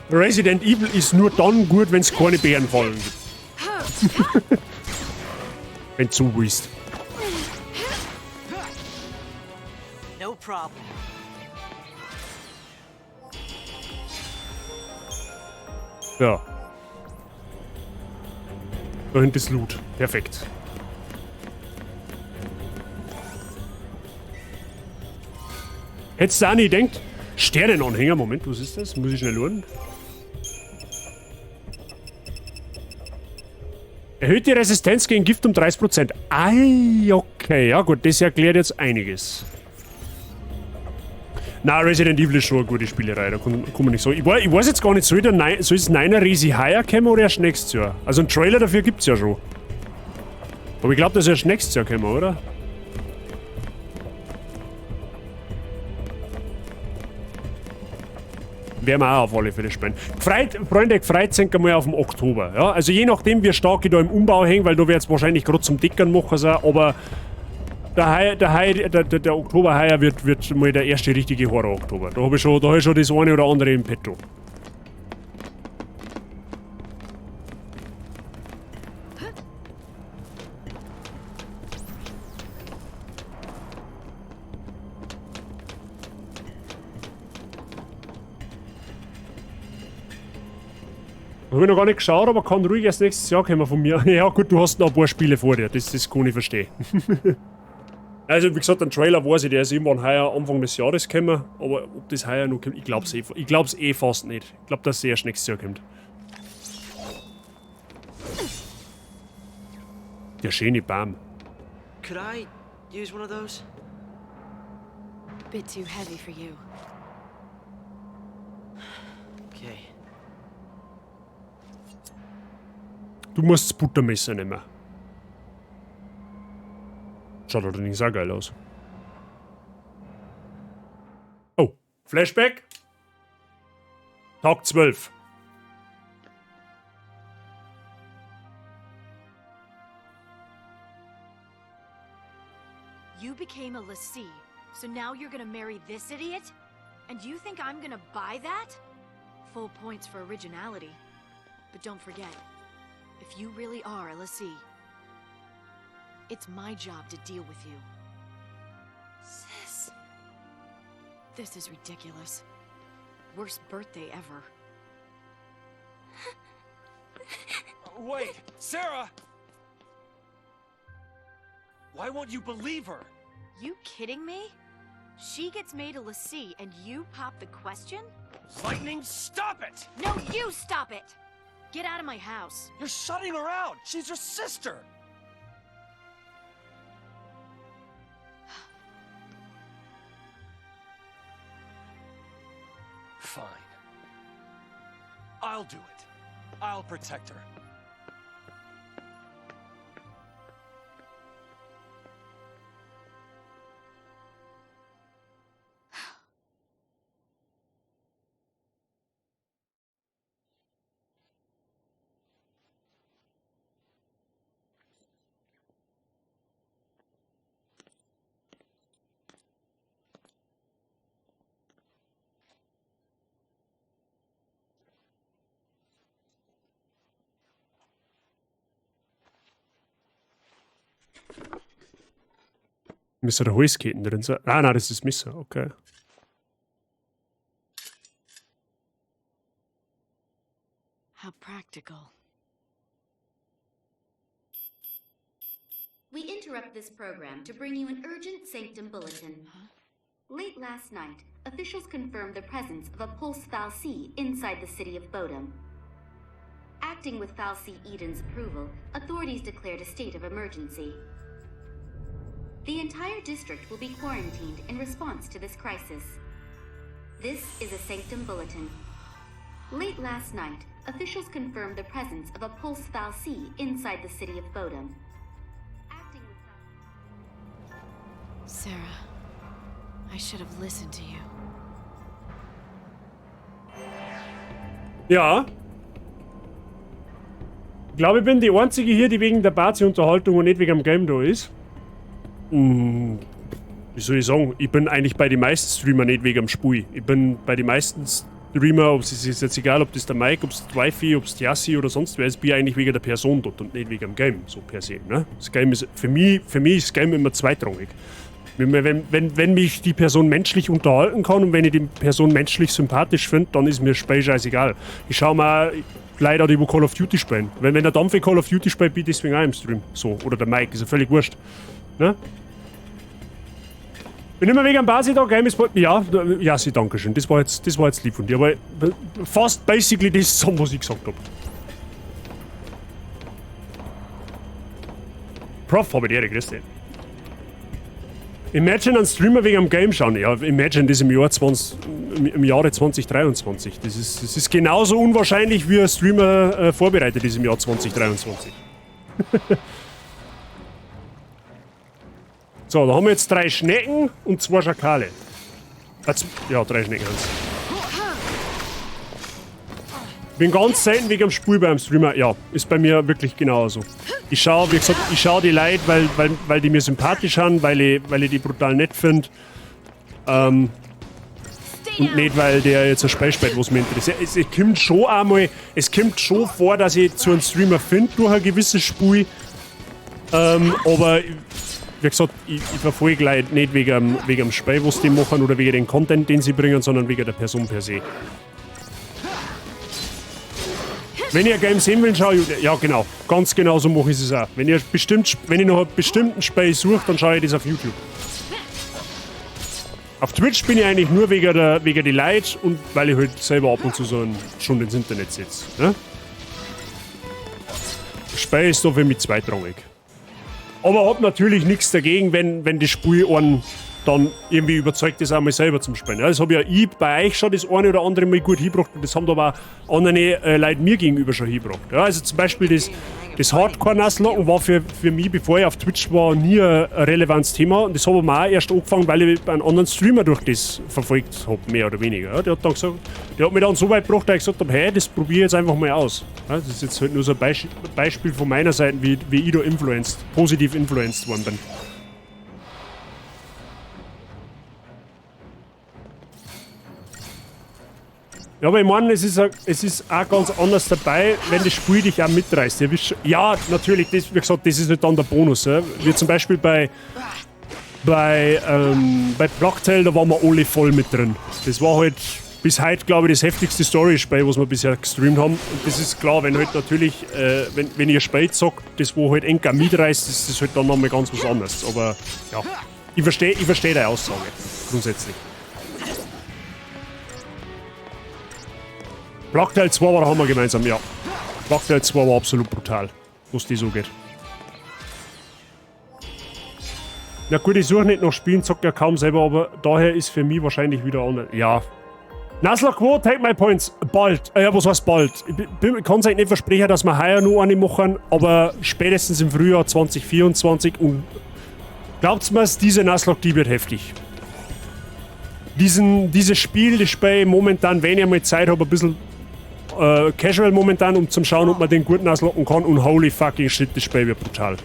Resident Evil ist nur dann gut, wenn es keine Bärenfallen gibt. Wenn du so willst. No problem. Ja. Da hinten ist Loot. Perfekt. Hättest du auch nicht gedacht? Sternenanhänger, Moment, was ist das? Muss ich schnell schauen. Erhöht die Resistenz gegen Gift um 30%. Ei, okay. Ja gut, das erklärt jetzt einiges. Na, Resident Evil ist schon eine gute Spielerei, da kann man nicht sagen. Ich weiß jetzt gar nicht, soll das 9er Resi heuer kommen oder erst nächstes Jahr? Also einen Trailer dafür gibt's ja schon. Aber ich glaube, dass erst nächstes Jahr kommen, oder? Werden wir auch auf alle Fälle spielen. Freunde, gefreut sind wir mal auf den Oktober. Ja? Also je nachdem, wie stark ich da im Umbau hänge, weil da wird es wahrscheinlich gerade zum Dickern machen sein, aber der Oktober heuer wird mal der erste richtige Horror-Oktober. Da habe ich schon das eine oder andere im Petto. Habe ich noch gar nicht geschaut, aber kann ruhig erst nächstes Jahr kommen von mir. Ja gut, du hast noch ein paar Spiele vor dir, das kann ich verstehen. Also wie gesagt, ein Trailer weiß ich, der ist irgendwann heuer Anfang des Jahres gekommen, aber ob das heuer noch kommt, ich glaub's eh fast nicht. Ich glaub, dass es erst nächstes Jahr kommt. Der schöne Baum. Could I use one of those? Bit too heavy for you. Okay. Du musst das Buttermesser nehmen. Schaut allerdings auch geil aus. Oh, Flashback. Tag 12. You became a l'Cie, so now you're gonna marry this idiot? And you think I'm gonna buy that? Full points for originality. But don't forget, if you really are a l'Cie, it's my job to deal with you. Sis. This is ridiculous. Worst birthday ever. Wait, Sarah! Why won't you believe her? You kidding me? She gets made a l'Cie and you pop the question? Lightning, stop it! No, you stop it! Get out of my house. You're shutting her out! She's your sister! Fine. I'll do it. I'll protect her. Müsste da Holzketten drin sein? Ah, nein, das ist Messer, okay. How practical. We interrupt this program to bring you an urgent Sanctum bulletin. Late last night, officials confirmed the presence of a Pulse fal'Cie inside the city of Bodhum. Acting with fal'Cie Eden's approval, authorities declared a state of emergency. The entire district will be quarantined in response to this crisis. This is a Sanctum bulletin. Late last night, officials confirmed the presence of a Pulse fal'Cie inside the city of Bodhum. Sarah, I should have listened to you. Ja. Ich glaube, ich bin die Einzige hier, die wegen der Party-Unterhaltung und nicht wegen dem Game da ist. Wie soll ich sagen? Ich bin eigentlich bei den meisten Streamer nicht wegen dem Spiel. Ich bin bei den meisten Streamer, ob es ist jetzt egal, ob das der Mike, ob es die Wifi, ob es die Yassi oder sonst wer ist, bin ich eigentlich wegen der Person dort und nicht wegen dem Game, so per se. Ne? Das Game ist, für mich ist das Game immer zweitrangig. Wenn mich die Person menschlich unterhalten kann und wenn ich die Person menschlich sympathisch finde, dann ist mir das Spiel scheißegal. Ich schau mal leider die, wo Call of Duty spielen. Wenn der Dampfe Call of Duty spielt, bin ich deswegen auch im Stream. So, oder der Mike, ist ja völlig wurscht. Ne? Bin immer wegen am Basi da, Game ist. Ja, ja, sie, danke schön. Das war jetzt lieb von dir, aber fast basically das zusammen, was ich gesagt hab. Prof, hab ich die Ehre, grüß dich. Imagine einen Streamer wegen am Game schauen. Ja, imagine das im Jahr im Jahre 2023. Das ist genauso unwahrscheinlich, wie ein Streamer vorbereitet ist im Jahr 2023. So, da haben wir jetzt 3 Schnecken und 2 Schakale. Ja, 3 Schnecken haben's. Bin ganz selten wegen dem Spiel beim Streamer. Ja, ist bei mir wirklich genauso. Ich schaue, wie gesagt, ich schaue die Leute, weil die mir sympathisch sind, weil ich die brutal nett finde. Und nicht, weil der jetzt ein Spiel spielt, was mich interessiert. Es kommt schon einmal, es kommt schon vor, dass ich zu einem Streamer finde durch ein gewisses Spiel. Aber wie gesagt, ich verfolge Leute nicht wegen dem Spiel, was die machen oder wegen dem Content, den sie bringen, sondern wegen der Person per se. Wenn ihr ein Game sehen will, schaue ich. Ja, genau. Ganz genau so mache ich es auch. Wenn ich noch einen bestimmten Spiel suche, dann schaue ich das auf YouTube. Auf Twitch bin ich eigentlich nur wegen die Leute und weil ich halt selber ab und zu so schon ins Internet setze. Ne? Spiel ist da für mich zweitrangig. Aber hab natürlich nichts dagegen, wenn das Spiel einen dann irgendwie überzeugt ist, auch mal selber zum Spielen. Ja, das habe ja ich bei euch schon das eine oder andere mal gut hingebracht und das haben da aber auch andere Leute mir gegenüber schon hingebracht. Ja, also zum Beispiel das Hardcore-Nuzlocken war für mich, bevor ich auf Twitch war, nie ein relevantes Thema und das habe ich mir auch erst angefangen, weil ich einen anderen Streamer durch das verfolgt habe, mehr oder weniger. Ja, der hat dann gesagt, der hat mich dann so weit gebracht, dass ich gesagt habe, hey, das probiere ich jetzt einfach mal aus. Ja, das ist jetzt halt nur so ein Beispiel von meiner Seite, wie ich da positiv influenced worden bin. Ja, aber ich meine, es ist auch ganz anders dabei, wenn das Spiel dich auch mitreißt. Ihr wisst schon, ja, natürlich, das, wie gesagt, das ist nicht dann der Bonus. Ja. Wir zum Beispiel bei Plague Tale, da waren wir alle voll mit drin. Das war halt bis heute, glaube ich, das heftigste Story-Spiel, was wir bisher gestreamt haben. Und das ist klar, wenn halt natürlich, wenn ihr Spiel zockt, das wo halt eng mitreißt, ist das halt dann nochmal ganz was anderes. Aber ja, ich versteh deine Aussage, grundsätzlich. Plague Tale 2 war, haben wir gemeinsam, ja. Plague Tale 2 war absolut brutal, was die so geht. Na gut, ich suche nicht nach Spielen, zock ja kaum selber, aber daher ist für mich wahrscheinlich wieder anders. Ja. Nuzlocke, wo? Take my points. Bald. Ja, was heißt bald? Ich kann es eigentlich nicht versprechen, dass wir heuer noch eine machen, aber spätestens im Frühjahr 2024 und glaubt's mir, diese Nuzlocke, die wird heftig. Dieses Spiel, das spiele ich momentan, wenn ich mal Zeit habe, ein bisschen casual momentan, um zu schauen, ob man den gut nuzlocken kann, und holy fucking shit, das Spiel wird brutal.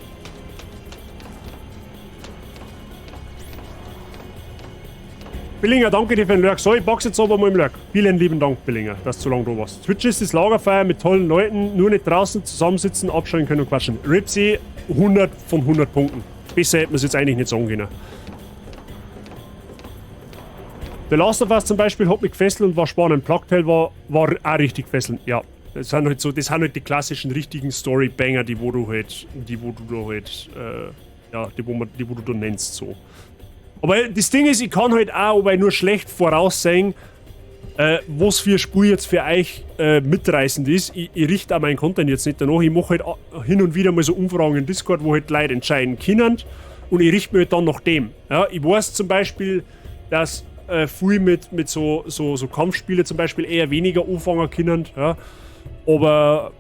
Billinger, danke dir für den Lurk. So, ich pack's jetzt aber mal im Lurk. Vielen lieben Dank, Billinger, dass du so lange da warst. Twitch ist das Lagerfeuer mit tollen Leuten, nur nicht draußen zusammensitzen, abschauen können und quatschen. Ripsy, 100 von 100 Punkten. Besser hätte man es jetzt eigentlich nicht sagen können. The Last of Us zum Beispiel hat mich gefesselt und war spannend. Plague Tale war auch richtig fesselnd. Ja, das sind halt so, das sind halt die klassischen richtigen Story-Banger, die wo du halt, die wo du da halt, ja, die wo du da nennst so. Aber das Ding ist, ich kann halt auch, aber nur schlecht voraussehen, was für ein Spiel jetzt für euch mitreißend ist. Ich richte auch meinen Content jetzt nicht danach. Ich mache halt hin und wieder mal so Umfragen in Discord, wo halt Leute entscheiden können. Und ich richte mich halt dann nach dem. Ja, ich weiß zum Beispiel, dass viel mit so Kampfspiele zum Beispiel eher weniger anfangen können. Ja. Aber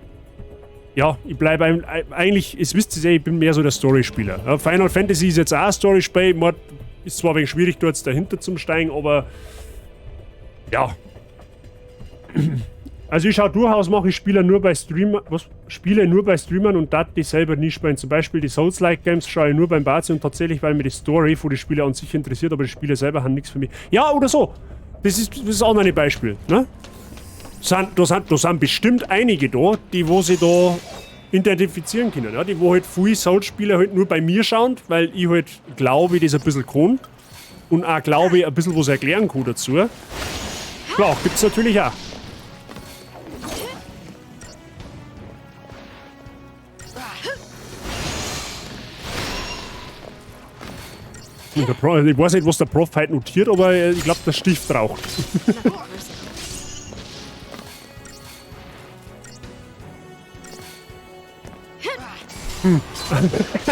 ja, ich bleibe eigentlich, es wisst ihr eh, ich bin mehr so der Story-Spieler. Ja, Final Fantasy ist jetzt auch ein Story-Spiel. Ist zwar ein wenig schwierig, dort jetzt dahinter zum steigen, aber ja. Also ich schaue durchaus, mache ich Spiele nur bei Streamern, was? Spiele nur bei Streamern und dat die selber nie spielen. Zum Beispiel die Souls-like Games schaue ich nur beim Bazi und tatsächlich, weil mir die Story von den Spielen an sich interessiert, aber die Spiele selber haben nichts für mich. Ja, oder so. Das ist auch noch ein Beispiel, ne? Da sind bestimmt einige da, die wo sie da identifizieren können, ja? Die wo halt viele Souls-Spieler halt nur bei mir schauen, weil ich halt glaube, ich das ein bisschen kann und auch glaube ich ein bisschen was erklären kann dazu. Klar, gibt's natürlich auch. Und der Pro, ich weiß nicht, was der Prof heute notiert, aber ich glaube, der Stift raucht.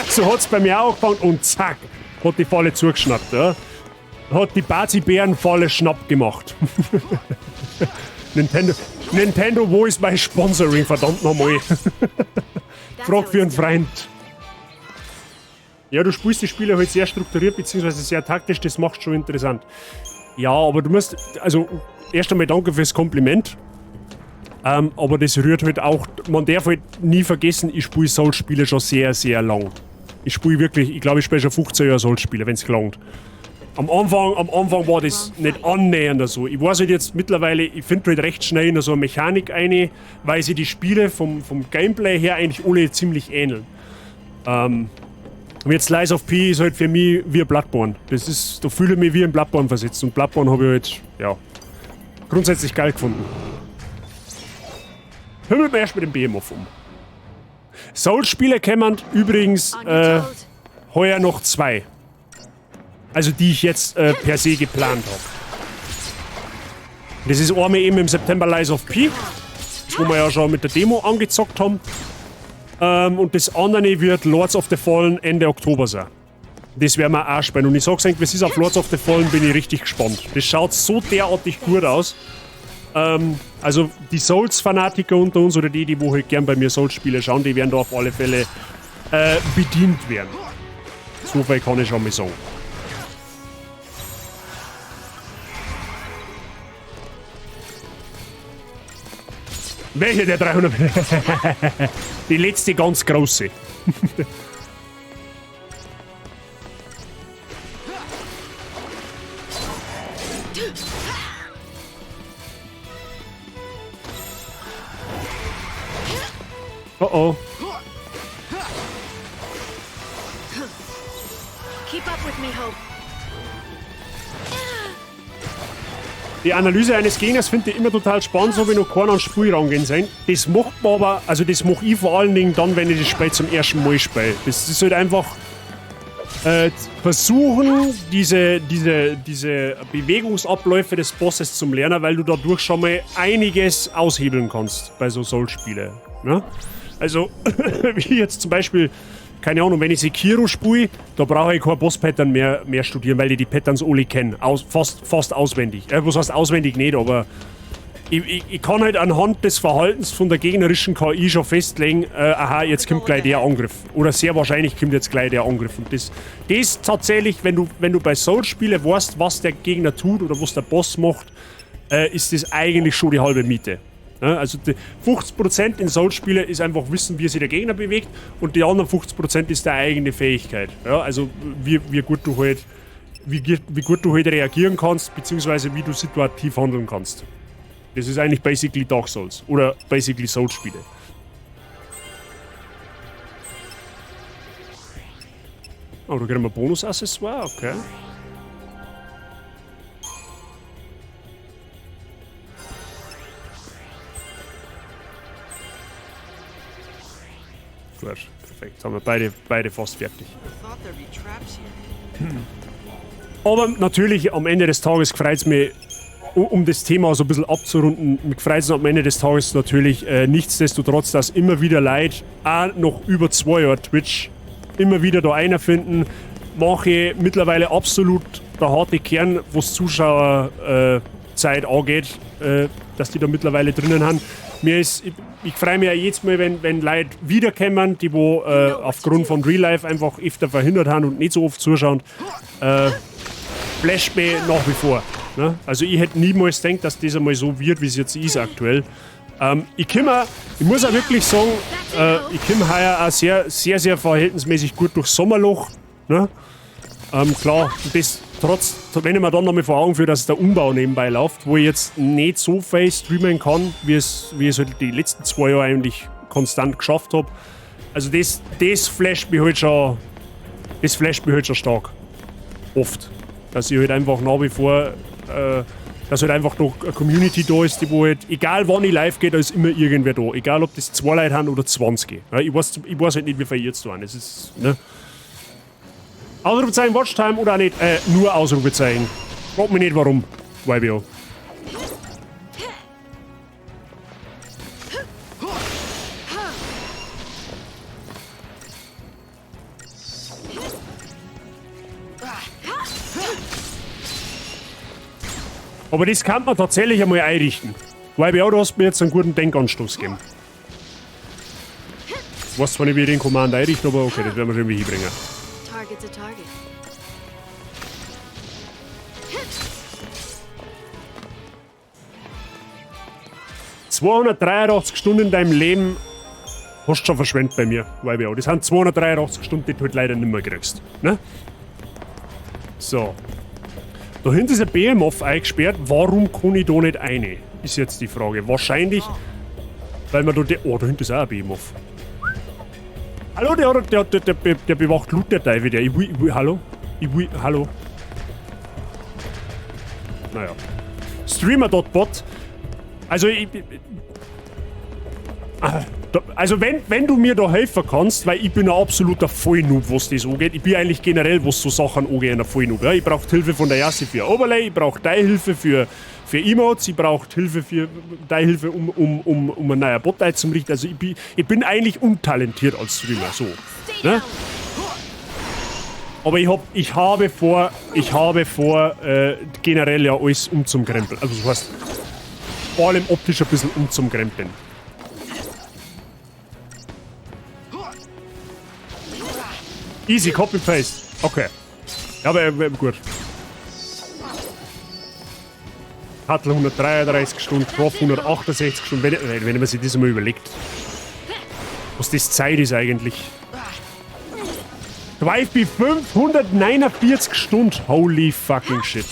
So hat's bei mir auch angefangen und zack, hat die Falle zugeschnappt. Ja. Hat die Bazi-Bären-Falle schnapp gemacht. Nintendo, wo ist mein Sponsoring? Verdammt nochmal. Frag für einen Freund. Ja, du spielst die Spiele halt sehr strukturiert bzw. sehr taktisch, das macht schon interessant. Ja, aber du musst, also erst einmal danke fürs Kompliment. Aber das rührt halt auch, man darf halt nie vergessen, ich spiele Souls-Spiele schon sehr, sehr lang. Ich spiele wirklich, ich glaube, ich spiele schon 15 Jahre Souls-Spiele, wenn es gelangt. Am Anfang war das nicht annähernd so. Ich weiß halt jetzt mittlerweile, ich finde halt recht schnell in so eine Mechanik eine, weil sie die Spiele vom Gameplay her eigentlich alle ziemlich ähneln. Und jetzt Lies of P ist halt für mich wie Bloodborne. Das ist, da fühle ich mich wie in Bloodborne versetzt. Und Bloodborne habe ich halt, ja, grundsätzlich geil gefunden. Hümmelt mir erst mit dem Behemoth um. Souls-Spiele kämen übrigens heuer noch 2. Also die ich jetzt per se geplant habe. Das ist einmal eben im September Lies of P, das wo wir ja schon mit der Demo angezockt haben. Und das andere wird Lords of the Fallen Ende Oktober sein. Das werden wir auch spielen. Und ich sag's eigentlich, was ist auf Lords of the Fallen, bin ich richtig gespannt. Das schaut so derartig gut aus. Also die Souls-Fanatiker unter uns oder die, die wo halt gern bei mir Souls-Spiele schauen, die werden da auf alle Fälle bedient werden. So viel kann ich schon mal sagen. Welche der 300? Die letzte ganz große. Oh oh. Keep up with me, Hope. Die Analyse eines Gegners finde ich immer total spannend, so wie noch keiner ans Spiel rangehen sein. Das macht man aber, also das mache ich vor allen Dingen dann, wenn ich das Spiel zum ersten Mal spiele. Das ist halt einfach versuchen, diese Bewegungsabläufe des Bosses zum Lernen, weil du dadurch schon mal einiges aushebeln kannst bei so Souls-Spielen. Ne? Also, wie jetzt zum Beispiel, keine Ahnung, wenn ich Sekiro spiele, da brauche ich kein Boss-Pattern mehr studieren, weil ich die Patterns alle kenne. Fast auswendig. Was heißt auswendig nicht, aber ich kann halt anhand des Verhaltens von der gegnerischen KI schon festlegen, aha, jetzt kommt gleich der Angriff. Oder sehr wahrscheinlich kommt jetzt gleich der Angriff. Und das tatsächlich, wenn du bei Souls-Spielen weißt, was der Gegner tut oder was der Boss macht, ist das eigentlich schon die halbe Miete. Ja, also die 50% in Souls-Spielen ist einfach wissen, wie sich der Gegner bewegt, und die anderen 50% ist deine eigene Fähigkeit. Ja, also wie gut du halt, wie gut du halt reagieren kannst, beziehungsweise wie du situativ handeln kannst. Das ist eigentlich basically Dark Souls oder basically Souls-Spiele. Oh, da kriegen wir Bonus-Accessoire, okay. Gut, perfekt. Haben wir beide fast fertig. Aber natürlich, am Ende des Tages freut es mich, um das Thema so ein bisschen abzurunden, mich freut es am Ende des Tages natürlich nichtsdestotrotz, dass immer wieder Leute, auch noch über 2 Jahre Twitch, immer wieder da einer finden. Mache mittlerweile absolut der harte Kern, was Zuschauerzeit angeht, dass die da mittlerweile drinnen haben. Ich freue mich ja jedes Mal, wenn Leute wiederkommen, die wo aufgrund von Real Life einfach öfter verhindert haben und nicht so oft zuschauen. Flasht mich nach wie vor. Ne? Also ich hätte niemals gedacht, dass das einmal so wird, wie es jetzt ist aktuell. Ich muss auch wirklich sagen, ich komme heuer auch sehr, sehr, sehr verhältnismäßig gut durchs Sommerloch. Ne? Klar, das trotz, wenn ich mir dann nochmal vor Augen führe, dass der Umbau nebenbei läuft, wo ich jetzt nicht so viel streamen kann, wie es halt die letzten 2 Jahre eigentlich konstant geschafft habe. Also das flasht mich halt schon, das flasht mich halt schon stark. Oft. Dass ich halt einfach nach wie vor, dass halt einfach noch eine Community da ist, die wo halt, egal wann ich live gehe, da ist immer irgendwer da. Egal ob das 2 Leute haben oder 20. Ja, ich weiß halt nicht, wie viel jetzt da sind. Es ist, ne? Ausrufezeichen Watchtime oder auch nicht? Nur Ausrufezeichen. Frag mich nicht warum. YBO. Aber das kann man tatsächlich einmal einrichten. YBO, du hast mir jetzt einen guten Denkanstoß gegeben. Ich weiß zwar nicht, wie ich den Command einrichte, aber okay, das werden wir schon irgendwie hinbringen. Target's a target. 283 Stunden in deinem Leben hast du schon verschwendet bei mir, YBO. Das sind 283 Stunden, die du halt leider nicht mehr kriegst. Ne? So. Da hinten ist ein Behemoth eingesperrt. Warum kann ich da nicht rein? Ist jetzt die Frage. Wahrscheinlich, weil man da... Oh, da hinten ist auch ein Behemoth. Hallo, der bewacht Loot, der Teufel, der. Ich will, hallo? Ich will, hallo? Naja. Streamer.bot. Also, also wenn du mir da helfen kannst, weil ich bin ein absoluter Vollnoob, was das angeht. Ich bin eigentlich generell, was so Sachen angeht, ein Vollnoob. Ja? Ich brauche Hilfe von der Yassi für Overlay, ich brauche deine Hilfe für Emotes, ich brauche Hilfe für deine Hilfe, um einen neuen Bot einzurichten. Also ich bin eigentlich untalentiert als Streamer, so. Ne? Aber ich habe vor, generell ja alles umzukrempeln. Also das heißt, vor allem optisch ein bisschen umzukrempeln. Easy, Copy-Paste. Okay. Ja, aber gut. Hatl 133 Stunden, Prof 168 Stunden. Wenn man sich das einmal überlegt. Was das Zeit ist eigentlich. 2 549 Stunden. Holy fucking shit.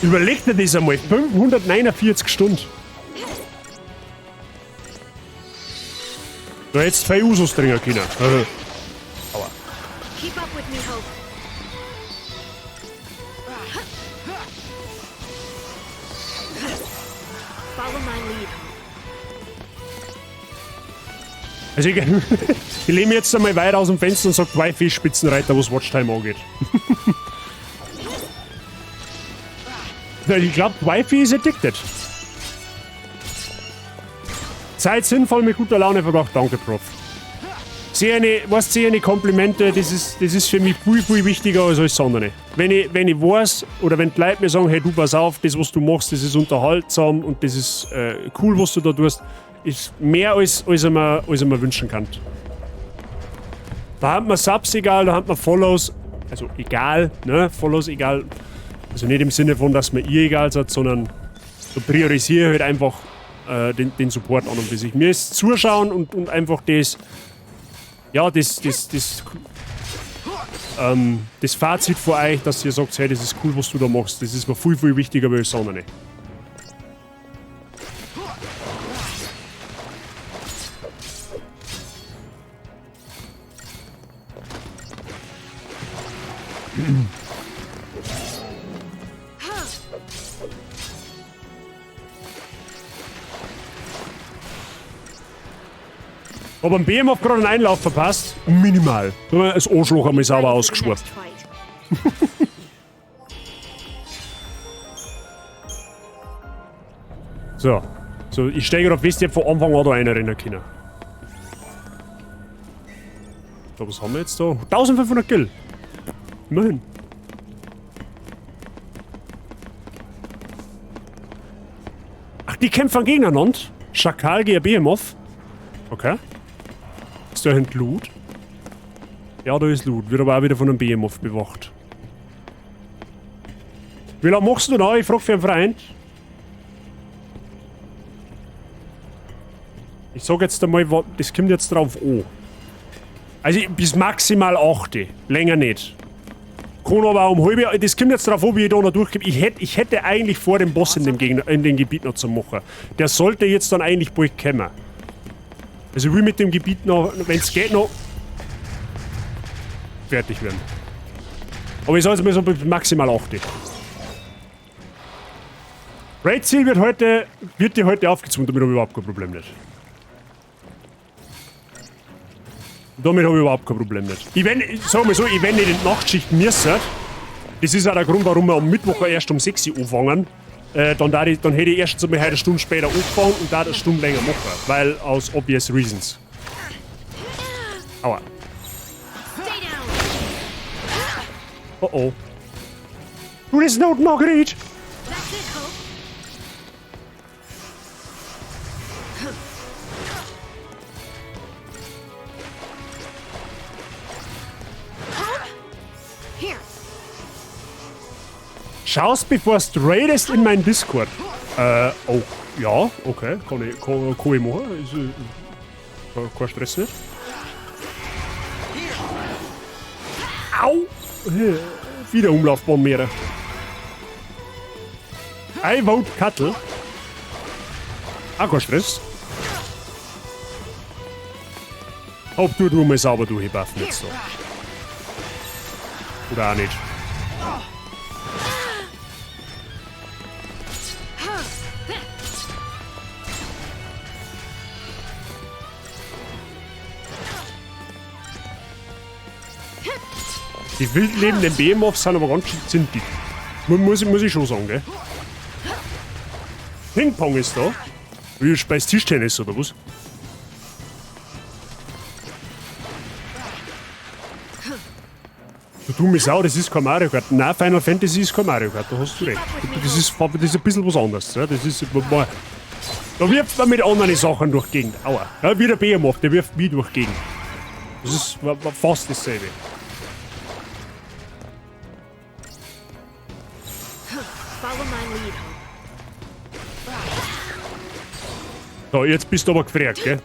Überleg dir das einmal. 549 Stunden. Da hättest du 2 Usos trinken können. Aua. Keep up with me, Hope. Follow my lead, Hope. Also ich, ich lehne mich jetzt einmal weit aus dem Fenster und sag, Wifi ist Spitzenreiter, was Watchtime angeht. Ich glaub, Wifi ist addicted. Zeit sinnvoll mit guter Laune verbracht. Danke, Prof. Sehr eine, weißt, sehr eine Komplimente, das ist für mich viel, viel wichtiger als alles andere. Wenn ich weiß, oder wenn die Leute mir sagen, hey, du pass auf, das, was du machst, das ist unterhaltsam und das ist cool, was du da tust, ist mehr als ich mir wünschen kann. Da hat man Subs egal, da hat man Follows, also egal, ne, Follows egal. Also nicht im Sinne von, dass mir ihr egal seid, sondern so priorisiere halt einfach den Support an und für sich. Mir ist Zuschauen und einfach das, ja, das Fazit vor euch, dass ihr sagt, hey, das ist cool, was du da machst. Das ist mir viel, viel wichtiger als das andere. Aber am BM hat gerade einen Einlauf verpasst. Minimal. Nur das Arschloch einmal sauber ausgeschwurft. So. So, ich steige gerade fest, ich hab von Anfang an da reinrennen können. So, was haben wir jetzt da? 1500 Gil. Immerhin. Ach, die kämpfen gegeneinander. Schakal gegen Behemoth. Okay. Ist da hinten Loot? Ja, da ist Loot. Wird aber auch wieder von einem Behemoth bewacht. Wie lange machst du noch? Ich frag für einen Freund. Ich sag jetzt einmal, das kommt jetzt drauf an. Also bis maximal 8. Länger nicht. Kann aber auch um halb. Das kommt jetzt drauf an, wie ich da noch durchkomme. Ich hätte eigentlich vor, den Boss in dem Gegner, in dem Gebiet noch zu machen. Der sollte jetzt dann eigentlich bald kommen. Also ich will mit dem Gebiet noch, wenn's geht, noch fertig werden. Aber ich sag jetzt mal so bis maximal 8. Raid-Ziel wird dir heute aufgezwungen, damit habe ich überhaupt kein Problem nicht. Damit habe ich überhaupt kein Problem nicht. Ich wenn, sag mal so, ich wenn nicht in die Nachtschicht müssen, das ist auch der Grund, warum wir am Mittwoch erst um 6 Uhr anfangen, dann hätte ich erstens einmal heute eine Stunde später angefangen und da eine Stunde länger machen. Weil aus obvious reasons. Aua. Oh oh. Du, das ist not Marguerite! Schaust, bevor du raidest in meinen Discord. Oh, ja, okay, kann ich machen. Ist, kein Stress nicht. Au! Wieder Umlaufbahn mehr. I vote Kattel. Auch kein Stress. Ob du mal sauber durchbuffen jetzt so. Oder auch nicht. Die wild lebenden Behemoths sind aber ganz schön zintig. Muss ich schon sagen, gell? Ping-Pong ist da. Wie spielst Tischtennis oder was? Du dumme Sau, das ist kein Mario Kart. Nein, Final Fantasy ist kein Mario Kart, da hast du recht. Das ist ein bisschen was anderes. Ja? Das ist, da wirft man mit anderen Sachen durch die Gegend. Aua. Ja, wie der Behemoth, der wirft mich durch die Gegend. Das ist fast dasselbe. So, jetzt bist du aber gefragt, gell?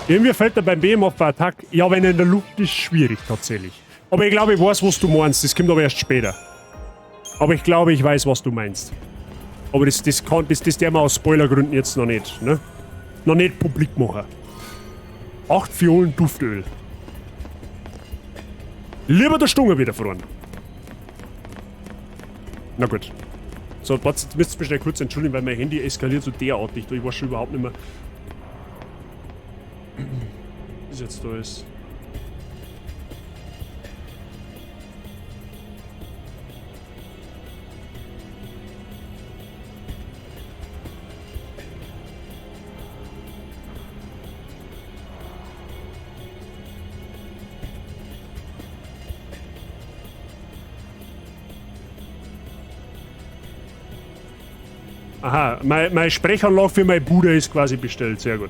Irgendwie fällt er beim Behemoth bei Attack. Ja, wenn er in der Luft ist, schwierig tatsächlich. Aber ich glaube, ich weiß, was du meinst. Das kommt aber erst später. Aber ich glaube, ich weiß, was du meinst. Aber das der wir aus Spoilergründen jetzt noch nicht, ne? Noch nicht publik machen. 8 Fiolen Duftöl. Lieber der Stunge wieder fahren. Na gut. So, warte, jetzt müsst ihr mich schnell kurz entschuldigen, weil mein Handy eskaliert so derartig. Ich weiß schon überhaupt nicht mehr, was jetzt da ist. Aha, meine Sprechanlage für meine Bude ist quasi bestellt. Sehr gut.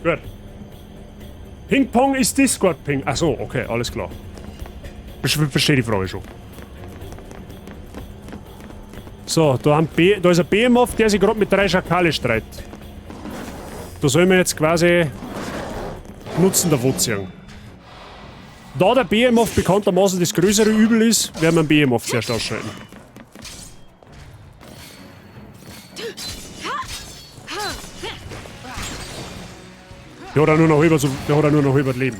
Gut. Ping-Pong ist Discord-Ping. Achso, okay, alles klar. Verstehe die Frage schon. So, da ist ein Behemoth, der sich gerade mit 3 Schakale streitet. Da sollen wir jetzt quasi Nutzen davon ziehen. Da der Behemoth bekanntermaßen das größere Übel ist, werden wir den Behemoth zuerst ausschalten. Der hat auch nur noch über, der hat auch nur noch über Leben.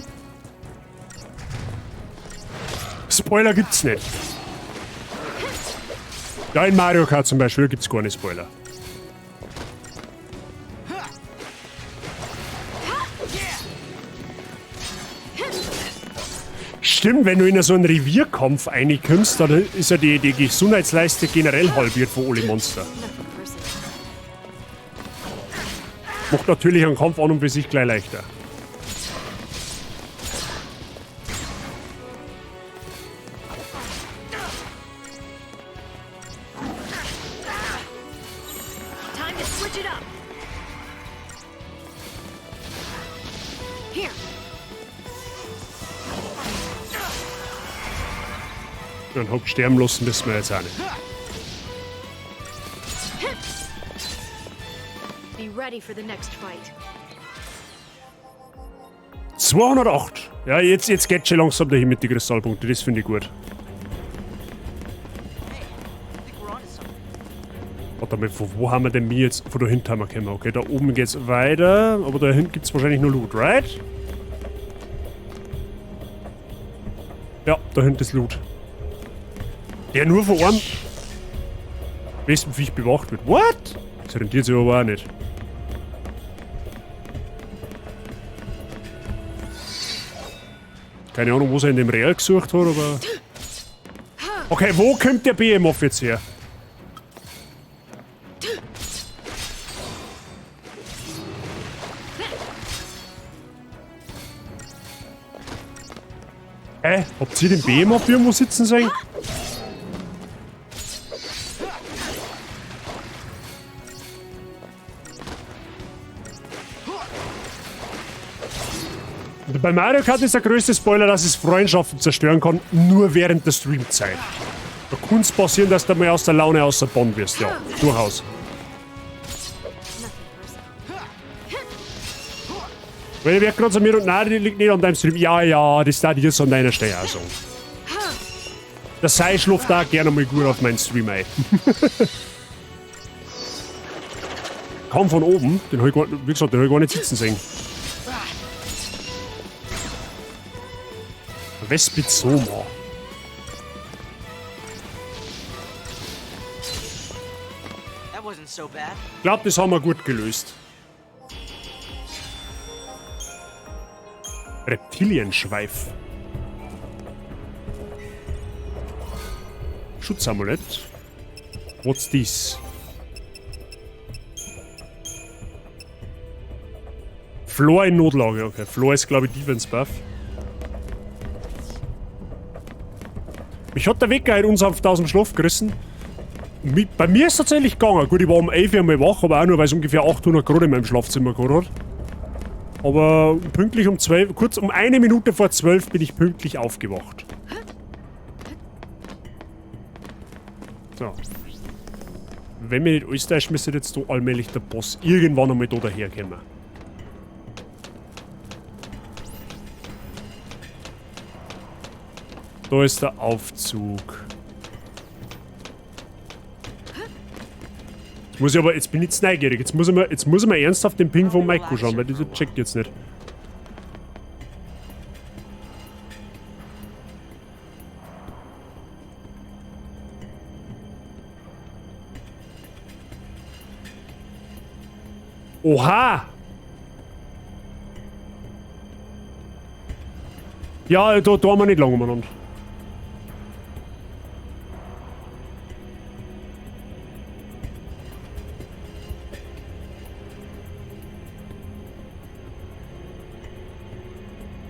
Spoiler gibt's nicht. Ja, in Mario Kart zum Beispiel gibt's gar nicht Spoiler. Stimmt, wenn du in so einen Revierkampf reinkommst, dann ist ja die Gesundheitsleiste generell halbiert von alle Monster. Macht natürlich einen Kampf an und für sich gleich leichter. Dann hab sterben lassen müssen wir jetzt auch nicht. Be ready for the next fight. 208. Ja, jetzt geht's schon langsam dahin mit den Kristallpunkten. Das finde ich gut. Warte mal, von wo haben wir denn mir jetzt? Von da hinten haben wir gekommen. Okay, da oben geht's weiter. Aber da hinten gibt's wahrscheinlich nur Loot, right? Ja, da hinten ist Loot. Der nur von einem Wespenviech bewacht wird. What? Das rentiert sich aber auch nicht. Keine Ahnung, was er in dem Real gesucht hat, aber... Okay, wo kommt der Behemoth jetzt her? Hä? Habt ihr den Behemoth irgendwo sitzen sehen? Bei Mario Kart ist der größte Spoiler, dass es Freundschaften zerstören kann, nur während der Streamzeit. Da kann es passieren, dass du mal aus der Laune außer Bonn wirst, ja, durchaus. Weil ich werde gerade zu mir und nein, die liegt nicht an deinem Stream. Ja, ja, das da dir so an deiner Stelle auch so. Der Sei schläft da gerne mal gut auf meinen Stream ein. Kaum von oben, den hab ich gar, wie gesagt, den hab ich gar nicht sitzen sehen. Vespizoma. Ich glaube, das haben wir gut gelöst. Reptilienschweif. Schutzamulett. What's this? Flor in Notlage. Okay, Flor ist, glaube ich, Defense Buff. Mich hat der Wecker heute unsanft aus dem Schlaf gerissen. Bei mir ist es tatsächlich gegangen. Gut, ich war um 11 Uhr mal wach, aber auch nur, weil es ungefähr 800 Grad in meinem Schlafzimmer gehabt hat. Aber pünktlich um 12, kurz um 1 Minute vor 12 bin ich pünktlich aufgewacht. So. Wenn mich nicht alles täuscht, müsste jetzt da allmählich der Boss irgendwann einmal da daherkommen. Da ist der Aufzug. Jetzt muss ich aber, jetzt bin ich jetzt neugierig. Jetzt muss ich mir ernsthaft den Ping von Maiko schauen, weil das checkt jetzt nicht. Oha! Ja, da haben wir nicht lange umeinander.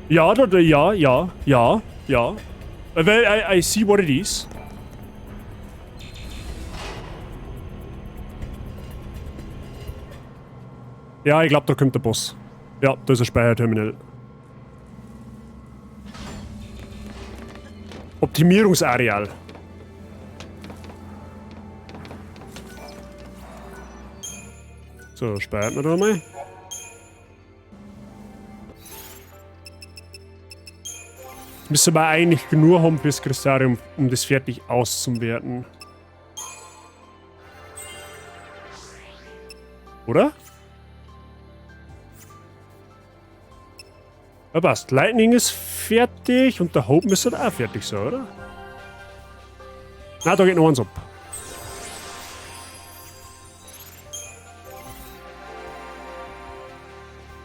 Ja, da, ja, ja, ja, ja. Well, I see what it is. Ja, ich glaube, da kommt der Boss. Ja, da ist ein Speicherterminal. Optimierungsareal. So, speichert man da mal. Müssen wir eigentlich genug haben fürs Crystarium, um das fertig auszuwerten. Oder? Ja, passt. Lightning ist fertig und der Hope müsste auch fertig sein, oder? Na, da geht noch eins ab.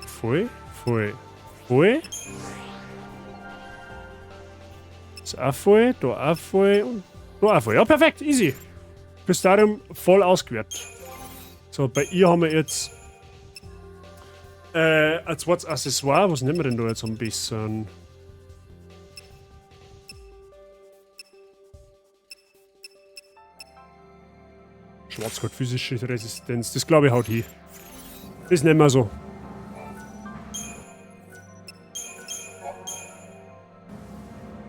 Voll, voll, voll. Ist auch voll, da auch voll und da auch voll. Ja, perfekt, easy. Crystarium voll ausgewertet. So, bei ihr haben wir jetzt ein zweites Accessoire. Was nehmen wir denn da jetzt am besten? Schwarzgurt, physische Resistenz. Das glaube ich haut hin. Das nehmen wir so.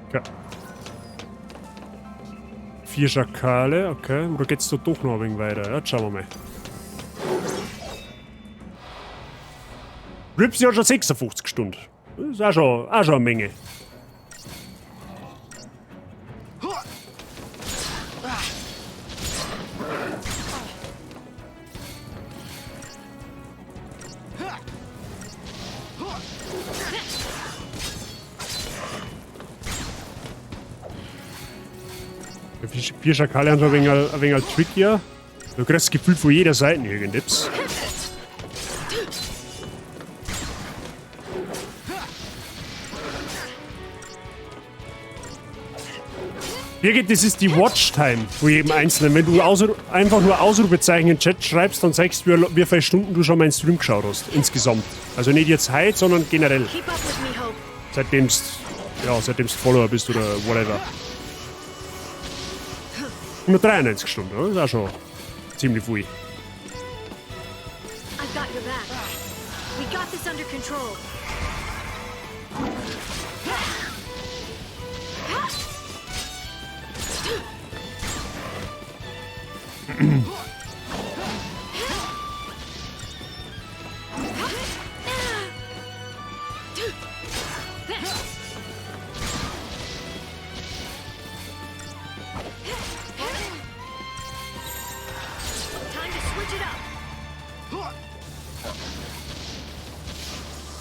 Okay. 4 Schakale, okay. Oder geht's da doch noch ein wenig weiter? Ja, schauen wir mal. Ripsy hat schon 56 Stunden. Das ist auch schon eine Menge. 4 Schakale haben schon ein wenig trickier. Du kriegst das Gefühl von jeder Seite irgendetwas. Birgit, das ist die Watchtime von jedem Einzelnen. Wenn du einfach nur Ausrufezeichen in den Chat schreibst, dann zeigst du, wie viele Stunden du schon meinen Stream geschaut hast. Insgesamt. Also nicht jetzt heute, sondern generell. Seitdem du Follower bist oder whatever. 193 Stunden, das ist auch schon ziemlich viel. I've got your back. We got this under control.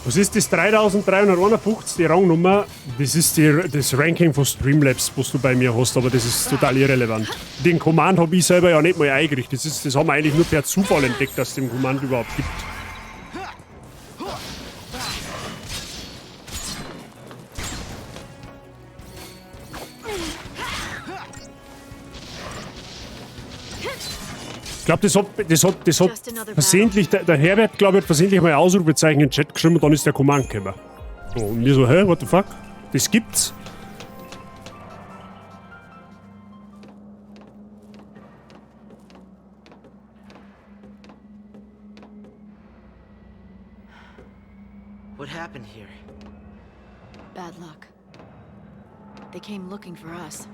Was ist das 3351, die Rangnummer? Das ist das Ranking von Streamlabs, was du bei mir hast, aber das ist total irrelevant. Den Command habe ich selber ja nicht mal eingerichtet. Das haben wir eigentlich nur per Zufall entdeckt, dass es den Command überhaupt gibt. Ich glaube, das hat versehentlich, der Herbert, glaube ich, hat versehentlich mal Ausrufezeichen in den Chat geschrieben und dann ist der Command gekommen. So, und wir so, hä, what the fuck? Das gibt's? What happened here? Bad luck. They came looking for us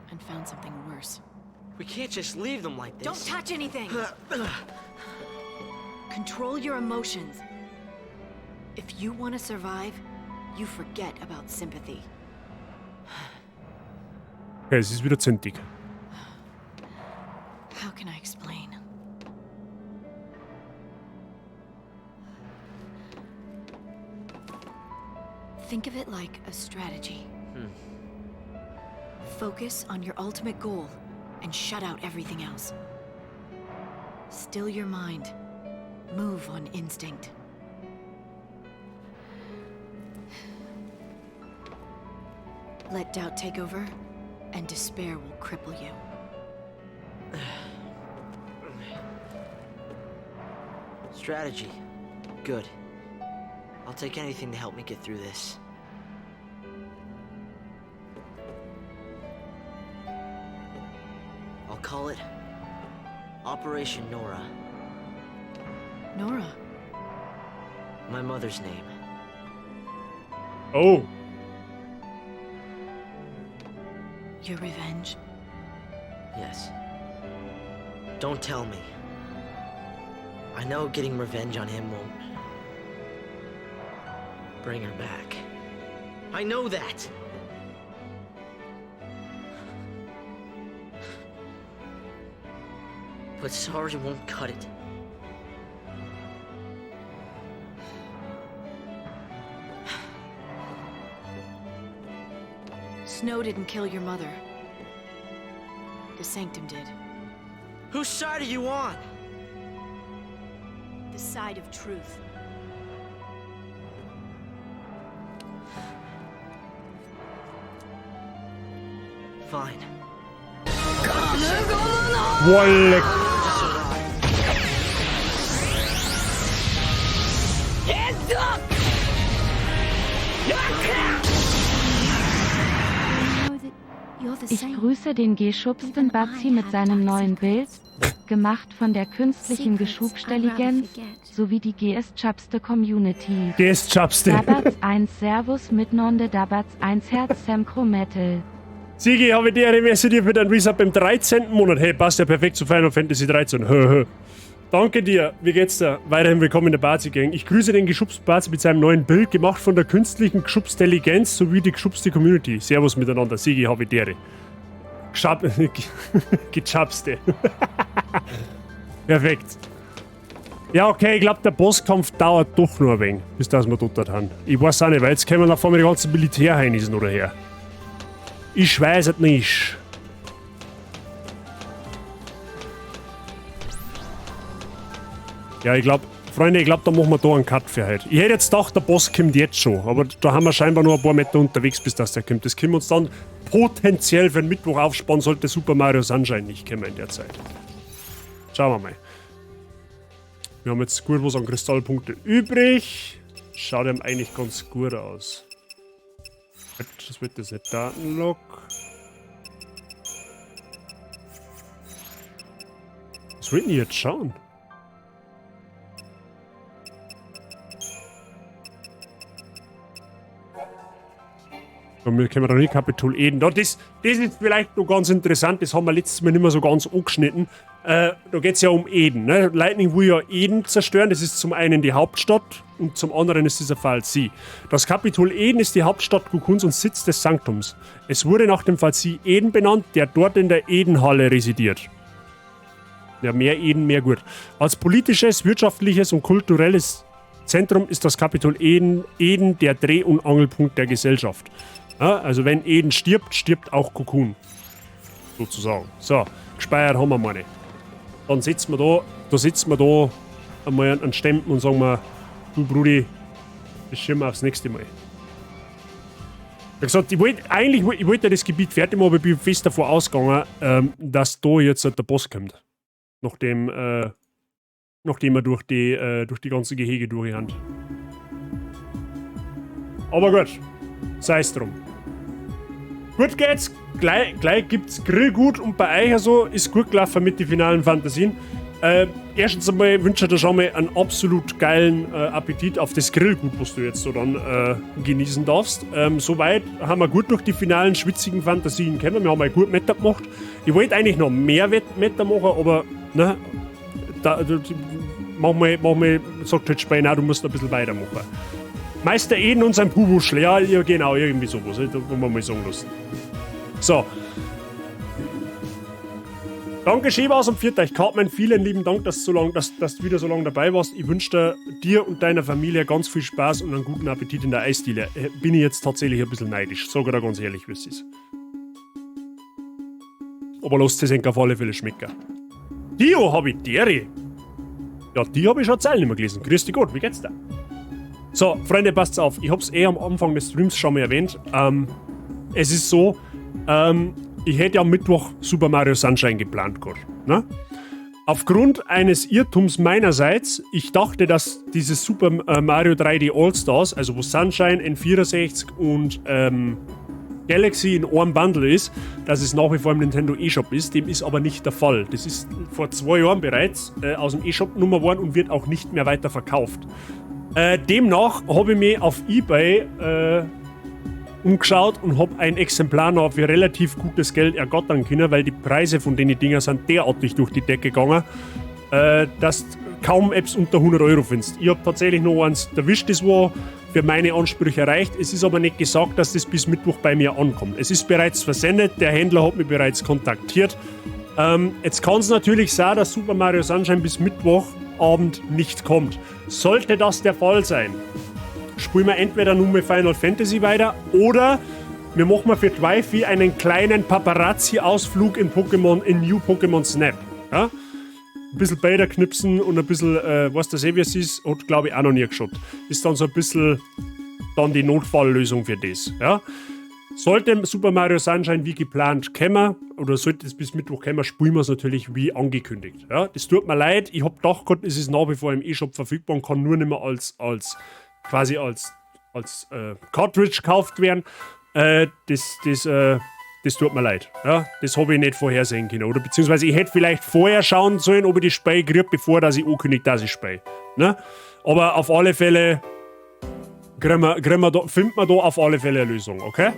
and found something worse. We can't just leave them like this. Don't touch anything! Control your emotions. If you want to survive, you forget about sympathy. Okay, es ist wieder zentig. How can I explain? Think of it like a strategy. Focus on your ultimate goal and shut out everything else. Still your mind. Move on instinct. Let doubt take over, and despair will cripple you. Strategy. Good. I'll take anything to help me get through this. I'll call it Operation Nora. Nora. My mother's name. Oh. Your revenge? Yes. Don't tell me. I know getting revenge on him won't bring her back. I know that. But sorry won't cut it. Snow didn't kill your mother. The Sanctum did. Whose side are you on? The side of truth. Fine. Wolle. Ich grüße den geschubsten Bazi mit seinem neuen Bild, gemacht von der künstlichen Geschubstelligenz, sowie die GS-Chapste Community. GS-Chapste. Dabatz 1 Servus mitnonde Dabatz 1 Herz Semcro Metal. Sigi, habe die Ehre, merci dir für dein Resub im 13. Monat. Hey, passt ja perfekt zu Final Fantasy 13. Hö, hö. Danke dir. Wie geht's dir? Weiterhin willkommen in der Bazi-Gang. Ich grüße den geschubsten Bazi mit seinem neuen Bild, gemacht von der künstlichen Geschubstelligenz sowie die geschubste Community. Servus miteinander. Sigi, habe die Ehre. Geschabste. Perfekt. Ja, okay, ich glaube, der Bosskampf dauert doch nur ein wenig, bis das wir dort haben. Ich weiß auch nicht, weil jetzt kommen da vor mir die ganzen Militärheinis noch daher. Ich weiß es nicht. Ja, ich glaube, Freunde, ich glaube, da machen wir da einen Cut für heute. Ich hätte jetzt gedacht, der Boss kommt jetzt schon, aber da haben wir scheinbar nur ein paar Meter unterwegs, bis das der kommt. Das können wir uns dann potenziell für den Mittwoch aufspannen, sollte Super Mario Sunshine nicht kommen in der Zeit. Schauen wir mal. Wir haben jetzt gut was an Kristallpunkte übrig. Schaut ihm eigentlich ganz gut aus. Das wird das nicht Datenlog. Was will denn ich jetzt schauen? Und wir können da nicht Kapitol Eden. Da, das ist vielleicht noch ganz interessant, das haben wir letztes Mal nicht mehr so ganz angeschnitten. Da geht es ja um Eden. Ne? Lightning will ja Eden zerstören, das ist zum einen die Hauptstadt und zum anderen ist dieser Fal'Cie. Das Kapitol Eden ist die Hauptstadt Cocoons und Sitz des Sanktums. Es wurde nach dem fal'Cie Eden benannt, der dort in der Edenhalle residiert. Ja, mehr Eden, mehr gut. Als politisches, wirtschaftliches und kulturelles Zentrum ist das Kapitol Eden der Dreh- und Angelpunkt der Gesellschaft. Ja, also wenn Eden stirbt, stirbt auch Cocoon. Sozusagen. So, gespeichert haben wir meine. Dann sitzen wir da, einmal einen Stempel und sagen wir, du Brudi, das schieben wir aufs nächste Mal. Wie gesagt, ich wollte eigentlich ich wollte das Gebiet fertig machen, aber ich bin fest davor ausgegangen, dass da jetzt der Boss kommt. Nachdem wir durch die ganze Gehege durch haben. Aber gut, sei es drum. Gut geht's, gleich gibt's Grillgut und bei euch also ist gut gelaufen mit den finalen Fantasien. Erstens einmal wünsche ich dir schon mal einen absolut geilen Appetit auf das Grillgut, was du jetzt so dann genießen darfst. Soweit haben wir gut durch die finalen schwitzigen Fantasien gekommen. Wir haben ein gut Meta gemacht. Ich wollte eigentlich noch mehr Meta machen, aber ne, da, manchmal sagt halt Spiel, nein, du musst ein bisschen weitermachen. Meister Eden und sein Pubuschl, ja, ja, genau, irgendwie sowas, da wollen wir mal sagen lassen. So. Danke, Schebas und pfiat euch, Cartman. Vielen lieben Dank, dass du wieder so lange dabei warst. Ich wünsche dir und deiner Familie ganz viel Spaß und einen guten Appetit in der Eisdiele. Bin ich jetzt tatsächlich ein bisschen neidisch. Sag ich dir ganz ehrlich, wie es ist. Aber lasst es auf alle Fälle schmecken. Dio hab ich dere. Ja, die hab ich schon Zeilen nicht mehr gelesen. Grüß dich Gott, wie geht's dir? So, Freunde, passt's auf. Ich hab's eh am Anfang des Streams schon mal erwähnt. Es ist so, ich hätte ja am Mittwoch Super Mario Sunshine geplant gehabt. Ne? Aufgrund eines Irrtums meinerseits, ich dachte, dass dieses Super Mario 3D All-Stars, also wo Sunshine, N64 und Galaxy in einem Bundle ist, dass es nach wie vor im Nintendo eShop ist. Dem ist aber nicht der Fall. Das ist vor 2 Jahren bereits aus dem eShop genommen worden und wird auch nicht mehr weiter verkauft. Demnach habe ich mich auf eBay umgeschaut und habe ein Exemplar noch für relativ gutes Geld ergattern können, weil die Preise von den Dinger sind derartig durch die Decke gegangen, dass du kaum ebbs unter 100 € findest. Ich habe tatsächlich noch eins erwischt, das war für meine Ansprüche reicht. Es ist aber nicht gesagt, dass das bis Mittwoch bei mir ankommt. Es ist bereits versendet, der Händler hat mich bereits kontaktiert. Jetzt kann es natürlich sein, dass Super Mario Sunshine bis Mittwochabend nicht kommt. Sollte das der Fall sein, spielen wir entweder nur mit Final Fantasy weiter oder wir machen für Twifi einen kleinen Paparazzi-Ausflug in New Pokémon Snap. Ja? Ein bisschen Bilder knipsen und ein bisschen, was das eh wie es ist, hat, glaube ich, auch noch nie geschaut. Ist dann so ein bisschen dann die Notfalllösung für das. Ja? Sollte Super Mario Sunshine wie geplant kommen, oder sollte es bis Mittwoch kommen, spielen wir es natürlich wie angekündigt. Ja? Das tut mir leid, ich hab gedacht, es ist nach wie vor im E-Shop verfügbar und kann nur nicht mehr als quasi als Cartridge gekauft werden. Das tut mir leid. Ja? Das habe ich nicht vorhersehen können. Oder beziehungsweise ich hätte vielleicht vorher schauen sollen, ob ich das Spiel kriege, bevor dass ich ankündige, dass ich spiele. Ne? Aber auf alle Fälle finden wir da auf alle Fälle eine Lösung, okay?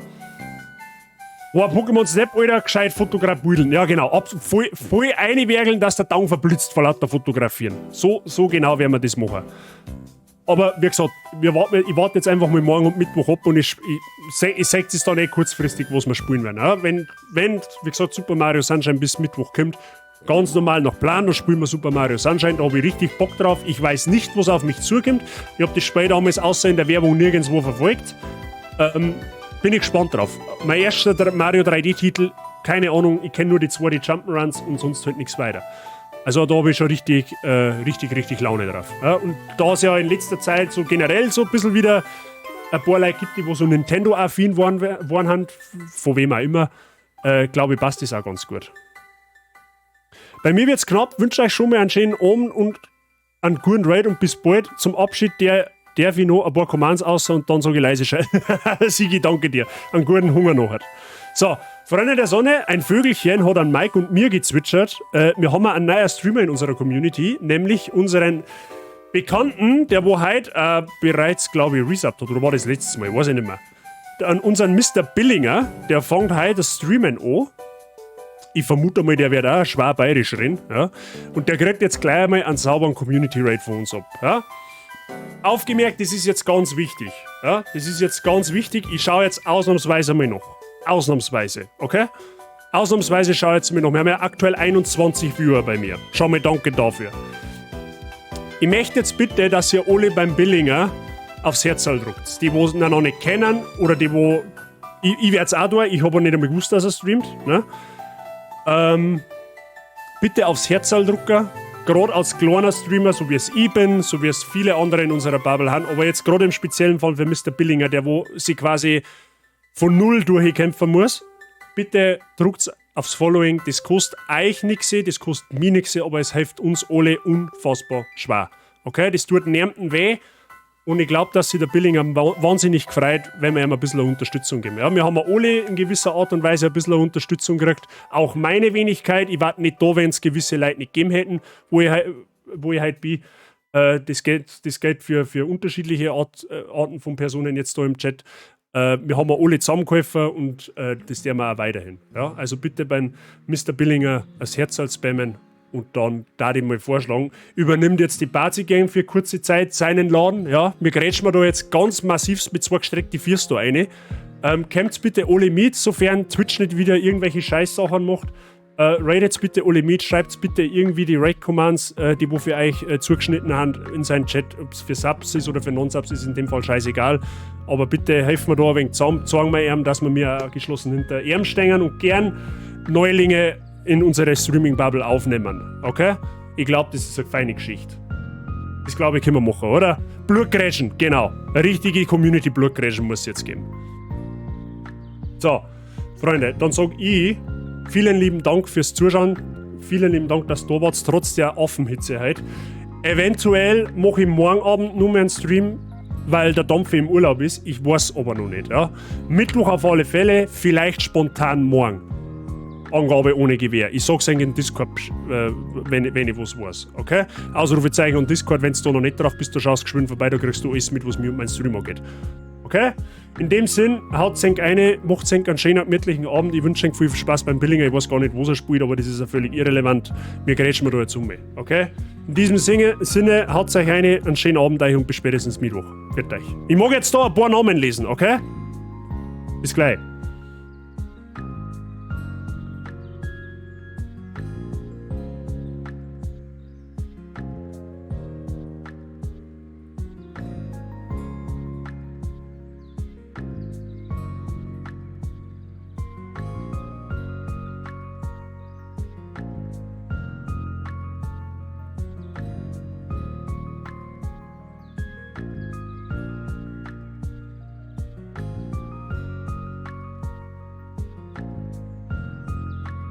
Boah, Pokémon Snap, Alter, gescheit fotografieren. Ja, genau. Ab, voll, voll einwerkeln, dass der Daumen verblitzt vor lauter Fotografieren. So, so genau werden wir das machen. Aber wie gesagt, ich warte jetzt einfach mal morgen und Mittwoch ab und ich sag es dann eh kurzfristig, was wir spielen werden. Ja? Wenn, wie gesagt, Super Mario Sunshine bis Mittwoch kommt, ganz normal nach Plan, dann spielen wir Super Mario Sunshine, da habe ich richtig Bock drauf. Ich weiß nicht, was auf mich zukommt. Ich habe das Spiel damals außer in der Werbung nirgendwo verfolgt. Bin ich gespannt drauf. Mein erster Mario 3D-Titel, keine Ahnung, ich kenne nur die 2D Jump'n'Runs und sonst halt nichts weiter. Also da habe ich schon richtig, richtig, richtig Laune drauf. Ja, und da es ja in letzter Zeit so generell so ein bisschen wieder ein paar Leute gibt, die wo so Nintendo-affin waren haben, von wem auch immer, glaube ich, passt das auch ganz gut. Bei mir wird's knapp, wünsche euch schon mal einen schönen Abend und einen guten Raid und bis bald. Zum Abschied der darf ich noch ein paar Commands aus und dann sage ich leise Scheiße. Sigi, danke dir. Einen guten Hunger noch. So, Freunde der Sonne, ein Vögelchen hat an Mike und mir gezwitschert. Wir haben einen neuen Streamer in unserer Community, nämlich unseren Bekannten, der wo heute bereits, glaube ich, resubbt hat. Oder war das letztes Mal? Weiß ich nicht mehr. An unseren Mr. Billinger, der fängt heute das Streamen an. Ich vermute mal, der wird auch schwer bayerisch reden. Ja? Und der kriegt jetzt gleich einmal einen sauberen Community Raid von uns ab. Ja? Aufgemerkt, das ist jetzt ganz wichtig. Ja? Das ist jetzt ganz wichtig. Ich schaue jetzt ausnahmsweise mal noch. Ausnahmsweise, okay? Ausnahmsweise schaue ich jetzt mal noch. Wir haben ja aktuell 21 Viewer bei mir. Schau mal, danke dafür. Ich möchte jetzt bitte, dass ihr alle beim Billinger aufs Herzl drückt. Die, wo ihn noch nicht kennen oder die, wo. Ich werde es auch tun, ich habe auch nicht einmal gewusst, dass er streamt. Ne? Bitte aufs Herzl drucken. Gerade als kleiner Streamer, so wie es ich bin, so wie es viele andere in unserer Bubble haben, aber jetzt gerade im speziellen Fall für Mr. Billinger, der wo sich quasi von null durchkämpfen muss. Bitte druckt aufs Following. Das kostet euch nichts, das kostet mir nichts, aber es hilft uns alle unfassbar schwer. Okay, das tut niemandem weh. Und ich glaube, dass sich der Billinger wahnsinnig gefreut, wenn wir ihm ein bisschen Unterstützung geben. Ja, wir haben alle in gewisser Art und Weise ein bisschen Unterstützung gekriegt. Auch meine Wenigkeit. Ich war nicht da, wenn es gewisse Leute nicht gegeben hätten, wo ich halt bin. Das gilt für unterschiedliche Arten von Personen jetzt da im Chat. Wir haben alle zusammengeholfen und das werden wir auch weiterhin. Ja? Also bitte beim Mr. Billinger das Herzerl spammen und dann da ich mal vorschlagen, übernimmt jetzt die Bazi Gang für kurze Zeit seinen Laden. Ja, wir grätschen wir da jetzt ganz massiv mit zwei gestreckten Füßen da rein. Kommt bitte alle mit, sofern Twitch nicht wieder irgendwelche Scheißsachen macht. Raidet bitte alle mit, schreibt bitte irgendwie die Raid-Commands, die wo für euch zugeschnitten haben, in seinen Chat. Ob es für Subs ist oder für Non-Subs, ist in dem Fall scheißegal. Aber bitte helfen wir da ein wenig zusammen, zeigen wir ihm, dass wir mir geschlossen hinter ihm stehen und gern Neulinge in unsere Streaming-Bubble aufnehmen. Okay? Ich glaube, das ist eine feine Geschichte. Das, glaube ich, können wir machen, oder? Blutgrätschen, genau. Eine richtige Community-Blutgrätschen muss es jetzt geben. So, Freunde, dann sag ich vielen lieben Dank fürs Zuschauen. Vielen lieben Dank, dass du da warst, trotz der Affenhitze heute. Eventuell mache ich morgen Abend nur mehr einen Stream, weil der Dampfer im Urlaub ist. Ich weiß aber noch nicht. Ja. Mittwoch auf alle Fälle, vielleicht spontan morgen. Angabe ohne Gewähr. Ich sag's euch in Discord, wenn ich was weiß. Okay? Ausrufezeichen und Discord, wenn du da noch nicht drauf bist, du schaust geschwind vorbei, da kriegst du alles mit, was mir um meinen Stream angeht. Okay? In dem Sinn, haut enk eine, macht enk einen schönen, gemütlichen Abend. Ich wünsche euch viel Spaß beim Billinger. Ich weiß gar nicht, wo er spielt, aber das ist ja völlig irrelevant. Wir grätschen wir da jetzt um. Okay? In diesem Sinne, haut euch eine, einen schönen Abend euch und bis spätestens Mittwoch. Pfiat euch. Ich mag jetzt da ein paar Namen lesen, okay? Bis gleich.